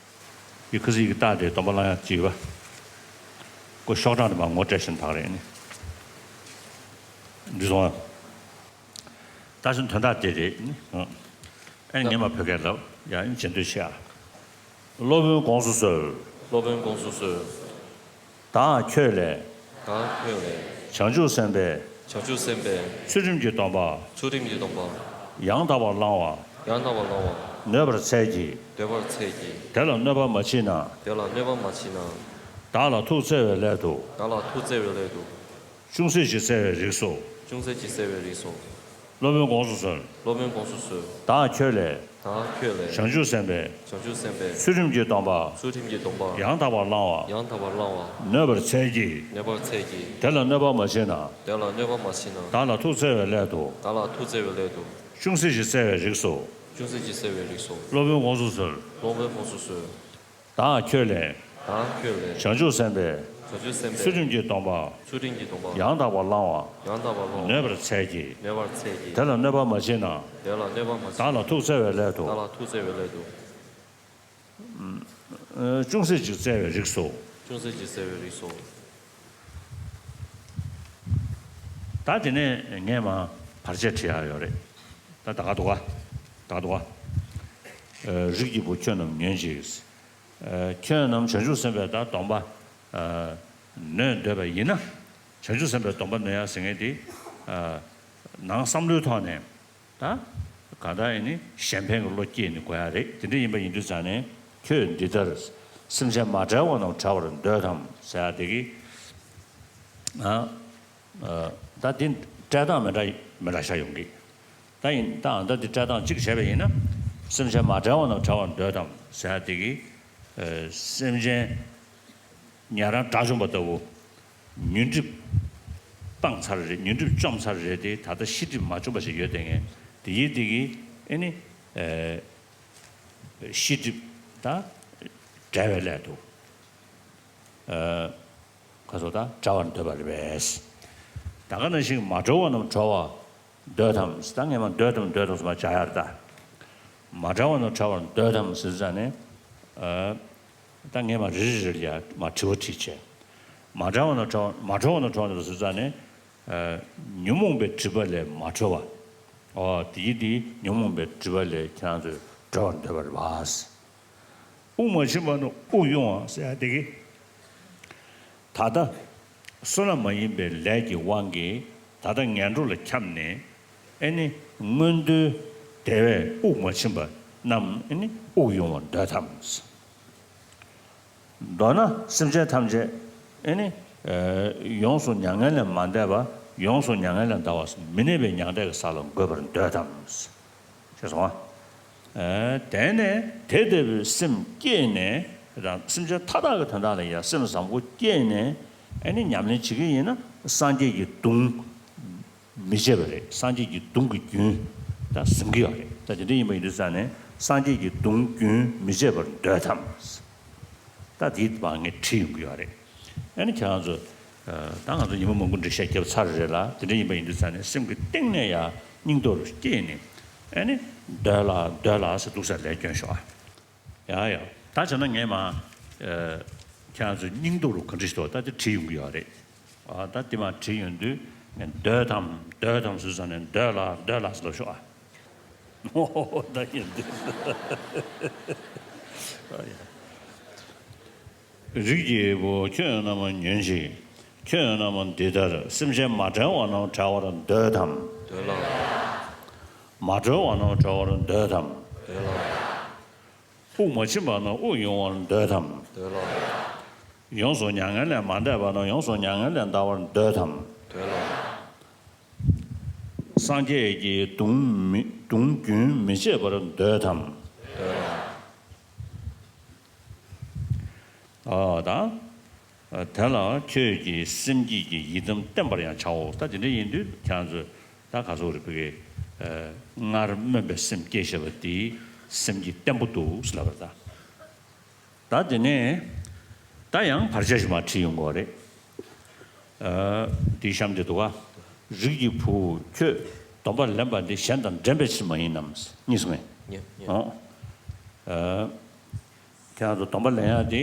ཡི་ཁ་སི་ཡི་གེ་བཏགས་ཏེ་སྡོམ་པ་བླང་ཡག་ཅིག་ཡོད་པ། ཀོ་ཤོག་གྲངས་དེ་མ་ངོ་སྤྲད་བཞིན་དག་རེད་ནི། འདི་སོང་ཨ། ད་ཕྱིན་དོན་དག་དེ་རེད་ནི། ཨེ་ངས་མ་བོད་སྐད་ལབ་ཡ་ཨེ་རྗེས་ཟློས་བྱེད་ཨ། སློབ་དཔོན་དགོངས་སུ་གསོལ། སློབ་དཔོན་དགོངས་སུ་གསོལ། བདག་ཁྱོད་ལས། བདག་ཁྱོད་ལས། བྱང་ཆུབ་སེམས་དཔའི། བྱང་ཆུབ་སེམས་དཔའི། ཚུལ་ཁྲིམས་ཀྱི་སྡོམ་པ། ཚུལ་ཁྲིམས་ཀྱི་སྡོམ་པ། ཡང་དག་པར་བླང་བ། ཡང་དག་པར་བླང་བ། ནོད་པར་འཚལ་གྱིས། ནོད་པར་འཚལ་གྱིས། དེ་ལ་གནོད་པ་མ་མཆིས་ན། དེ་ལ་གནོད་པ་མ་མཆིས་ན། བདག་ལ་ཐུགས་བརྩེ་བའི་སླད་དུ། བདག་ལ་ཐུགས་བརྩེ་བའི་སླད་དུ། ཅུང་ཟད་ཅིག་བརྩེ་བའི་རིགས་སུ། ཅུང་ཟད་ཅིག་བརྩེ་བའི་རིགས་སུ། སློབ་དཔོན་དགོངས་སུ་གསོལ། སློབ་དཔོན་དགོངས་སུ་གསོལ། བདག་ཁྱོད་ལས། བདག་ཁྱོད་ལས། བྱང་ཆུབ་སེམས་དཔའི། བྱང་ཆུབ་སེམས་དཔའི། ཚུལ་ཁྲིམས་ཀྱི་སྡོམ་པ། ཚུལ་ཁྲིམས་ཀྱི་སྡོམ་པ། ཡང་དག་པར་བླང་བ། ཡང་དག་པར་བླང་བ། ནོད་པར་འཚལ་གྱིས། ནོད་པར་འཚལ་གྱིས། དེ་ལ་གནོད་པ་མ་མཆིས་ན། དེ་ལ་གནོད་པ་མ་མཆིས་ན། བདག་ལ་ཐུགས་བརྩེ་བའི་སླད་དུ། བདག་ལ་ཐུགས་བརྩེ་བའི་སླད་དུ། ཅུང་ཟད་ཅིག་བརྩེ་བའི་རིགས་སུ། ཅུང་ཟད་ཅིག་བརྩེ་བའི་རིགས་སུ། སློབ་དཔོན་དགོངས་སུ་གསོལ། སློབ་དཔོན་དགོངས་སུ་གསོལ། བདག་ཁྱོད་ལས། བདག་ཁྱོད་ལས། བྱང་ཆུབ་སེམས་དཔའི། བྱང་ཆུབ་སེམས་དཔའི། ཚུལ་ཁྲིམས་ཀྱི་སྡོམ་པ། ཚུལ་ཁྲིམས་ཀྱི་སྡོམ་པ། ཡང་དག་པར་བླང་བ། ཡང་དག་པར་བླང་བ། ནོད་པར་འཚལ་གྱིས། ནོད་པར་འཚལ་གྱིས། དེ་ལ་གནོད་པ་མ་མཆིས་ན། དེ་ལ་གནོད་པ་མ་མཆིས། བདག་ལ་ཐུགས་བརྩེ་བའི་སླད་དུ། བདག་ལ་ཐུགས་བརྩེ་བའི་སླད་དུ། ཅུང་ཟད་ཅིག་བརྩེ་བའི་རིགས་སུ། ཅུང་ཟད་ཅིག་བརྩེ་བའི་རིགས་སུ། ད་དེ་ནས་ངས་མ་བར་ཆད་བྲི་ཡག་ཡོད་རེད། ད་ད་ག་འདུག་ག་ད་ག་འདུག་ག་རིགས་ཀྱི་བུ་ཁྱོད་རྣམས་ཉོན་ཅིག་ཁྱོད་རྣམས་བྱང་ཆུབ་སེམས་དཔའི་ད་སྡོམ་པ། ནོད་འདོད་པ་ཡིན་ན། བྱང་ཆུབ་སེམས་དཔའི་སྡོམ་པ་ནོད་ཡ་ཟེར་མཁན་དེ། ནང་བསམ་བློའི་ཐོག་ནས། ད། གང་ལྟར་ཡིན་ནི་གཞན་ཕན་གྱི་བློ་སྐྱེས་ནས་དགོས་ཡ་རེད། དེ་འདྲ་ཡིན་པ་ཡིན་དུས་ཙང་ནས། ཁྱོད་འདི་ལྟར། སེམས་ཅན་མ་བསྒྲལ་བ་རྣམས་བསྒྲལ་བར་འདོད་དམ་ཟེར་ཡ་དེ་གི། ཨ། ད་འདི་བསྒྲལ་སྟངས་མི་འདྲ་མི་འདྲ་ཤ་ཡོང་གི། ད་ཡིན་ད་ཨ་ད་འདི་བསྒྲལ་སྟངས་གཅིག་བྱས་པ་ཡིན་ན། སེམས་ཅན་མ་བསྒྲལ་བ་རྣམས་བསྒྲལ་བར་འདོད་དམ་ཟེར་ཡ་དེ་གི། སེམས་ཅན། ཉན་རང་དགྲ་བཅོམ་པ་ལྟ་བུ། ཉོན་སྒྲིབ་སྤངས་ཚར་རེད། ཉོན་སྒྲིབ་བཅོམ་ཚར་རེད་དེ། ད་ལྟ་ཤེས་སྒྲིབ་མ་བཅོམ་པ་ཞིག་ཡོད་དེ་ངས་དེ་ཡིན་དེ་གི་ཨེ་ནི། ཤེས་སྒྲིབ་ད་བསྒྲལ་བའི་སླད་དུ། ཁ་སོ་ད་བསྒྲལ་བར་འདོད་པ་རེད་པས། ད་ག་ནང་བཞིན་མ་གྲོལ་བ་རྣམས་གྲོལ་བར་འདོད་དམ། ད་ངས་མ་འདོད་དམ་འདོད་དམ་སོ་མ་བྱ་ཡར་ད། མ་བསྒྲལ་བ་རྣམས་བསྒྲལ་བར་འདོད་དམ་ཟེར་ཙང་ནས། ད་ངས་མ་རེ་རེ་རེ་ལ་ཡ་མ་དྲི་བ་དྲིས་བྱས། མ་བསྒྲལ་བ་རྣམས་བསྒྲལ་བར་མ་གྲོལ་བ་རྣམས་གྲོལ་བར་འདོད་དམ་ཟེར་ཙང་ནས། ཉོན་མོངས་པའི་སྒྲིབ་པ་ལས་མ་གྲོལ་བ། འོ་དེ་ཡི་དེ་ཉོན་མོངས་པའི་སྒྲིབ་པ་ལས་ཁྱེད་རང་ཚོས་གྲོལ་བར་འདོད་པ་རེད་པ། དབུགས་མ་ཕྱིན་པ་རྣམས་དབུགས་དབྱུང་བ་ཟེར་ཡ་དེ་གི། ད་ལྟ། བསོད་ནམས་མ་ཡིན་པའི་ལས་ཀྱི་དབང་གིས་ད་ལྟ་ངན་འགྲོ་ལ་འཁྱམས་ནས། ཨེ་ནི་མངོན་མཐོའི་བདེ་བས་དབུགས་མ་ཕྱིན་པ་རྣམས་ཨེ་ནི་དབུགས་དབྱུང་བར་འདོད་དམ། མདོར་ན་སེམས་ཅན་ཐམས་ཅད་ཨེ་ནི་ཡོངས་སུ་མྱ་ངན་ལས་མ་འདས་པ། ཡོངས་སུ་མྱ་ངན་ལས་འདའ་བ། མི་གནས་པའི་མྱང་འདས་ཀྱི་ས་ལ་འགོད་པར་འདོད་དམ། ཞེས་གསུངས་པ། དེ་ནས་དེ་ལྟ་བུའི་སེམས་བསྐྱེད་ནས་དང་། སེམས་ཅན་མཐའ་དག་གི་དོན་དག་ལ་ཡང་སེམས་བཟང་པོ་བསྐྱེད་ནས་ཨེ་ནི་ཉམས་ལེན་བྱེད་ཀྱི་ཡིན་ན། སངས་རྒྱས་ཀྱི་གདུང་མི་བརྗེད་པ་རེད། སངས་རྒྱས་ཀྱི་གདུང་གི་རྒྱུན་ད་ཟིན་གྱི་ཡོད་རེད། ད་དེ་འདྲ་ཡིན་པ་ཡིན་དུས་ཙང་ནས་སངས་རྒྱས་ཀྱི་གདུང་རྒྱུན་མི་བརྗེད་པར་འདོད་དམ། ད་དེའི་བར་ངས་བྲིས་ཡོང་གི་ཡོད་རེད། ཨ་ནི་ཁྱེད་རང་ཚོ། ད་ང་ཚོ་ཉི་མ་མང་པོ་འགྲེལ་བཤད་བརྒྱབ་ཚར་རེད་ལ། དེ་འདྲ་ཡིན་པ་ཡིན་དུས་ཙང་ནས་སེམས་ཀྱི་གཏིང་ནས་ཡང་སྙིང་སྟོབས་སྐྱེས་ནས། ཨ་ནི་འདོད་ལ་འདོད་ལ་ཟེར་འདུག་ས་ལས་སྐྱོན་ཤོག་ཨ། ཡ་ཡ། ད་བྱས་ན་ངས་མ། ཁྱེད་རང་ཚོ་སྙིང་སྟོབས་རུ་ག་འདྲ་ཞིག་འདུག་ད་དེ་བྲིས་ཡོང་གི་ཡོད་རེད། ཨ་ད་དེ་མ་བྲིས་ཡོང་དུས་ངས་འདོད་དམ་འདོད་དམ་ཟེར་ཙང་ནས་འདོད་ལ་འདོད་ལ་ཟེར་ལབ་ཤོག་ཨ། ཨོ་ད་ཡིན་འདུག་རིགས་ཀྱི་བུ་ཁྱོད་རྣམས་ཉོན་ཅིག་ཁྱོད་རྣམས་འདི་ལྟར་སེམས་ཅན་མ་བསྒྲལ་བ་རྣམས་བསྒྲལ་བར་འདོད་དམ། འདོད་ལ། མ་གྲོལ་བ་རྣམས་གྲོལ་བར་འདོད་དམ། འདོད་ལ། དབུགས་མ་ཕྱིན་པ་རྣམས་དབུགས་དབྱུང་བར་འདོད་དམ། འདོད་ལ། ཡོངས་སུ་མྱ་ངན་ལས་མ་འདས་པ་རྣམས་ཡོངས་སུ་མྱ་ངན་ལས་འདའ་བར་འདོད་དམ། འདོད་ལ། སངས་རྒྱས་ཀྱི་གདུང་མི་གདུང་རྒྱུན་མི་བརྗེད་པར་འདོད་དམ། འདོད་ལ། ཨ་དང་། དེ་ལ་ཁྱོད་ཀྱིས་སེམས་བསྐྱེད་ཀྱི་ཡི་དམ་བརྟན་པར་ཡང་བྱའོ། ད་དེ་འདྲ་ཡིན་དུས་ཁྱེད་རང་ཚོས་ད་ག་ཚོད་རེད་པའི་གི། སྔར་སྨོན་པའི་སེམས་བསྐྱེད་བྱས་པ་དེའི་སེམས་བསྐྱེད་བརྟན་པོ་འདུག་ཟེར་ལབ་པ་རེད་ད། ད་དེ་ནས་ད་ཡང་བར་ཆད་ཞིག་མར་ཁྲིད་ཡོང་གི་རེད། ཨ། དེའི་གཤམ་དེ་འདུག་ག་རིགས་ཀྱི་བུ་ཁྱོད་སྡོམ་པ་ལེན་པ་འདི་གཞན་དང་འགྲན་པའི་ཕྱིར་མ་ཡིན་ནམ། གཉིས་སུ་མེད། ཡ་ཡ། ཨོ། ཨ། ཁྱེད་རང་ཚོ་སྡོམ་པ་ལེན་ཡག་དེ་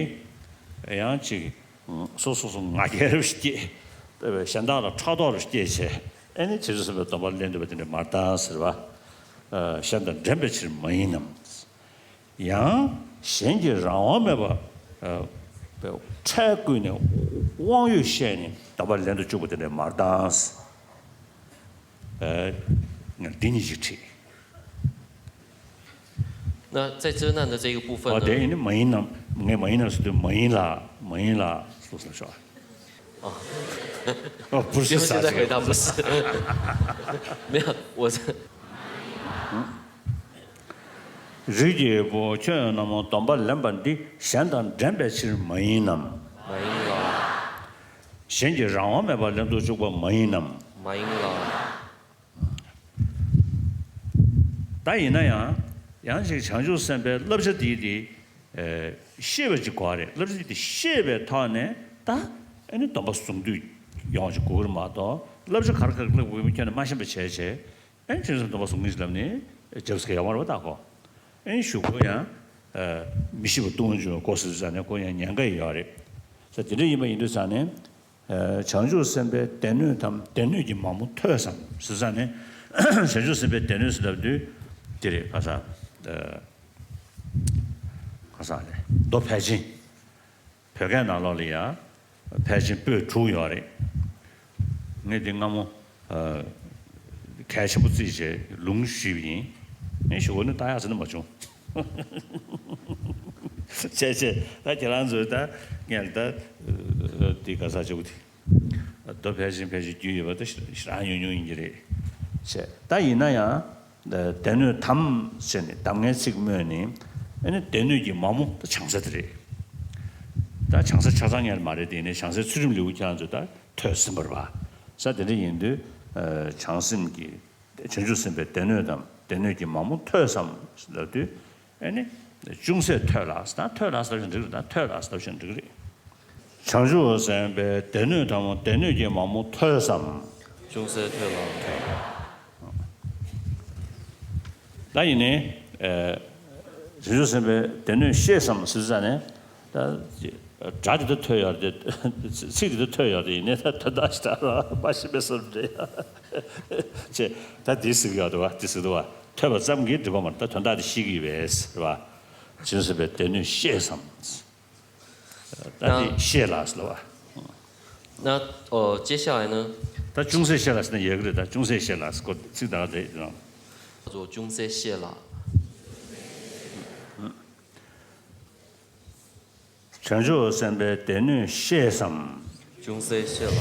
ཡང་ཅིག་སོ་སོ་སོ་ང་རྒྱལ་རབ་སྐྱེས། གཞན་དག་ལ་ཕྲག་དོག་རབ་སྐྱེས་བྱས། ཨེ་ནི་བྱང་ཆུབ་སེམས་དཔའི་སྡོམ་པ་ལེན་འདོད་པ་དེ་འདྲ་མ་བཏང་ཟེར་བ། ཨ། གཞན་དང་འགྲན་པའི་ཕྱིར་མ་ཡིན་ནམ། ཡང་གཞན་གྱིས་རང་དབང་མེད་པར། ཨ། ཁྲལ་བསྐུལ་ནས་དབང་ཡོད་བཤད་ནས་སྡོམ་པ་ལེན་དུ་བཅུག་པ་དེ་འདྲ་མ་བཏང་། ཨ། ང་འདི་གཉིས་ཅིག་ཁྲིད། 那在这难的这个部分 ཨ། 呢 དེ་ཡིན་ནི་མ་ཡིན་ནམ། ངས་མ་ཡིན་ནམ་ཟེར་དུས་མ་ཡིན་ལ། མ་ཡིན་ལ་ཟེར་ལབ་ཤོག་ཨ། 哦，不是 现在回答不是。没有，我是 རིགས་ཀྱི་བུ་ཁྱོད་རྣམས་སྡོམ་པ་ལེན་པ་འདི་གཞན་དང་འགྲན་པའི་ཕྱིར་མ་ཡིན་ནམ། མ་ཡིན་ལ། གཞན་གྱིས་རང་དབང་མེད་པར་ལེན་དུ་བཅུག་པ་མ་ཡིན་ནམ། མ་ཡིན་ལ། ད་ཡིན་ན་ཡང་། ཡང་ཅིག་བྱང་ཆུབ་སེམས་དཔའི་བསླབ་བྱ་འདི་དེ། ཨེ། ཤེས་པ་ཅིག་དགོས་རེད། བསླབ་བྱ་འདི་ཤེས་པའི་ཐོག་ནས་ད། ཨེ་ནི་སྡོམ་པ་བཟུང་དུས་ཡོང་ཅིག་དགོས་ཀྱི་རེད་མ་གཏོགས། བསླབ་བྱ་ག་རེ་ག་རེ་བསླབ་དགོས་མིན་ཁྱོན་ནས་མ་ཤེས་པ་བྱས་བྱས། ཨེ་ནི་བྱང་ཆུབ་སེམས་སྡོམ་པ་བཟུང་གི་ཡིན་ལབ་ནས་རྒྱབ་ཟེར་ཡོང་བ་རེད་པ། ད་ཁོ། ཨེ་ནི་གཞུག་གུ་ཡང་། ཨེ། མི་ཤེས་པ་ལྟུང་བ་འབྱུང་བའི་སྒོ་ཟེར་ཙང་ནས་ཁོ་ཡང་ཉེན་ཁ་ཡོད་རེད། ས་དེ་འདྲ་ཡིན་པ་ཡིན་དུས་ཙང་ནས། བྱང་ཆུབ་སེམས་དཔའི་སྡེ་སྣོད་དམ། སྡེ་སྣོད་ཀྱི་མ་མོ་ཐོས་སམ་ཟེར་ཙང་ནས། བྱང་ཆུབ་སེམས་དཔའི་སྡེ་སྣོད་ཟེར་ལབ་དུས་དེ་རེད། ག་ས། ག་ས་རེད། མདོ་ཕལ་ཆེན་བོད་སྐད་ནང་ལོགས་ལ་ཡ། ཕལ་ཆེར་པོད་དྲུག་ཡོད་རེད། ངས་འདི་སྔ་མོ་ཨ་གལ་ཆེན་པོ་བརྩིས་བྱས་ལུང་ཞུས་པ་ཡིན། ངས་ཞུ་བ་ནི་ལྟ་ཡག་ཟེར་ན་མ་བྱུང་། བྱས་བྱས་ད་ཁྱེད་རང་ཚོས་ད་ངས་ད་འདི་ག་ས་ཆོག་གི་དེ། མདོ་ཕལ་ཆེར་ཕལ་ཆེར་རྒྱུས་ཡོད་པ་དེ་ཞེ་དྲག་ཉུང་ཉུང་ཡིན་གྱི་རེད། བྱས་ད་ཡིན་ན་ཡང་སྡེ་སྣོད་དམ་ཟེར་ནས་གདམས་ངག་ཚིག་སྨོས་ནས། ཨ་ནི་སྡེ་སྣོད་ཀྱི་མ་མོ་ད་བྱང་ས་དེ་རེད། ད་བྱང་ས་ཆ་ཚང་ངེས་མ་རེད། དེ་ནས་བྱང་སའི་ཚུལ་ཁྲིམས་ལེའུ་ཁྱེད་རང་ཚོས་ད་ཐོས་ཟིན་པ་རེད་པ། ས་དེ་འདྲ་ཡིན་དུས་བྱང་སེམས་ཀྱི་བྱང་ཆུབ་སེམས་དཔའི་སྡེ་སྣོད་དམ། སྡེ་སྣོད་ཀྱི་མ་མོ་ཐོས་སམ་ལབ་དུས། ཨ་ནི་ཅུང་ཟད་ཐོས་ལ། ད་ཐོས་ལ་ཟེར་བཞིན་འགྲིག་རེད། ད་ཐོས་ལ་ཟེར་བཞིན་འགྲིག་རེད། བྱང་ཆུབ་སེམས་དཔའི་སྡེ་སྣོད་དམ། སྡེ་སྣོད་ཀྱི་མ་མོ་ཐོས་སམ། ཅུང་ཟད་ཐོས་ལ། ད་ཡིན་ནའི་བྱང་ཆུབ་སེམས་དཔའི་སྡེ་སྣོད་ཤེས་སམ་ཟེར་ཙ་ནས། ད་སྒྲ་དེ་ད་ཐོས་ཡོད་རེད། ཚིག་དེ་ད་ཐོས་ཡོད་རེད། ཡིན་ནའི་ད་དོན་དག་ཞེ་དྲག་མ་ཤེས་པའི་བཟོ་འདྲ་རེད། ཅེས་ད་འདི་ཟེར་གྱི་ཡོད་འདུག་པ། འདི་ཟེར་འདུག་པ། ཐོས་པ་ཙམ་གྱིས་འགྲིག་པ་མ་རེད། ད་དོན་དག་དེ་ཤེས་ཀྱི་ཡོད་པས་རེད་པ། བྱང་ཆུབ་སེམས་དཔའི་སྡེ་སྣོད་ཤེས་སམ། ད་དེ་ཤེས་ལ་ཟེར་ལ་བ། 那呃，接下来呢？ ད་ཅུང་ཟད་ཤེས་ལ་ཟེར་ན་ཡག་གི་རེད། ད་ཅུང་ཟད་ཤེས་ལ་ཟེར་གོ་ཚིག་དག་དེ་རང་། 叫做ཅུང་ཟད་ཤེས་ལ། 成就三杯得能谢上。ཅུང་ཟད་ཤེས་ལ།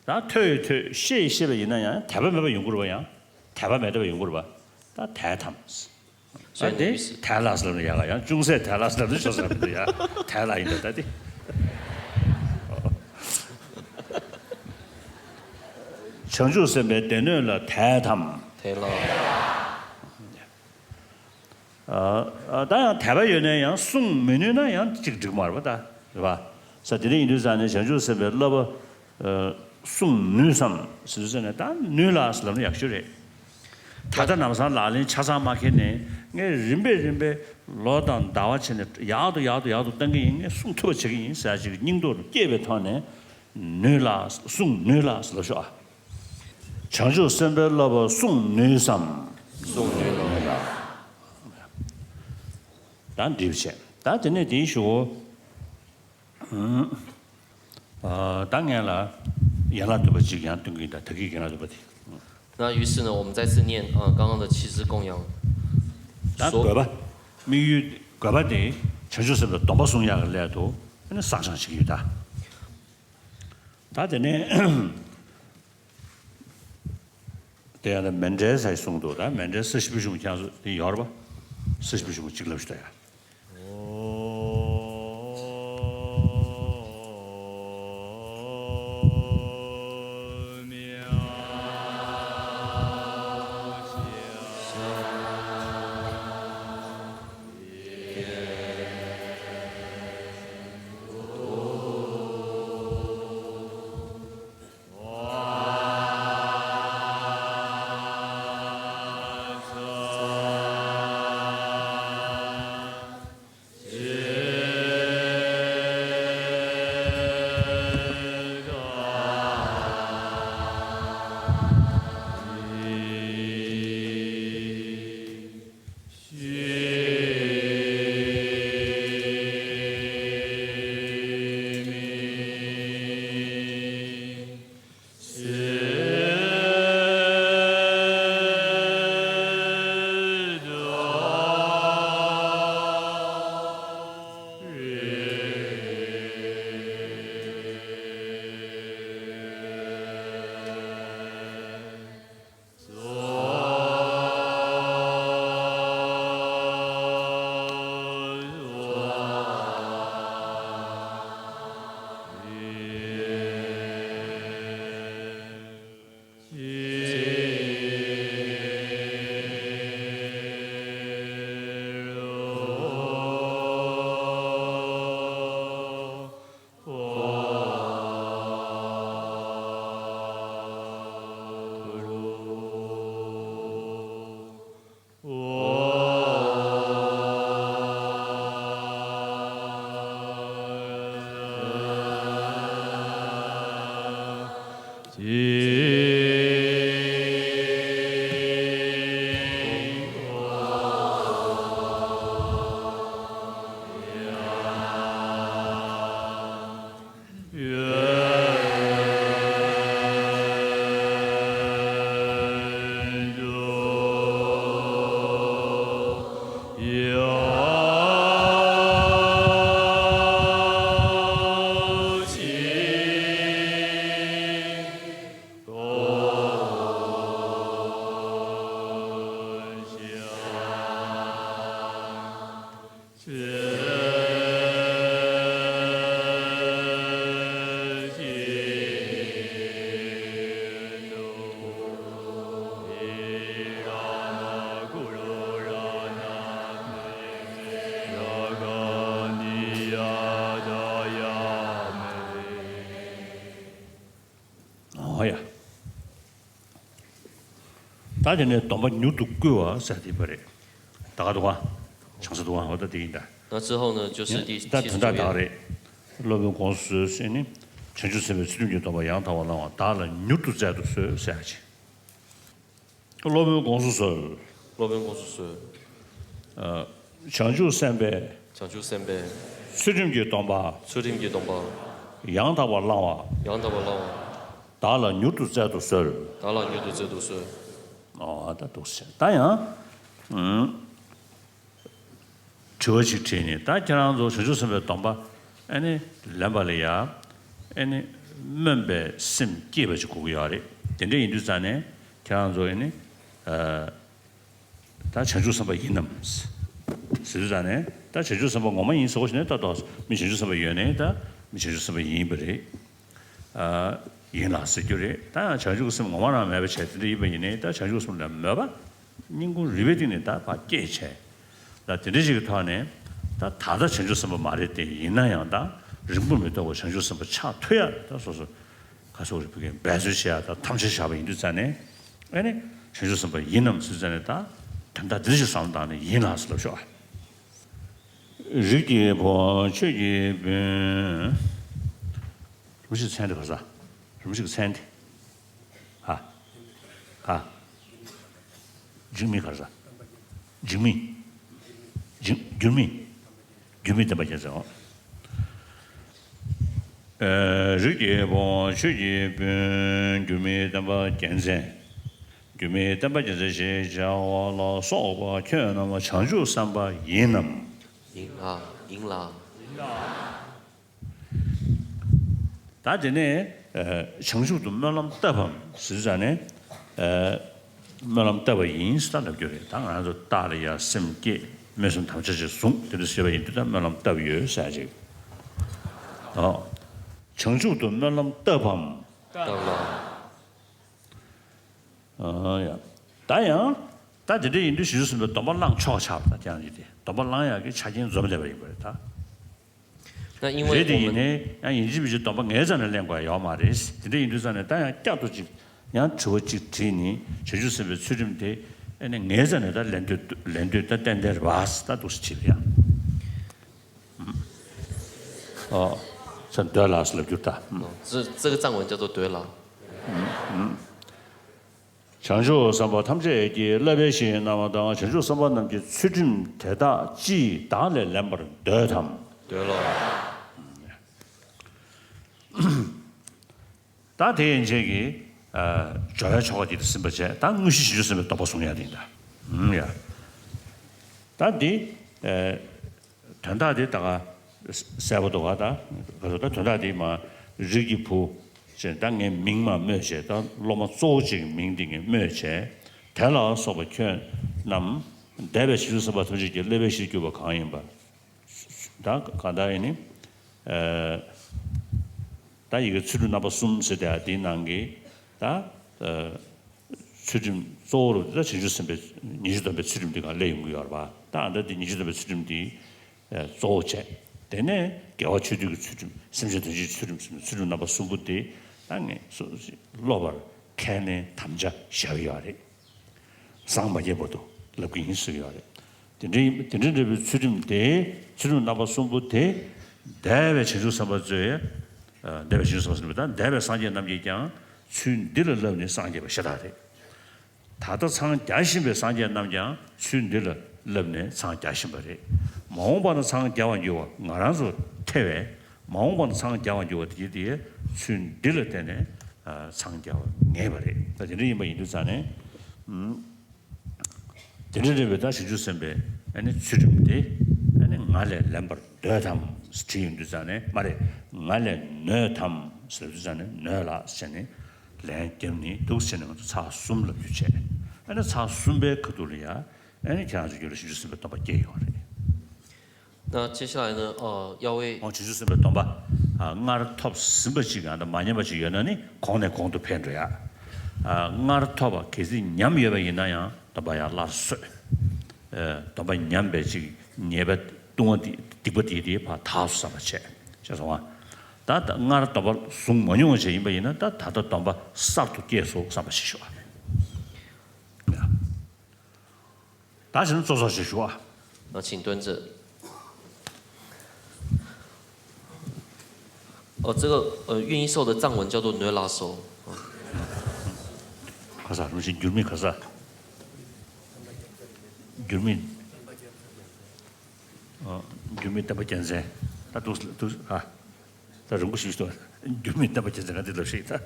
ད་ཐོས་ཡི་ཐོས། ཤེས་ཡི་ཤེས་པ་ཡིན་ན་ཡང་དད་པ་མེད་པ་ཡོང་གི་རེད་པ། ཡང་དད་པ་མེད་པ་ཡོང་གི་རེད་པ། ད་དད་དམ། ད་དེ་དད་ལ་ཟེར་ལབ་ན་ཡག་ག་ཡང་ཅུང་ཟད་དད་ལ་ཟེར་ལབ་ན་ཆོག་ཟེར་ལབ་ན་ཡ། དད་ལ་ཡིན་ད་ད་དེ། 成就三杯得能ལ་དད་དམ། དད་ལ། ཨ་ཨ་ད་ཡང་དད་པ་ཡོད་ན་ཡང་བསྲུང་མི་ནུས་ན་ཡང་ཅིག་འགྲིག་མ་རེད་པ། ད་རེད་པ། ས་དེ་རིང་ཡིན་དུས་ཙང་ནས་བྱང་ཆུབ་སེམས་དཔའི་བསླབ་པ་ཨ་བསྲུང་ནུས་སམ་ཟེར་དུས་ཙང་ནས། ད་ནུས་ལ་ཟེར་ལབ་ན་ཡག་ཤོས་རེད། ད་ལྟ་ལམ་སང་ལག་ལེན་ཆ་ཚང་མ་ཁེལ་ནས་ངས་རིམ་པས་རིམ་པས་ལོ་དང་ཟླ་བ་བྱས་ནས་ཡག་ཏུ་ཡག་ཏུ་ཡག་ཏུ་བཏང་གི་ཡིན། ངས་བསྲུང་ཐུབ་པ་བྱེད་ཀྱི་ཡིན་ཟེར་ཅིག་སྙིང་སྟོབས་སྐྱེས་པའི་ཐོག་ནས་ནུས་ལ་བསྲུང་ནུས་ལ་ཟེར་ལབ་ཤོག་ཨ། 成就三杯བསླབ་པ་བསྲུང་ནུས་སམ། བསྲུང་ནུས་ལ། ད་འགྲིག་བྱས། ད་དེ་ནས་དེའི་གཞུག་གུ། ཨ་ད་ངས་ལ་ཡན་ལག་བསྡུས་པ་གཅིག་ཡང་སྟོན་གྱི་ཡིན། ད་ད་གིན་ཡན་ལག་བསྡུས་པ་དེ། 那于是呢，我们再次念啊、呃刚刚的七支供养。 ད་དགོས་པ། དམིགས་ཡུལ་དགོས་པ་དེ་བྱང་ཆུབ་སེམས་དཔའི་སྡོམ་པ་སྲུང་ཡག་གི་སླད་དུ་ཨ་ནི་བསགས་སྦྱང་བྱེད་ཀྱི་ཡོད་ད། ད་དེ་ནས་དེ་ཡང་ན་མཎྜལ་ཟེར་གསུངས་འདུག་ད་མཎྜལ་ས་བཞི་པོ་ཆེན་པོ་ཁྱེད་ཚོ་དེ་ཡོད་རེད་པ། ས་བཞི་པོ་ཆེན་པོ་གཅིག་ལབ་ཞུ་ད་ཡ། ཡ། ད་དེ་ནས་སྡོམ་པ་མྱུར་དུ་བསྐུལ་བ་ཟེར་དེ་པ་རེད། ད་ག་འདུག་ག་བྱང་ས་འདུག་ག་འོ་ད་དེ་ཡིན་ད། 那之后呢，就是第七十九页。 ད་དོན་དག་ད་ག་རེད། སློབ་དཔོན་དགོངས་སུ་གསོལ་ཟེར་ནི། བྱང་ཆུབ་སེམས་དཔའི་ཚུལ་ཁྲིམས་ཀྱི་སྡོམ་པ་ཡང་དག་པར་བླང་བ་བདག་ལ་མྱུར་དུ་སྩལ་དུ་གསོལ་ཟེར་ཡ་ཅིག་སློབ་དཔོན་དགོངས་སུ་གསོལ། སློབ་དཔོན་དགོངས་སུ་གསོལ། བྱང་ཆུབ་སེམས་དཔའི་བྱང་ཆུབ་སེམས་དཔའི་ཚུལ་ཁྲིམས་ཀྱི་སྡོམ་པ་ཚུལ་ཁྲིམས་ཀྱི་སྡོམ་པ་ཡང་དག་པར་བླང་བ་ཡང་དག་པར་བླང་བ་བདག་ལ་མྱུར་དུ་སྩལ་དུ་གསོལ། བདག་ལ་མྱུར་དུ་སྩལ་དུ་གསོལ། ཨོ་ད་འདུག་ཟེར་ད་ཡང་། དྲི་བ་ཅིག་དྲིས་ནས་ད་ཁྱེད་རང་ཚོ་བྱང་ཆུབ་སེམས་དཔའི་སྡོམ་པ་ཨ་ནི་ལེན་པ་ལ་ཡ་ཨ་ནི་སྨོན་པའི་སེམས་བསྐྱེད་པ་ཅིག་དགོས་ཀྱི་ཡོད་རེད། དེ་འདྲ་ཡིན་དུས་ཙང་ནས་ཁྱེད་རང་ཚོ་ཨ་ནི་ད་བྱང་ཆུབ་སེམས་དཔའ་ཡིན་ནམ་ཟེར་དུས་ཙང་ནས་ད་བྱང་ཆུབ་སེམས་དཔའ་ངོ་མ་ཡིན་ཟེར་བ་ཞིག་ནས་ད་ལྟ་མི་བྱང་ཆུབ་སེམས་དཔའ་ཡོད་ནས་ད་མི་བྱང་ཆུབ་སེམས་དཔའ་ཡིན་པ་རེད། ཡིན་ལ་ཟེར་རྒྱུ་རེད། ད་ཡང་བྱང་ཆུབ་ཀྱི་སེམས་ངོ་མ་རང་མེད་པ་བྱས་དེ་འདྲ་ཡིན་པ་ཡིན་ནའི་ད་བྱང་ཆུབ་སེམས་ལ་མོས་པ་སྙིང་ཁུང་རུས་པའི་གཏིང་ནས་ད་ཕར་སྐྱེས་བྱས། ད་དེ་འདྲ་ཞིག་གི་ཐོག་ནས་ད་ད་ལྟ་བྱང་ཆུབ་སེམས་དཔའ་མ་རེད་དེ་ཡིན་ན་ཡང་ད་རིང་པོ་མི་ཐོགས་པར་བྱང་ཆུབ་སེམས་དཔའ་ཆགས་ཐུབ་ཡ་ད་སོ་སོ་ག་སོ་རེ་བུ་གན་འབད་རྩོལ་བྱེད་ཡ་ད་ཐམས་ཅད་བཞག་པ་ཡིན་དུས་ཙང་ནས་ཨེ་ནི་བྱང་ཆུབ་སེམས་དཔའ་ཡིན་ནམ་ཟེར་ཙང་ནས་ད་དོན་དག་འདི་འདྲ་ཞིག་བསམ་བློ་བཏང་ནས་ཡིན་ལགས་ཟེར་ལབ་ཤོག་ཨ། རིགས་ཀྱི་བུ་ཆོས་ཀྱི་སྤུན། རིན་པོ་ཆེའི་མཚན་དེ་ག་ས། རིན་པོ་ཆེའི་མཚན་དེ། ཧ། ཧ། འཇིགས་མེད་ག་ས། འཇིགས་མེད། འཇིགས་འགྱུར་མེད། འགྱུར་མེད་བསྟན་པ་རྒྱལ་མཚན་འོ། རིགས་ཀྱི་བུ་ཆོས་ཀྱི་སྤུན། འགྱུར་མེད་བསྟན་པ་རྒྱལ་མཚན། འགྱུར་མེད་བསྟན་པ་རྒྱལ་མཚན་ཞེས་བྱ་བ་ལ་སོགས་པ་ཁྱོད་རྣམས་བྱང་ཆུབ་སེམས་དཔའ་ཡིན་ནམ། 赢了，赢了。 ད་དེ་ནས་བྱང་ཆུབ་ཏུ་སྨོན་ལམ་བཏབ་བམ་ཟེར་ཙང་ནས་སྨོན་ལམ་བཏབ་པ་ཡིན་ཟེར་ལབ་རྒྱུ་རེད། ད་ང་ཚོ་བདག་ལ་ཡང་སེམས་བསྐྱེད་སྨོན་སེམས་དམ་བཅའ་ཅིག་བཟུང་དེ་འདྲ་ཟེར་བ་ཡིན་དུས་ད་སྨོན་ལམ་བཏབ་ཡོད་ཟེར་ཅིག་ཨོ། བྱང་ཆུབ་ཏུ་སྨོན་ལམ་བཏབ་བམ། 到了。 ཨ་ཡ། ད་ཡང་ད་དེ་འདྲ་ཡིན་དུས་བྱང་ཆུབ་སེམས་དཔའི་སྡོམ་པ་བླང་ཆོག་ཆགས་པ་ད་ཀྱང་ཡིན་ཏེ་སྡོམ་པ་བླང་ཡག་གི་ཆ་རྐྱེན་འཛོམས་བསྡད་པ་ཡིན་པ་རེད་ད། 那因为 རེད་དེ་我 ཡིན་们 ནའི་ཡང་ཡིན་གཅིག་མིན་གཅིག་སྡོམ་པ་ངའི་རྩ་ནས་ལེན་དགོས་ཡ་ཡོད་མ་རེད། དེ་འདྲ་ཡིན་དུས་ཙང་ནས་ད་ཡང་བསྐྱར་དུ་ཅིག་ཡང་དྲི་བ་ཅིག་དྲིས་ནི་བྱང་ཆུབ་སེམས་དཔའི་ཚུལ་ཁྲིམས་དེ་ཨ་ནི་ངའི་རྩ་ནས་ད་ལེན་འདོད་ལེན་འདོད་ད་ཏན་ཏན་རེད་པ་ད་འདུག་སེ་དྲིས་པ་ཡ། ཨོ། ས་འདོད་ལགས་སུ་ལབ་རྒྱུ་ད། 这这个藏文叫做对了。 བྱང་ཆུབ་སེམས་དཔའ་ཐམས་ཅད་ཀྱིས་བསླབ་པའི་གཞི་གནང་བ་དང་བྱང་ཆུབ་སེམས་དཔའ་རྣམས་ཀྱི་ཚུལ་ཁྲིམས་དེ་དག་ཅིས་བདག་ལས་ལེན་པར་འདོད་དམ། 对了。 ད་དེ་ཡན་ཆད་ཀྱི་སྦྱོར་བའི་ཆོ་ག་དེ་དང་ཟིན་པ་བྱས་ད་དངོས་གཞི་བྱང་ཆུབ་སེམས་དཔའི་སྡོམ་པ་བཟུང་ཡ་དེ་ཡིན་ད། ཡ། ད་འདི། དོན་དག་དེ་ད་ག་གསལ་པོ་འདུག་ག་ད་ག་ཚོད་ད་དོན་དག་དེ་མ་རིགས་ཀྱི་བུ་ཅེས་ད་ངའི་མིང་མ་སྨོས་བྱས་ད་སློབ་མ་གཙོ་བོ་གཅིག་གི་མིང་དེ་ངས་སྨོས་བྱས་དེ་ལ་སོགས་པ་ཁྱོད་རྣམས་འདས་པའི་བྱང་ཆུབ་སེམས་དཔའ་ཐམས་ཅད་ཀྱིས་བསླབ་པའི་གཞིར་གྱུར་པ་གང་ཡིན་པ། ད་གང་ལྟར་ཡིན་ནི། ད་ཡི་གེ་ཚུལ་ཁྲིམས་རྣམ་པ་གསུམ་ཟེར་ཏེ་དེའི་ནང་གི་ད། ཚུལ་ཁྲིམས་གཙོ་བོ་རུ་ད་བྱང་ཆུབ་སེམས་དཔའི་ཉི་ཤུ་སྡོམ་པའི་ཚུལ་ཁྲིམས་འདི་གང་སླེབས་ཡོང་གི་ཡོད་རེད་པ། ད་ཨ་ད་འདི་ཉི་ཤུ་སྡོམ་པའི་ཚུལ་ཁྲིམས་འདི་གཙོ་བོ་བྱས། དེ་ནས་དགེ་བ་ཆོས་སྡུད་ཀྱི་ཚུལ་ཁྲིམས་སེམས་ཅན་ཐམས་ཅད་ཀྱི་ཚུལ་ཁྲིམས་ཟེར་ནས་ཚུལ་ཁྲིམས་རྣམ་པ་གསུམ་པོ་དེ་ད་ངས་སོ་སོ་སློབ་པར་ཁས་ལེན་དམ་བཅའ་བཞག་གི་ཡོད་རེད། སངས་མ་རྒྱས་བར་དུ་ལབ་ཀྱི་ཡིན་ཟེར་གྱི་ཡོད་རེད། དེ་འདྲའི་དེ་འདྲའི་འདྲ་བའི་ཚུལ་ཁྲིམས་དེ་ཚུལ་ཁྲིམས་རྣམ་པ་གསུམ་པོ་དེ་འདས་པའི་བྱང་ཆུབ་སེམས་དཔའ་ཚོས་འདས་པའི་བྱང་ཆུབ་སེམས་དཔའ་ཟེར་ན་ད་འདས་པའི་སངས་རྒྱས་རྣམས་ཀྱིས་ཀྱང་ཚུལ་འདི་ལ་བསླབས་ནས་སངས་རྒྱས་པ་ཤ་སྟག་རེད། ད་ལྟ་འཚང་རྒྱ་བཞིན་པའི་སངས་རྒྱས་རྣམས་ཀྱང་ཚུལ་འདི་ལ་བསླབས་ནས་འཚང་རྒྱ་བཞིན་པ་རེད། མ་འོངས་པ་ན་འཚང་རྒྱ་བར་འགྱུར་བ་ང་རང་ཚོ་ཐེ་བས། མ་འོངས་པ་ན་འཚང་རྒྱ་བར་འགྱུར་བ་དེ་དེ་ཚུལ་འདི་ལ་བརྟེན་ནས་འཚང་རྒྱ་བར་ངེས་པ་རེད། ད་དེ་འདྲ་ཡིན་པ་ཡིན་དུས་ཙང་ནས། དེ་འདྲ་རེད་པས་ད་བྱང་ཆུབ་སེམས་དཔའི་ཨ་ནི་ཚུལ་ཁྲིམས་དེ་ཨ་ནི་ང་ལས་ལེན་པར་འདོད་དམ་ཟེར་དྲིས་ཡོང་དུས་ཙང་ནས་མ་རེད་ང་ལས་ནོད་དམ་ཟེར་དུས་ཙང་ནས་ནོད་ལགས་ཟེར་ནས་ལན་བརྒྱབ་ནས་འདུག་ཟེར་ནས་ང་ཚོ་ཚར་གསུམ་ལབ་རྒྱུ་བྱས། ཨ་ནི་ཚར་གསུམ་པའི་ཁ་ཐུག་ལ་ཡ་ཨ་ནི་ཁྱེད་རང་ཚོ་རྒྱུད་ལ་བྱང་ཆུབ་སེམས་དཔའི་སྡོམ་པ་སྐྱེས་ཡོང་བ་རེད། 那接下来呢？呃，要为 ཨོ་བྱང་ཆུབ་སེམས་དཔའི་སྡོམ་པ། ཨ་སྔར་ཐོབ་ཟིན་པ་ཅིག་ཡང་ན་མ་ཉམས་པ་ཅིག་ཡོད་ན་ནི་གོང་ནས་གོང་དུ་འཕེལ་འགྲོ་ཡ། ཨ་སྔར་ཐོབ་པ་གལ་སྲིད་ཉམས་ཡོད་པ་ཡིན་ན་ཡང་སྡོམ་པ་ཡང་སླར་གསོས། ཨ་སྡོམ་པ་ཉམས་པའི་ཅིག་ཉེས་པ་ལྟུང་བ་དེ་སྡིག་པ་དེ་དེ་ཕར་དག་སོང་བསམ་པ་བྱས། བྱས་སོང་ང་ ད་ད་སྔར་སྡོམ་པ་བཟུང་མ་མྱོང་བ་ཞིག་ཡིན་པ་ཡིན་ན། ད་ད་ལྟ་སྡོམ་པ་གསར་དུ་སྐྱེས་སོ་བསམ་པ་ཞིག་ཞུ་བ། ད་བྱས་ན་གཙོ་གསར་ཞིག་ཞུ་བ། 啊，请蹲着。哦，这个呃，愿意受的藏文叫做 nölaso。 ག་ས་རུ་ཞིག་འགྱུར་མེད། ག་ས་འགྱུར་མེད། ཨ། འགྱུར་མེད་བསྟན་པ་རྒྱལ་མཚན། ད་འདུག་འདུག་ཨ། ད་རིང་པོ་ཞིག་ཏུ་འགྱུར་མེད་བསྟན་པ་རྒྱལ་མཚན་ག་འདི་ལབ་ཞིག་ད།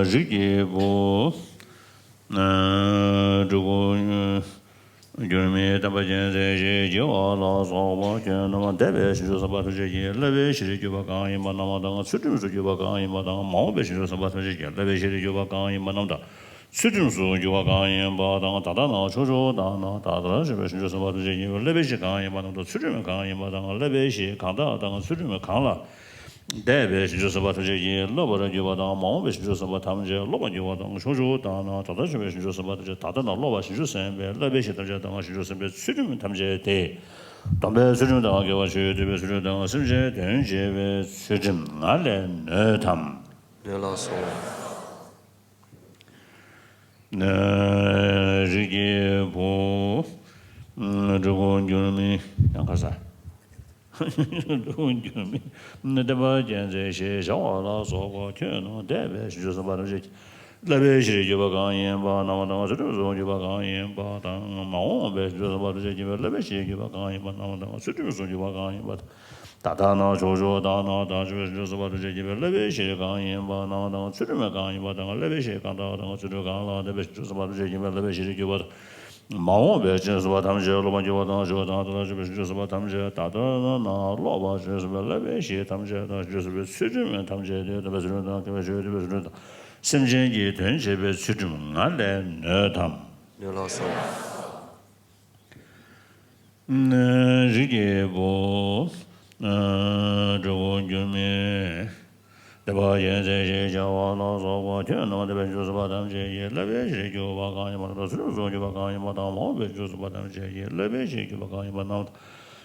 རིགས་ཀྱི་བུ། འགྲོ་ཀུན། འགྱུར་མེད་བསྟན་པ་རྒྱལ་མཚན་ཞེས་བགྱི་བ་ལ་སོགས་པ་ཁྱོད་རྣམས་འདས་པའི་ཕྱིན་ཅི་ལོག་གསུམ་པ་ཐམས་ཅད་ཀྱི་བསླབ་པའི་གཞིར་གྱུར་པ་གང་ཡིན་པ་རྣམས་དང་། ཚུལ་ཁྲིམས་སུ་གྱུར་པ་གང་ཡིན་པ་དང་། མ་འོངས་པའི་ཕྱིན་ཅི་ལོག་གསུམ་པ་ཐམས་ཅད་ཀྱི་བསླབ་པའི་གཞིར་གྱུར་པ་གང་ཡིན་པ་རྣམས་དང་། ཚུལ་ཁྲིམས་སུ་གྱུར་པ་གང་ཡིན་པ་དང་། ད་ལྟ་ན་ཕྱོགས་བཅུ་དག་ན་ད་ལྟར་བྱུང་བའི་ཕྱིན་ཅི་ལོག་གསུམ་པ་ཐམས་ཅད་ཀྱི་བསླབ་པའི་གཞི་གང་ཡིན་པ་རྣམས་དང་། ཚུལ་ཁྲིམས་གང་ཡིན་པ་དང་། བསླབ་པའི་གཞི་གང་དག་དང་། ཚུལ་ཁྲིམས་གང་ལ་འདས་པའི་ཕྱིན་ཅི་ལོག་གསུམ་པ་ཐམས་ཅད་ཀྱིས་སློབ་པར་གྱུར་པ་དང་། མ་འོངས་པའི་ཕྱིན་ཅི་ལོག་གསུམ་པ་ཐམས་ཅད་སློབ་པར་འགྱུར་བ་དང་། ཕྱོགས་བཅུ་དག་ན་ད་ལྟར་བྱུང་བའི་ཕྱིན་ཅི་ལོག་གསུམ་པ་ཐམས་ཅད་ད་ལྟ་ན་སློབ་པ་བྱང་ཆུབ་སེམས་དཔའི་བསླབ་པའི་གཞི་ཐམས་ཅད་དང་། བྱང་ཆུབ་སེམས་དཔའི་ཚུལ་ཁྲིམས་ཐམས་ཅད་དེ། སྡོམ་པའི་ཚུལ་ཁྲིམས་དང་དགེ་བ་ཆོས་སྡུད་པའི་ཚུལ་ཁྲིམས་དང་། སེམས་ཅན་དོན་བྱེད་པའི་ཚུལ་ཁྲིམས་ང་ལས་ནོད་དམ། 对了，所 རིགས་ཀྱི་བུ། འགྲོ་ཀུན་འགྱུར་མེད། ཡང་ཁ་ས། འགྲོ་ཀུན་འགྱུར་མེད་བསྟན་པ་རྒྱལ་མཚན་ཞེས་བྱ་བ་ལ་སོགས་པ་ཁྱོད་རྣམས་འདས་པའི་ཕྱིན་ཅི་ལོག་གསུམ་པ་ཐམས་ཅད་ཀྱི་བསླབ་པའི་གཞིར་གྱུར་པ་གང་ཡིན་པ་རྣམས་དང་། ཚུལ་ཁྲིམས་སུ་གྱུར་པ་གང་ཡིན་པ་དང་། མ་འོངས་པའི་ཕྱིན་ཅི་ལོག་གསུམ་པ་ཐམས་ཅད་ཀྱི་བསླབ་པའི་གཞིར་གྱུར་པ་གང་ཡིན་པ་རྣམས་དང་། ཚུལ་ཁྲིམས་སུ་གྱུར་པ་གང་ཡིན་པ་དང་། ད་ལྟ་ན་ཕྱོགས་བཅུ་དག་ན་ད་ལྟར་བྱུང་བའི་ཕྱིན་ཅི་ལོག་གསུམ་པ་ཐམས་ཅད་ཀྱི་བསླབ་པའི་གཞི་གང་ཡིན་པ་རྣམས་དང་། ཚུལ་ཁྲིམས་གང་ཡིན་པ་དང་། བསླབ་པའི་གཞི་གང་དག་དང་། ཚུལ་ཁྲིམས་གང་ལ་འདས་པའི་ཕྱིན་ཅི་ལོག་གསུམ་པ་ཐམས་ཅད་ཀྱི་བསླབ་པའི་གཞིར་གྱུར་པ་དང་། མ་འོངས་པའི་ཕྱིན་ཅི་ལོག་གསུམ་པ་ཐམས་ཅད་སློབ་པར་འགྱུར་བ་དང་། ཕྱོགས་བཅུ་དག་ན་ད་ལྟར་བྱུང་བའི་ཕྱིན་ཅི་ལོག་གསུམ་པ་ཐམས་ཅད་ད་ལྟ་ན་སློབ་པར་བྱང་ཆུབ་སེམས་དཔའི་བསླབ་པའི་གཞི་ཐམས་ཅད་དང་། བྱང་ཆུབ་སེམས་དཔའི་ཚུལ་ཁྲིམས་ཐམས་ཅད་དེ། སྡོམ་པའི་ཚུལ་ཁྲིམས་དང་དགེ་བ་ཆོས་སྡུད་པའི་ཚུལ་ཁྲིམས་དང་། སེམས་ཅན་གྱི་དོན་བྱེད་པའི་ཚུལ་ཁྲིམས་ང་ལས་ནོད་དམ། 对了，所 རིགས་ཀྱི་བུ། འགྲོ་ཀུན་འགྱུར་མེད་བསྟན་པ་རྒྱལ་མཚན་ཞེས་བྱ་བ་ལ་སོགས་པ་ཁྱོད་རྣམས་འདས་པའི་ཕྱིན་ཅི་ལོག་གསུམ་པ་ཐམས་ཅད་ཀྱི་བསླབ་པའི་གཞིར་གྱུར་པ་གང་ཡིན་པ་རྣམས་དང་། ཚུལ་ཁྲིམས་སུ་གྱུར་པ་གང་ཡིན་པ་དང་། མ་འོངས་པའི་ཕྱིན་ཅི་ལོག་གསུམ་པ་ཐམས་ཅད་ཀྱི་བསླབ་པའི་གཞིར་གྱུར་པ་གང་ཡིན་པ་རྣམས་དང་།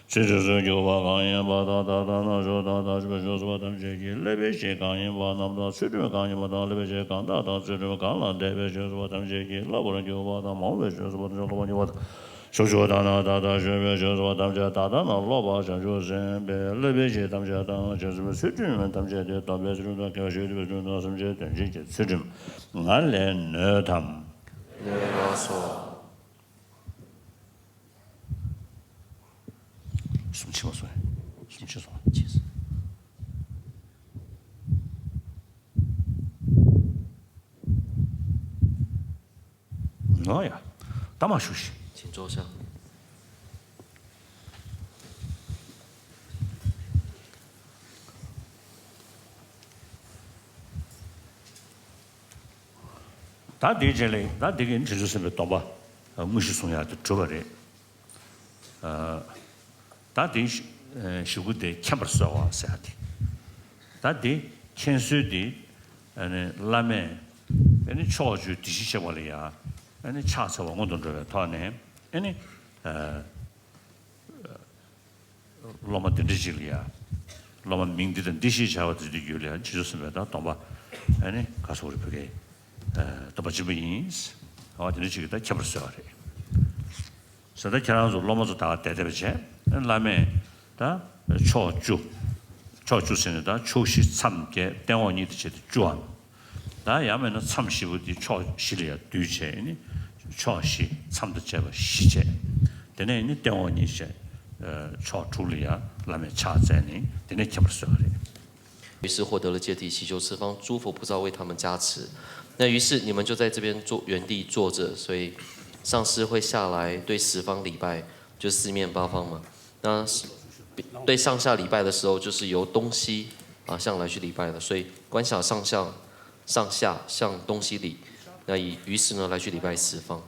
ཚུལ་ཁྲིམས་སུ་གྱུར་པ་གང་ཡིན་པ་དང་། ད་ལྟ་ན་ཕྱོགས་བཅུ་དག་ན་བྱུང་བའི་ཕྱིན་ཅི་ལོག་གསུམ་པ་ཐམས་ཅད་ཀྱི་བསླབ་པའི་གཞི་གང་ཡིན་པ་རྣམས་དང་། ཚུལ་ཁྲིམས་གང་ཡིན་པ་དང་། བསླབ་པའི་གཞི་གང་དག་དང་། ཚུལ་ཁྲིམས་གང་ལ་འདས་པའི་ཕྱིན་ཅི་ལོག་གསུམ་པ་ཐམས་ཅད་ཀྱིས་སློབ་པར་འགྱུར་བ་དང་། མ་འོངས་པའི་ཕྱིན་ཅི་ལོག་གསུམ་པ་ཐམས་ཅད་སློབ་པར་འགྱུར་བ་དང་། ཕྱོགས་བཅུ་དག་ན་ད་ལྟར་བྱུང་བའི་ཕྱིན་ཅི་ལོག་གསུམ་པ་ཐམས་ཅད་ད་ལྟ་ན་སློབ་པ་བྱང་ཆུབ་སེམས་དཔའི་བསླབ་པའི་གཞི་ཐམས་ཅད་དང་། བྱང་ཆུབ་སེམས་དཔའི་ཚུལ་ཁྲིམས་ཐམས་ཅད་དེ། སྡོམ་པའི་ཚུལ་ཁྲིམས་དང་དགེ་བ་ཆོས་སྡུད་པའི་ཚུལ་ཁྲིམས་དང་། སེམས་ཅན་དོན་བྱེད་ཀྱི་ཚུལ་ཁྲིམས་ང་ལས་ནོད་དམ། 对了，所 གསུམ་ཕྱིན་པ་སོང་། གསུམ་ཕྱིན་སོང་། ནོ་ཡ། ད་མ་ཞུ་ཤིག 请坐下。 ད་དེའི་རྗེས་ལ་ད་དེ་གི་བྱང་ཆུབ་སེམས་དཔའི་སྡོམ་པ་དངོས་གཞི་བཟུང་ཡག་དེ་གྲུབ་པ་རེད། ད་དེ་ཞུ་གུ་དེ་མཁྱེན་པར་གསོལ་བ་ཟེར་ཡག་དེ། ད་དེ་མཁྱེན་གསོལ་དེ་བླ་མས་ཕྱོགས་བཅུའི་བདེ་གཤེགས་གཤེགས་པ་ལ་ཡང་ཕྱག་འཚལ་བ་སྔོན་དུ་འགྲོ་བའི་ཐོག་ནས། སློབ་མ་འདི་འདྲ་ཅིག་ལ་ཡ། སློབ་མ་མིང་འདི་དང་འདི་ཞེས་བྱ་བ་དེ་འདི་ཡོད་ལ་ཡ། རྗེས་སུ་སུན་པའི་ད་སྡོམ་པ། ཨ་ནི་ག་སོགས་རེ་བོད་སྐད། སྡོམ་པ་སྦྱིན་པ་ཡིན། འོ་དེ་འདྲ་ཅིག་ད་མཁྱེན་པར་གསོལ་བ་རེད། ཟེར་ད་ཁྱེད་རང་ཚོ་སློབ་མ་ཚོ་ད་ག་བསྡད་བསྡད་པ་བྱས། བླ་མས་ད་ཕྱོགས་བཅུ། ཕྱོགས་བཅུ་ཟེར་ནས་ད་ཕྱོགས་བཞི་མཚམས་བརྒྱད་སྟེང་འོག་གཉིས་དེ་བྱས་ཏེ་བཅུའམ། ད་ཡང་མིན་ན་མཚམས་བཞི་པོ་འདི་ཕྱོགས་བཞི་ལ་ཡང་བསྡུས་བྱས་ནི། ཕྱོགས་བཞི་མཚམས་དང་བཅས་པ་བཞི་བྱས། དེ་ནས་ནི་སྟེང་འོག་གཉིས་བྱས། ཕྱོགས་དྲུག་ལ་ཡང་བླ་མས་ཕྱག་བཙལ་ནས་དེ་ནས་མཁྱེན་པར་གསོལ་བ་རེད། 于是获得了戒体，祈求十方诸佛菩萨为他们加持。那于是你们就在这边坐，原地坐着，所以上师会下来对十方礼拜，就四面八方嘛。那是对上下礼拜的时候，就是由东西啊向来去礼拜的，所以观想上下上下向东西礼，那以于是呢来去礼拜十方。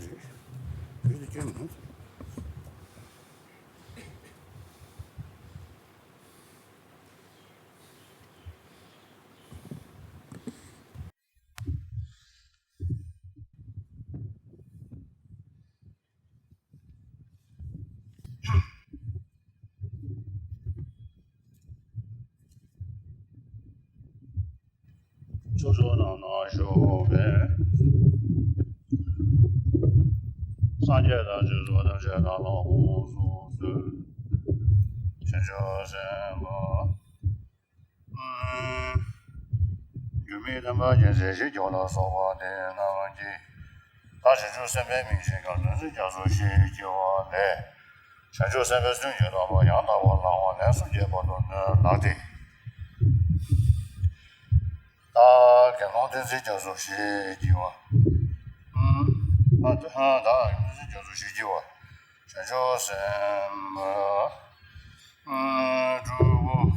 བོད་དུ་སྐྱོན་མེད། ཕྱོགས་བཅུ་རྣམས་ན་བཞུགས་པའི། སངས་རྒྱས་དང་བཅས་པ་ཐམས་ཅད་བདག་ལ་དགོངས་སུ་གསོལ། བྱང་ཆུབ་སེམས་དཔའ། འགྱུར་མེད་ཐེག་པ་རྒྱལ་མཚན་ཞེས་བགྱི་བ་ལ་སོགས་པ་དེ་རྣམས་ཀྱིས། བདག་བྱང་ཆུབ་སེམས་དཔའི་མིང་ཅན་གྱི་དོན་ཚིག་རྒྱ་མཚོ་ཞེས་བགྱི་བ་ལས། བྱང་ཆུབ་སེམས་དཔའི་ཚུལ་ཁྲིམས་ཀྱི་སྡོམ་པ་ཡང་དག་པར་བླང་བ་ལན་གསུམ་བརྒྱའི་བར་དུ་ནོན་ལགས་ཏེ། བདག་དགེ་སློང་བསྟན་འཛིན་རྒྱ་མཚོ་ཞེས་བགྱི་བ། ཨ་བདག་དགེ་སློང་བསྟན་འཛིན་རྒྱ་མཚོ་ཞེས་བགྱི་བ། བྱང་ཆུབ་སེམས་དཔའ་སྤྲུལ་སྐུ།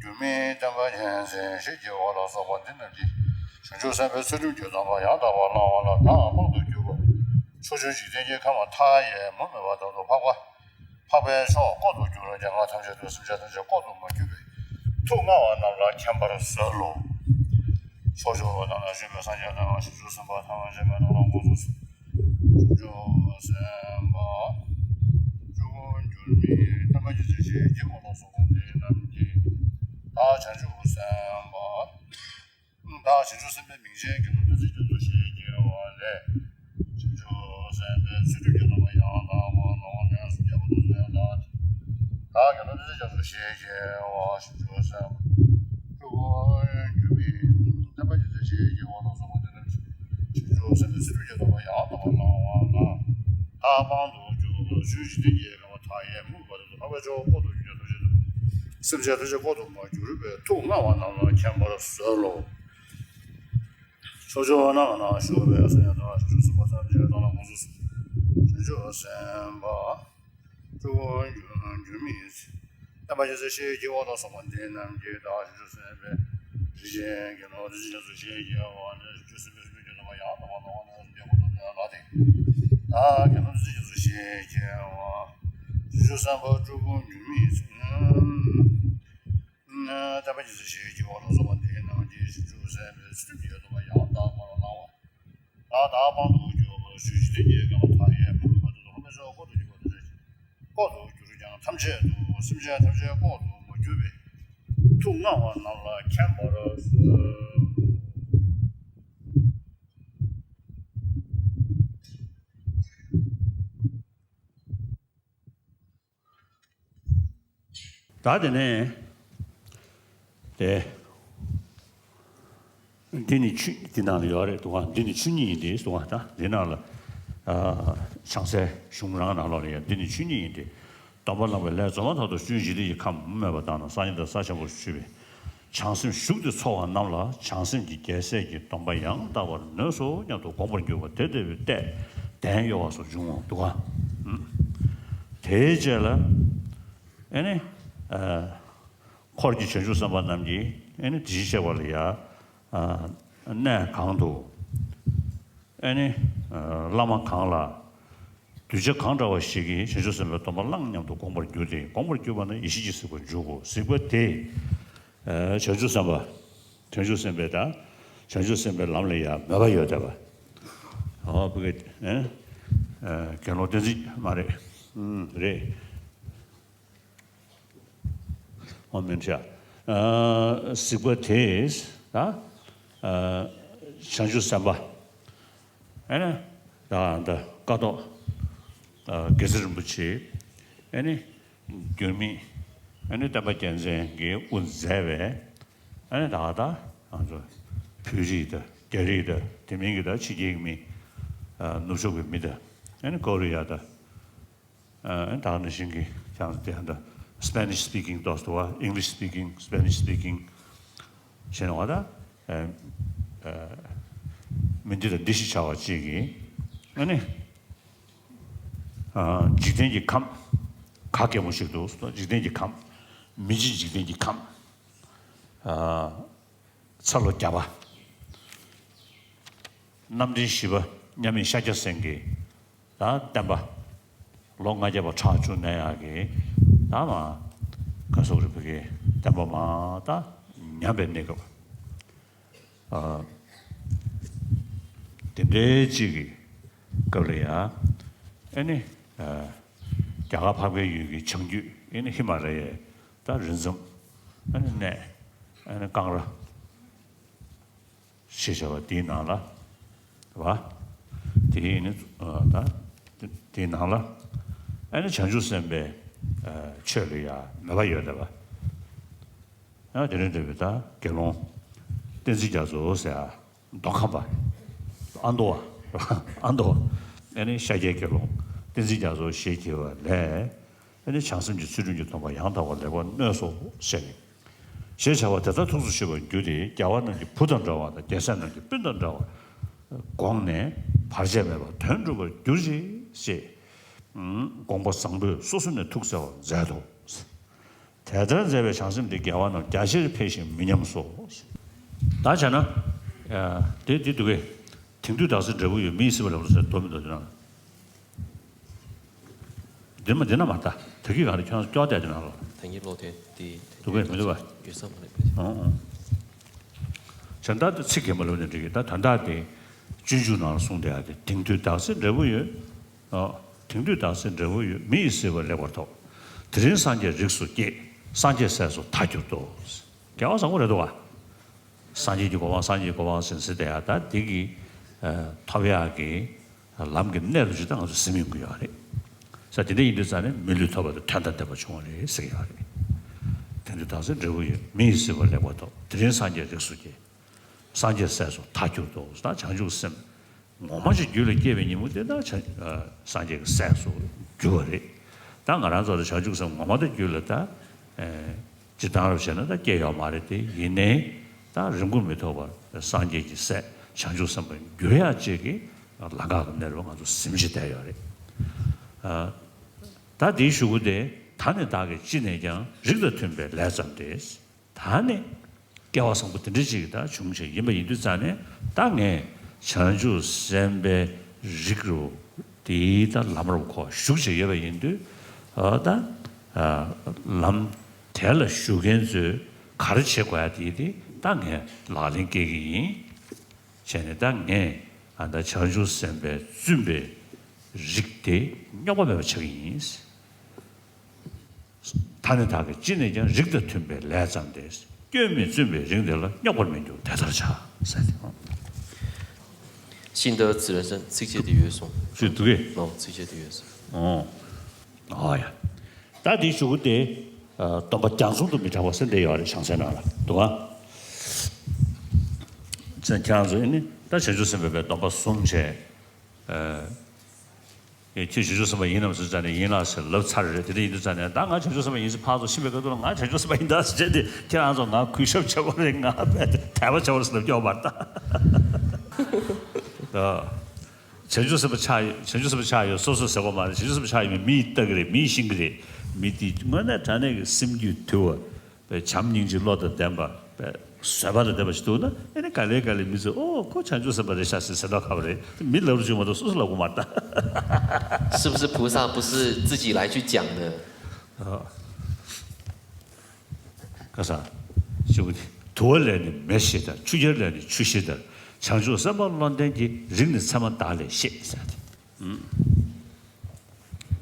འགྱུར་མེད་བསྟན་པ་རྒྱལ་མཚན་ཞེས་བགྱི་བ་ལ་སོགས་པ་འདི་རྣམས་ཀྱིས། བྱང་ཆུབ་སེམས་དཔའི་ཚུལ་ཁྲིམས་ཀྱི་སྡོམ་པ་ཡང་དག་པར་བླང་བ་ལ་བདག་དཔང་དུ་གྱུར་པ། ཕྱོགས་བཅུའི་འཇིག་རྟེན་གྱི་ཁམས་མཐའ་ཡས་མུ་མེད་པ་དག་ཏུ་འཕགས་པ། འཕགས་པའི་མཆོག་ལྐོག་ཏུ་གྱུར་རྒྱལ་བ་ཐམས་ཅད་དང་སེམས་ཅན་ཐམས་ཅད་ལྐོག་ཏུ་མ་གྱུར་པའི་ཐུགས་མངའ་བ་རྣམས་ལ་མཁྱེན་པར་གསོལ་ལོ། ཕྱོགས་བཅུ་པ་དག་ན་བཞུགས་པའི་སངས་རྒྱས་དང་བྱང་ཆུབ་སེམས་དཔའ་ཐམས་ཅད་པའི་ནང་ལ་དགོངས་སུ། བྱང་ཆུབ་སེམས་དཔའ་སྤྲུལ་སྐུ་འགྱུར་མེད་ཐེག་པ་རྒྱལ་མཚན་ཞེས་བགྱི་བ་ལ་སོགས་པ་དེ་རྣམས་ཀྱིས། བདག་བྱང་ཆུབ་སེམས་དཔའ། བདག་བྱང་ཆུབ་སེམས་དཔའི་མིང་ཅན་དགེ་སློང་བསྟན་འཛིན་རྒྱ་མཚོ་ཞེས་བགྱི་བ་ལས། བྱང་ཆུབ་སེམས་དཔའི་ཚུལ་ཁྲིམས་ཀྱི་སྡོམ་པ་ཡང་དག་པར་བླང་བ་ལན་གསུམ་བརྒྱའི་བར་དུ་ནོན་ལགས་ཏེ། བདག་དགེ་སློང་བསྟན་འཛིན་རྒྱ་མཚོ་ཞེས་བགྱི་བ་བྱང་ཆུབ་སེམས་དཔའ། སྤྲུལ་སྐུ་འགྱུར་མེད་ཐེག་པ་རྒྱལ་མཚན་ཞེས་བགྱི་བ་ལ་སོགས་པ་དེ་རྣམས་ཀྱིས། བྱང་ཆུབ་སེམས་དཔའི་ཚུལ་ཁྲིམས་ཀྱི་སྡོམ་པ་ཡང་དག་པར་བླང་བ་ལ་བདག་དཔང་དུ་གྱུར་པ། ཕྱོགས་བཅུའི་འཇིག་རྟེན་གྱི་ཁམས་མཐའ་ཡས་མུ་མེད་པ་དག་ཏུ་འཕགས་པའི་མཆོག་ལྐོག་ཏུ་གྱུར་ཅིང་ཐམས་ཅད་དང་སེམས་ཅན་ཐམས་ཅད་ལྐོག་ཏུ་མ་གྱུར་པའི་ཐུགས་མངའ་བ་རྣམས་ལ་མཁྱེན་པར་གསོལ་ལོ། ཕྱོགས་བཅུ་རྣམས་ན་བཞུགས་པའི་སངས་རྒྱས་དང་བྱང་ཆུབ་སེམས་དཔའ་ཐམས་ཅད་དག་ལ་དགོངས་སུ་གསོལ། བྱང་ཆུབ་སེམས་དཔའ་སྤྲུལ་སྐུ་འགྱུར་མེད་ཐེག་པ་རྒྱལ་མཚན་ཞེས་བགྱི་བ་ལ་སོགས་པ་འདི་རྣམས་ཀྱིས། བདག་བྱང་ཆུབ་སེམས་དཔའི་རིགས་ཅན་གྱི་ནོར་བུ་འདི་ཞེས་བགྱི་བ་ནི། བྱང་ཆུབ་སེམས་དཔའི་ཚུལ་ཁྲིམས་ཀྱི་སྡོམ་པ་ཡང་དག་པར་བླང་བ་ལན་གསུམ་བརྒྱའི་བར་དུ་ནོན་ལགས་ཏེ། བདག་དགེ་སློང་བསྟན་འཛིན་རྒྱ་མཚོ་ཞེས་བགྱི་བ། བྱང་ཆུབ་སེམས་དཔའ་སྤྲུལ་སྐུ་འགྱུར་མེད་ཐེག་པ་རྒྱལ་མཚན་ཞེས་བགྱི་བ་ལ་སོགས་པ་འདི་རྣམས་ཀྱིས། བྱང་ཆུབ་སེམས་དཔའི་ཚུལ་ཁྲིམས་ཀྱི་སྡོམ་པ་ཡང་དག་པར་བླང་བ་ལ་བདག་དཔང་དུ་གྱུར་པ། ཕྱོགས་བཅུའི་འཇིག་རྟེན་གྱི་ཁམས་མཐའ་ཡས་མུ་མེད་པ་དག་ཏུ་འཕགས་པའི་མཆོག་ལྐོག་ཏུ་གྱུར་པ་དང་། ལྐོག་ཏུ་གྱུར་ཀྱང་ཐམས་ཅད་དུ་སེམས་ཅན་ཐམས་ཅད་ལྐོག་ཏུ་མ་གྱུར་པའི་ཐུགས་མངའ་བ་རྣམས་ལ་མཁྱེན་པར་གསོལ། ད་དེ་ནས་དེ། འདི་ནི་ཆོས་འདི་ནང་ལ་ཡོད་རེད་འདུག་ག་འདི་ནི་ཆོས་ཉིད་ཡིན་ཏེ་འདུག་ག་ད་འདི་ནང་ལ། ཨ། བྱང་སའི་གཞུང་རང་ནང་ལོགས་ལ་ཡང་འདི་ནི་ཆོས་ཉིད་ཡིན་ཏེ། སྡོམ་པ་བླངས་པའི་ལས་རྫོགས་མ་ཐག་ཏུ་སྤྱོད་ཡུལ་འཇིག་རྟེན་གྱི་ཁམས་མུ་མེད་པ་དག་ན་སངས་རྒྱས་དང་རྩ་ཆེན་པོར་གྱུར་པའི་བྱང་སེམས་ཞུགས་ཏེ་འཚོ་བ་རྣམས་ལ་བྱང་སེམས་ཀྱི་རྒྱལ་སྲས་ཀྱི་སྡོམ་པ་ཡང་དག་པར་ནོས་སོ་སྙམ་དུ་དགོངས་པར་གྱུར་པ་དེ་ལྟ་བུའི་ལྟས་གདན་གཡོ་བ་སོགས་འབྱུང་ངོ་འདུག་ག་དེའི་རྗེས་ལ་ཨེ་ནི། ཨ། འཁོར་གྱི་བྱང་ཆུབ་སེམས་དཔའ་རྣམས་ཀྱིས་ཨེ་ནི་དེ་བཞིན་གཤེགས་པ་ལ་ཡང་། ཨ། གནས་གང་དུ། ཨེ་ནི། ཨ། བླ་མ་གང་ལ། གདུལ་བྱ་གང་འདྲ་བ་ཞིག་གིས་བྱང་ཆུབ་སེམས་དཔའི་སྡོམ་པ་བླངས་སྙམ་དུ་དགོངས་པར་གྱུར་ཏེ། དགོངས་པར་གྱུར་པ་ན་ཡེ་ཤེས་ཀྱི་གཟིགས་པ་འཇུག་གོ། གཟིགས་པ་དེས། ཨ། བྱང་ཆུབ་སེམས་དཔའ། བྱང་ཆུབ་སེམས་དཔའི་དང་། བྱང་ཆུབ་སེམས་དཔའི་ལམ་ལ་ཡང་མོས་པ་ཡོད་བསྡད་པ། ཨོ་བུ་ག་ཨེ། ཨ། དགེ་སློང་བསྟན་འཛིན་མ་རེད། ཨུམ། རེད། ཨོ་མིན་ཤ། ཨ། གཟིགས་པ་དེས་ད། ཨ། བྱང་ཆུབ་སེམས་དཔའ། ཨེ་ནི། ད་ད་ཀཿཐོག་ཨ། དགེ་ཚུལ་རིན་པོ་ཆེ། ཨེ་ནི། འགྱུར་མེད། ཨེ་ནི་བསྟན་པ་རྒྱལ་མཚན་གྱིས་དབུ་མཛད་པའི། ཨེ་ནི་ད་ད་ང་ཚོ་བོད་རིགས་དང་རྒྱ་རིགས་དང་དེ་མིན་གྱི་ད་ཕྱི་རྒྱལ་གྱི་མི། ཨ། ནུབ་ཕྱོགས་ཀྱི་མི་དང་། ཨེ་ནི་ཀོ་རི་ཡ་དང་། ཨ། ད་ནང་བཞིན་གྱི་ཀྱང་དེ་ཡང་ད་Spanish speaking ཏོག་ཙམ་འདུག་པ། English speaking, Spanish speaking ཞེས་ནོག་པ་ད། ཨ། ཨ། མི་འདི་དང་འདི་ཞེས་བྱ་བ་གཅིག་གིས། ཨ་ནི། ཨ། འཇིག་རྟེན་གྱི་ཁམས་ག་གེ་མོ་ཞིག་འདུག་འཇིག་རྟེན་གྱི་ཁམས། མི་མཇེད་འཇིག་རྟེན་གྱི་ཁམས། ཨ། ཚ་ལོ་བརྒྱ་པ། རྣམ་འདྲེན་བཞི་པ། མཉམ་མེད་ཤཱཀྱ་སེང་གེ་ད་བསྟན་པ་ལོ་ལྔ་བརྒྱ་པ་གྲགས་བཅུག་ནས་ཡག་གི་ད་མ་བཀའ་ཟུར་རིན་པོ་ཆེའི་བསྟན་པ་མ་ད་ཉམས་པའི་གནས་སྐབས། ཨ། དེ་འདྲའི་གཅིག་གི་སྐབས་ལ་ཡ། ཨེ་ནི། ཨ། རྒྱ་གར་འཕགས་པའི་ཡུལ་གྱི་བྱང་རྒྱུད་ཨེ་ནི་ཧི་མ་ལ་ཡའི་ད་རི་འཛམ། ཨེ་ནི་གནས། ཨེ་ནི་ཀང་ར། ཞེས་བྱ་བ་དེའི་ནང་ལ། བ། དེའི་ནི། ཨ། ད། དེའི་ནང་ལ། ཨེ་ནི་བྱང་ཆུབ་སེམས་དཔའི། ཨ། ཆོས་ལ་ཡ་མོས་པ་ཡོད་བསྡད་པ། ཡང་དེ་རིང་འདྲ་བའི་ད་དགེ་སློང་བསྟན་འཛིན་རྒྱ་མཚོ་ཟེར་ཡ་མདོ་ཁམས་པ། ཨ་མདོ་བ། ཨ་མདོ་བ། ཨེ་ནི་ཤཱཀྱའི་དགེ་སློང་བསྟན་འཛིན་རྒྱ་མཚོ་ཞེས་བགྱི་བ་ལས། ཨེ་ནི་བྱང་སེམས་ཀྱི་ཚུལ་ཁྲིམས་ཀྱི་སྡོམ་པ་ཡང་དག་པར་ལེགས་པར་མནོས་སོ་ཞེས་ནི། ཞེས་བྱ་བ་དེ་ལྟར་ཐུགས་སུ་ཆུད་པར་གྱུར་ཏེ་རྒྱལ་བ་རྣམས་ཀྱི་བུ་དང་འདྲ་བ་དང་རྒྱལ་སྲས་རྣམས་ཀྱི་སྤུན་དང་འདྲ་བར་དགོངས་ནས་བར་ཆད་མེད་པར་དོན་འགྲུབ་པར་གྱུར་ཅིག་ཅེས། དགོངས་པ་བཟང་པོས་སོ་སོ་ནས་ཐུགས་བརྩེ་བར་མཛད་དོ། དེ་ལྟར་མཛད་པའི་བྱང་སེམས་དེ་རྒྱལ་བ་རྣམས་རྒྱ་ཆེར་འཕེལ་ཞིང་མི་ཉམས་སོ། ད་བྱས་ན། ཨ། དེ་དེ་འདུག་གས། དེང་དུས་བདག་སྲིད་འབྲས་བུ་ཡོད། མི་ཡི་སྲིད་པ་ལེགས་པར་ཐོབ་ཟེར་མདོ་མི་འདུག་དེ་ན། འདི་མ་འདི་ན་མ་ལྟ། དེ་གི་ག་རེ་ཁྱོད་སྐྱོ་དེ་དེ་ན་ལ། ད་ངའི་ཀློག་དེ་དེ་འདུག་གས་མི་འདུག་གས། ཡོད་ས་མ་རེད་པས། ཨོ་ཨོ། བྱས་ན་ད་ཚིག་གས་མ་ལབ་ནས་འགྲིག་གི། ད་དོན་དག་དེ་སྤྱོད་འཇུག་ནང་ལ་གསུངས་བསྡད་ཡ་དེ་དེང་དུས་བདག་སྲིད་འབྲས་བུ་ཡོད། ཨ། དེང་དུས་བདག་སྲིད་འབྲས་བུ་ཡོད། མི་ཡི་སྲིད་པ་ལེགས་པར་ཐོབ། དེ་རིང་སངས་རྒྱས་རིགས་སུ་སྐྱེས། སངས་རྒྱས་སྲས་སུ་མཐར་གྱུར་ཏོ། རྒྱལ་བ་བཟང་པོ་རེད་འདུག་ག། སངས་རྒྱས་ཀྱི་གོ་འཕང་སངས་རྒྱས་ཀྱི་གོ་འཕང་ཟེར་ཟེར་བསྡད་ཡ་ད་འདི་གི། ཨ། ཐོབ་ཡག་གི་ལམ་གྱི་གནས་ལུགས་ཅིག་ད་ང་ཚོ་ཟིན་ཡོང་གི་ཡོད་རེད། ས་དེ་འདྲ་ཡིན་དུས་ཙང་ནས་མི་ལུས་ཐོབ་པ་དང་དོན་དམ་བདེན་པ་བྱུང་བ་རེད་ཟེར་གྱི་ཡོད་རེད། དེང་དུས་བདག་སྲིད་འབྲས་བུ་ཡོད། མི་ཡི་སྲིད་པ་ལེགས་པར་ཐོབ། དེ་རིང་སངས་རྒྱས་རིགས་སུ་སྐྱེས། སངས་རྒྱས་སྲས་སུ་མཐར་གྱུར་ཏོ། ད་བྱང་ཆུབ་སེམས་ངོ་མ་ཞིག་རྒྱུད་ལ་སྐྱེས་པའི་ཉིན་མོ་དེ་ད་བྱང་། ཨ། སངས་རྒྱས་ཀྱི་སྲས་སུ་གྱུར་བ་རེད། ད་ང་རང་ཚོ་ལ་བྱང་ཆུབ་སེམས་ངོ་མ་དེ་རྒྱུད་ལ་ད། ཨ། སྤྱིར་བཏང་རབ་བྱས་ན་ད་སྐྱེས་ཡོད་མ་རེད་དེ། ཡིན་ནའི་ད་རིང་པོ་མི་ཐོགས་པར་སངས་རྒྱས་ཀྱི་སྲས་བྱང་ཆུབ་སེམས་དཔའ་འགྱུར་ཡག་ཅིག་གི་ལམ་ཁ་གི་གནས་ལུགས་ང་ཚོ་ཟིན་བྱས་བསྡད་ཡོད་རེད། ཨ། ད་དེའི་གཞུག་གུ་དེ། ད་ནི་བདག་གིས་ཅི་ནས་ཀྱང་། རིགས་དང་མཐུན་པའི་ལས་བརྩམས་ཏེ། ད་ནི་སྐལ་བ་བཟང་པོ་དེ་འདྲ་ཅིག་ད་བྱུང་བྱས་ཡིན་པ་ཡིན་དུས་ཙང་ནས། ད་ངས་བྱང་ཆུབ་སེམས་དཔའི་རིགས་རུ་དེའི་ད་ལམ་རུ་ཁོ་ཞུགས་བྱས་ཡོད་པ་ཡིན་དུས། ཨ། ད། ཨ། ལམ་དེ་ལ་ཞུགས་མཁན་ཚོས་ག་རེ་བྱེད་དགོས་ཡ་དེ་དེ་ད་ངས་ལག་ལེན་སྐྱེལ་གྱི་ཡིན། བྱས་ནས་ད་ངས། ཨ། ད་བྱང་ཆུབ་སེམས་དཔའི་བཙུན་པའི་རིགས་དེ་རྙོག་པ་མེད་པ་བྱེད་ཀྱི་ཡིན། ད་ནི་བདག་གིས་ཅི་ནས་ཀྱང་། རིགས་དང་མཐུན་པའི་ལས་བརྩམས་ཏེ། སྐྱོན་མེད་བཙུན་པའི་རིགས་འདི་ལ། རྙོག་པར་མི་འགྱུར་དེ་ལྟར་བྱ། ཟེར་ཏེ། 信德指南针ཚིགས་བཅད་དེ་ཡོད་སོང་། ཅི་འདུག་གས། ཨོ། ཚིགས་བཅད་དེ་ཡོད་སོང་། ཨོ། ཨོ་ཡ། ད་འདི་གཞུག་གུ་དེ། ཨ། སྡོམ་པ་རྒྱ་མཚོ་དང་མི་འབྲལ་བ་ཟེར་འདི་ཡོད་རེད། བྱང་སེམས་ནང་ལ་འདུག་ག། ཁྱེད་རང་ཚོ་ནི་ད་བྱང་ཆུབ་སེམས་དཔའི་སྡོམ་པ་བཟུང་བྱས། ཨ། ཁྱེད་བྱང་ཆུབ་སེམས་དཔའ་ཡིན་ནམ་ཟེར་ཙང་ནས་ཡིན་ལགས་ཟེར་ལབ་ཚར་རེད། དེ་འདྲ་ཡིན་དུས་ཙང་ནས་ད་ང་བྱང་ཆུབ་སེམས་དཔའ་ཡིན་ཟེར་ཕར་ཚུར་ཕྱིན་པའི་སྐབས་དུ་ལ་ང་བྱང་ཆུབ་སེམས་དཔའ་ཡིན་ད་ཟེར་བྱས་ཏེ་ཁྱེད་རང་ཚོ་ང་གུས་ཞབས་བྱེད་པ་རེད། ང་དཔེ་དད་པ་བྱེད་པ་རེད་ཟེར་ལབ་ཀྱི་ཡོད་མ་རེད་ད། བྱང་ཆུབ་སེམས་དཔའ་ཆགས་ཡོད། བྱང་ཆུབ་སེམས་དཔའ་ཆགས་ཡོད་སོ་སོ་ཟེར་བ་མ་རེད། བྱང་ཆུབ་སེམས་དཔའ་ཆགས་ཡོད་མི་མི་ཡིས་ལྟ་གི་རེད། མི་ཡིས་ཤེས་ཀྱི་རེད། མི་དེ་དངོས་གནས་དྲང་གནས་ཀྱི་སེམས་རྒྱུད་དུལ་བ། བའི་བྱམས་སྙིང་རྗེ་བློ་དང་ལྡན་པ། བའི་བཟོད་པ་དང་ལྡན་པ་ཞིག་འདུག་ན། ཨེ་ནི་ག་ལེ་ག་ལེ་མི་ཚོས་ཨོ་ཁོ་བྱང་ཆུབ་སེམས་དཔའ་རེད་ཤག་ཟེར་ཟེར་མདོག་ཁ་པོ་རེད། མི་ལབ་རུ་བཅུག་མ་གཏོགས་སོ་སོ་ལབ་དགོས་མ་རེད་ད། 是不是菩萨不是自己来去讲的？ ཨ། ཁ་སང་ཞུ་གི་དེ། དུ་བ་ལས་ནི་མེ་ཤེས་ལྟར། ཆུ་རྐྱལ་ལས་ནི་ཆུ་ཤེས་ལྟར། བྱང་ཆུབ་སེམས་དཔའ་བློ་ལྡན་གྱི། རིགས་ནི་མཚན་མ་དག་ལས་ཤེས་ཟེར་ཏེ། ཨུམ།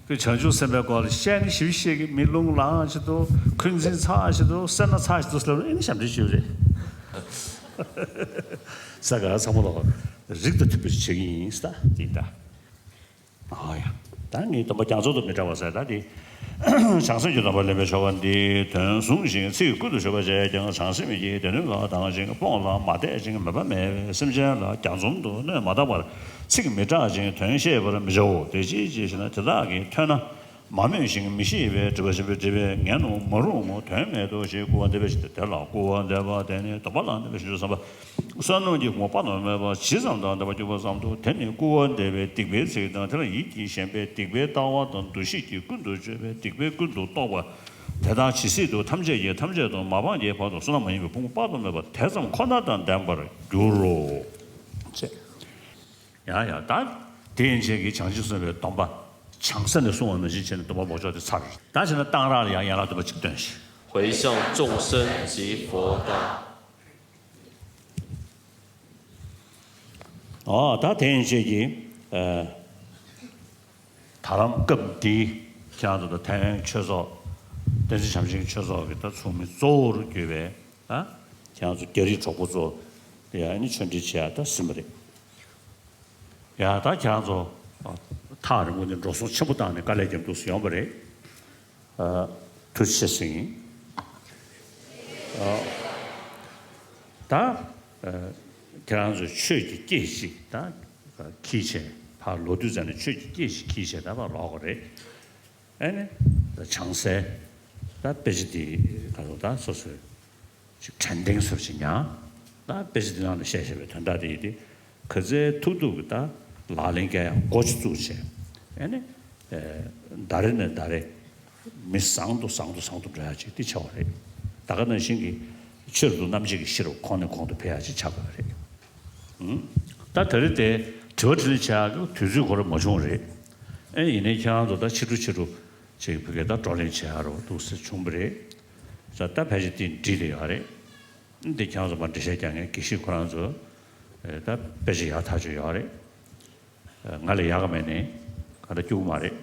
ཁོས་བྱང་ཆུབ་སེམས་དཔའི་སྐོར་ལ་བཤད་ནི་ཞིབ་བཤད་ཀྱི། མི་རླུང་ལངས་ཞིག་འདུག་འཁོན་འཛིན་ཚ་ཞིག་འདུག་སེར་སྣ་ཚ་ཞིག་འདུག་ཟེར་ལབ་ན་ཨེ་ནི་ཞབས་འདྲེན་ཞུས་རེད། ས་ག་ཚང་མ་ལོག་རིགས་དང་མཐུན་པ་ཞིག་བྱེད་ཀྱི་ཡིན་ས་དེ་ཡིན་ད། ཨ་ཡ། ད་ངས་སྡོམ་པ་རྒྱ་མཚོ་དང་མི་འབྲལ་བ་ཟེར་ད་དེ། བྱང་སེམས་ཀྱི་སྡོམ་པ་ལེན་པའི་ཆོ་ག་འདིའི་དོན་བཟུང་ཞིང་ཚིག་ཀུན་ཏུ་ཞུགས་པ་བྱས་ཀྱང་། བྱང་སེམས་ཀྱི་སྡེ་སྣོད་ལ་སྡང་ཞིང་སྤོང་ལ་མ་དད་ཅིང་། མོས་པ་མེད་པའི་སེམས་ཅན་ལ་གྱ་ཚོམ་དུ་གནོད་མ་བཏང་བར། ཚིག་མི་གྲག་ཅིང་དོན་ཤེས་པར་མི་བྱའོ། དེ་ཅིའི་ཕྱིར་ཞེ་ན། དེ་དག་གིས་ཐོས་ན་མ་མོས་ཤིང་མི་ཤེས་པས་དྲི་བ་ཆེན་པོས་དྲིས་པས། ངས་ནི་མ་རུངས་ངོ་། དོན་མེད་དོ་ཞེས་སྐུར་བ་འདེབས་པའི་ཕྱིར་ཏེ། དེ་ལ་སྐུར་བ་འདེབས་པ་དེ་ནི་སྡོམ་པ་ལ་གནས་པའི་བྱང་ཆུབ་སེམས་དཔའ་བསོད་ནམས་ཀྱི་ངོ་བོ་དཔག་ཏུ་མེད་པ་ཇི་ཙམ་དང་ལྡན་པར་གྱུར་པ་ཙམ་དུ། དེ་ནི་སྐུར་བ་འདེབས་པའི་སྡིག་པའི་ཚིག་དང་། དེ་ལ་ཡིད་ཀྱིས་ཞེན་པའི་སྡིག་པའི་ལྟ་བ་དང་། འདུ་ཤེས་ཀྱིས་ཀུན་ཏུ་སྤྱོད་པའི་སྡིག་པས་ཀུན་ཏུ་རྟོག་པ། དེ་དག་ཇི་སྲིད་དུ་ཐམས་ཅད་ཀྱི་ཐམས་ཅད་དུ་མ་སྤངས་ཀྱི་བར་དུ་བསོད་ནམས་མ་ཡིན་པའི་ཕུང་པོ་དཔག་ཏུ་མེད་པ་དེ་ཙམ་ཁོ་ན་དང་ལྡན་པར་འགྱུར་རོ། ཅེས། ཡ་ཡ། ད་དེ་ཡན་ཆད་ཀྱིས་བྱང་ཆུབ་སེམས་དཔའི་སྡོམ་པ་བྱང་ས་ནས་བསྲུང་བ་ནང་བཞིན་བྱས་ནས་སྡོམ་པ་མོ་ཅོག་དེ་ཚར། ད་བྱས་ན་གཏང་རག་ལ་ཡང་ཡན་ལག་བདུན་པ་གཅིག་སྟོན་ཞིག 回向众生及佛道。 ཨོ། ད་དེ་ཡན་ཆད་ཀྱིས་ཨ། ད་ལམ་སྐབས་འདིའི་ཁྱེད་རང་ཚོ་དང་ཐའེ་ཝན་ཆོས་ཚོགས་བསྟན་འཛིན་བྱམས་ཆེན་གྱི་ཆོས་ཚོགས་ཀྱི་ད་ཚོགས་མི་གཙོ་བོར་གྱུར་པའི་ད་ཁྱེད་རང་ཚོ་རྒྱ་རིགས་གྲོགས་པོ་ཚོ་ཡ་ནི་ཆོས་འབྲེལ་བྱེད་ཡ་ད་ཟིན་པ་རེད། ཡ་ད་ཁྱེད་རང་ཚོ་ཨ། ཐག་རིང་པོ་ནས་འགྲོ་སོང་ཆེན་པོ་བཏང་ནས་དཀའ་ལས་རྒྱབ་འདུག་སེ་ཡོང་པ་རེད། ཨ། ཐུགས་རྗེ་ཆེ་ཟེར་ཡིན། ཨ། ད་ཨ། ཁྱེད་རང་ཚོས་ཆོས་ཀྱི་སྐད་ཅིག་ད་ཁྱི་བྱས་ཕར་ལོག་དུས་ཙམ་ནས་ཆོས་ཀྱི་སྐད་ཅིག་ཁྱི་བྱས་ད་ཕར་ལོག་དགོས་རེད། ཨ་ནི་ད་བྱང་སའི་ད་དཔེ་ཆ་འདི་ག་ཚོད་ད་སོ་སོའི་ཅིག་དྲན་རྟེན་བཟོ་ཅིག་ཉར། ད་དཔེ་ཆ་འདི་ནང་ལ་བཤད་བཞག་པའི་དོན་དག་དེ་ཡིན་ཏེ། ག་ཚད་ཐུབ་ཐུབ་ཀྱིས་ད་ལག་ལེན་བཀལ་ཡག་འགོ་ཅིག་བཙུགས་བྱས། ཨ་ནི་ཨེ། ཟླ་རེ་ནས་ཟླ་རེ་མི་བཟང་དུ་བཟང་དུ་བཟང་དུ་འགྲོ་ཡག་ཅིག་དེ་ཆགས་པ་རེད། ད་ག་ནང་བཞིན་གྱི་ཆོས་རབ་ཏུ་རྣམ་འབྱེད་ཀྱི་ཤེས་རབ་གོང་ནས་གོང་དུ་འཕེལ་ཡག་ཅིག་ཆགས་དགོས་པ་རེད། ཨུམ། ད་ད་རེས་དེ་དྲི་བ་དྲིས་ལན་བྱེད་ཡག་གི་དུས་ཚོད་ཁོ་རང་མ་བྱུང་བ་རེད། ཨེ་ཡིན་ནའི་ཁྱེད་རང་ཚོ་ད་ཕྱི་དྲོ་ཕྱི་དྲོ་ཅིག་བོད་སྐད་ད་བགྲོ་གླེང་བྱེད་ཡག་རོགས་འདུག་སེ་བྱུང་བ་རེད། ད་ད་ཕལ་ཆེར་དེ་འགྲིག་བསྡད་ཡོད་རེད། འདི་ཁྱེད་རང་ཚོ་མར་འགྲེལ་བཤད་རྒྱག་མཁན་དགེ་བཤེས་ཁོ་རང་ཚོ་ཨེ་ད་དཔེ་ཆ་ཡག་ཐག་ཆོད་ཡོད་རེད། ཨེ་ང་ལས་ཡག་ག་མེད་ནི་ག་འདྲ་སྐྱུག་མ་རེད།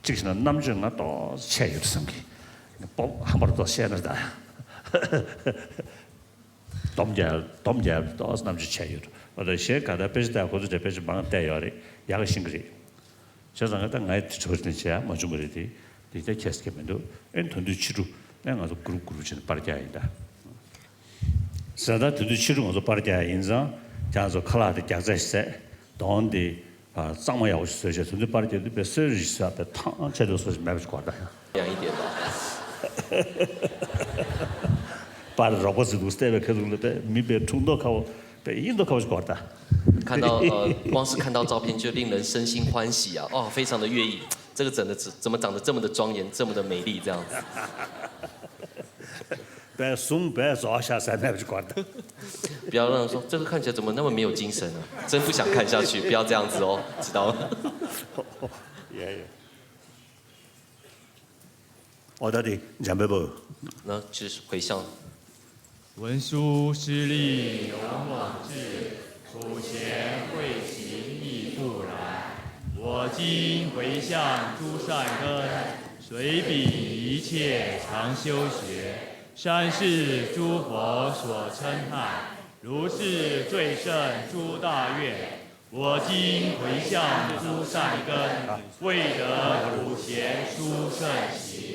གཅིག་བྱས་ན་རྣམ་དཔྱོད་ང་ཏོག་ཙམ་ཆད་ཡོད་བསམ་གི། སྤོབས་ཧམ་པ་རུ་ཏོག་ཙམ་བཤད་ན་ད། སྡོམ་རྒྱག་སྡོམ་རྒྱག་ཏོག་ཙམ་རྣམ་དཔྱོད་ཆད་ཡོད་རེད། འོ་ད་གཞན་ག་ད་དཔེ་ཆ་ལྟ་ཁོ་ཚོ་དེ་དཔེ་ཆ་མང་བལྟས་ཡོད་རེད། ཡག་ག་ཤེས་གི་རེད། བྱས་ཙང་ད་ང་ཡི་དྲི་བ་དྲིས་ལན་བྱེད་ཡག་མ་བྱུང་བ་རེད་དེ། འདི་ལྟར་ཁྱད་མཚར་མི་འདུག་ཨེ་དོན་དུ་ཕྱི་དྲོ་ཨེ་ང་ཚོ་གུ་རུབ་གུ་རུབ་བྱས་ནས་པར་རྒྱག་ཡིན་ད། ཟེར་ད་དོན་དུ་ཕྱི་དྲོ་ང་ཚོ་པར་རྒྱག་ཡིན་ཙང་ཁྱེད་ཚོ་ཁ་ལག་དེ་རྒྱག་རྩ་ཞིག་བཟས། གདོང་དེ་གཙང་མ་ཡག་པོ་ཞིག་བཟོས་བྱས་དོན་དུ་པར་རྒྱག་དུས་པའི་གསོལ་རས་ཞིག་བཟས་པའི་ཐང་ཆད་དུ་སོ་ཞིག་མེད་པ་ཞིག་གོ་ད་ཡང་། 讲一点吧。པར་རོགས་པ་ཟེར་འདུག་བལྟས་པའི་ཁ་ཐུག་ལ་པའི་མི་པའི་འཁྲུངས་ཐོག་ཁ་བོ་པའི་ཡིན་མདོག་ཁ་བོ་ཞིག་གོ་ད། 看到呃，光是看到照片就令人身心欢喜啊！哦，非常的悦意，这个长得怎么长得这么的庄严，这么的美丽，这样子。 པའི་ཟུང་པའི་རྫོགས་ཤ་ཟ་མེད་པ་ཅིག་གོ་ད། 不要让人说这个看起来怎么那么没有精神啊，真不想看下去，不要这样子哦，知道吗？ ཡ་ཡ། ཨོ་ད་དེ་འཇམ་པའི་བུ། 那就是回向。 文殊师利勇猛智，普贤慧行亦复然。我今回向诸善根，随彼一切常修学，善是诸佛所称叹，如是最胜诸大愿。我今回向诸善根，为得普贤殊胜行。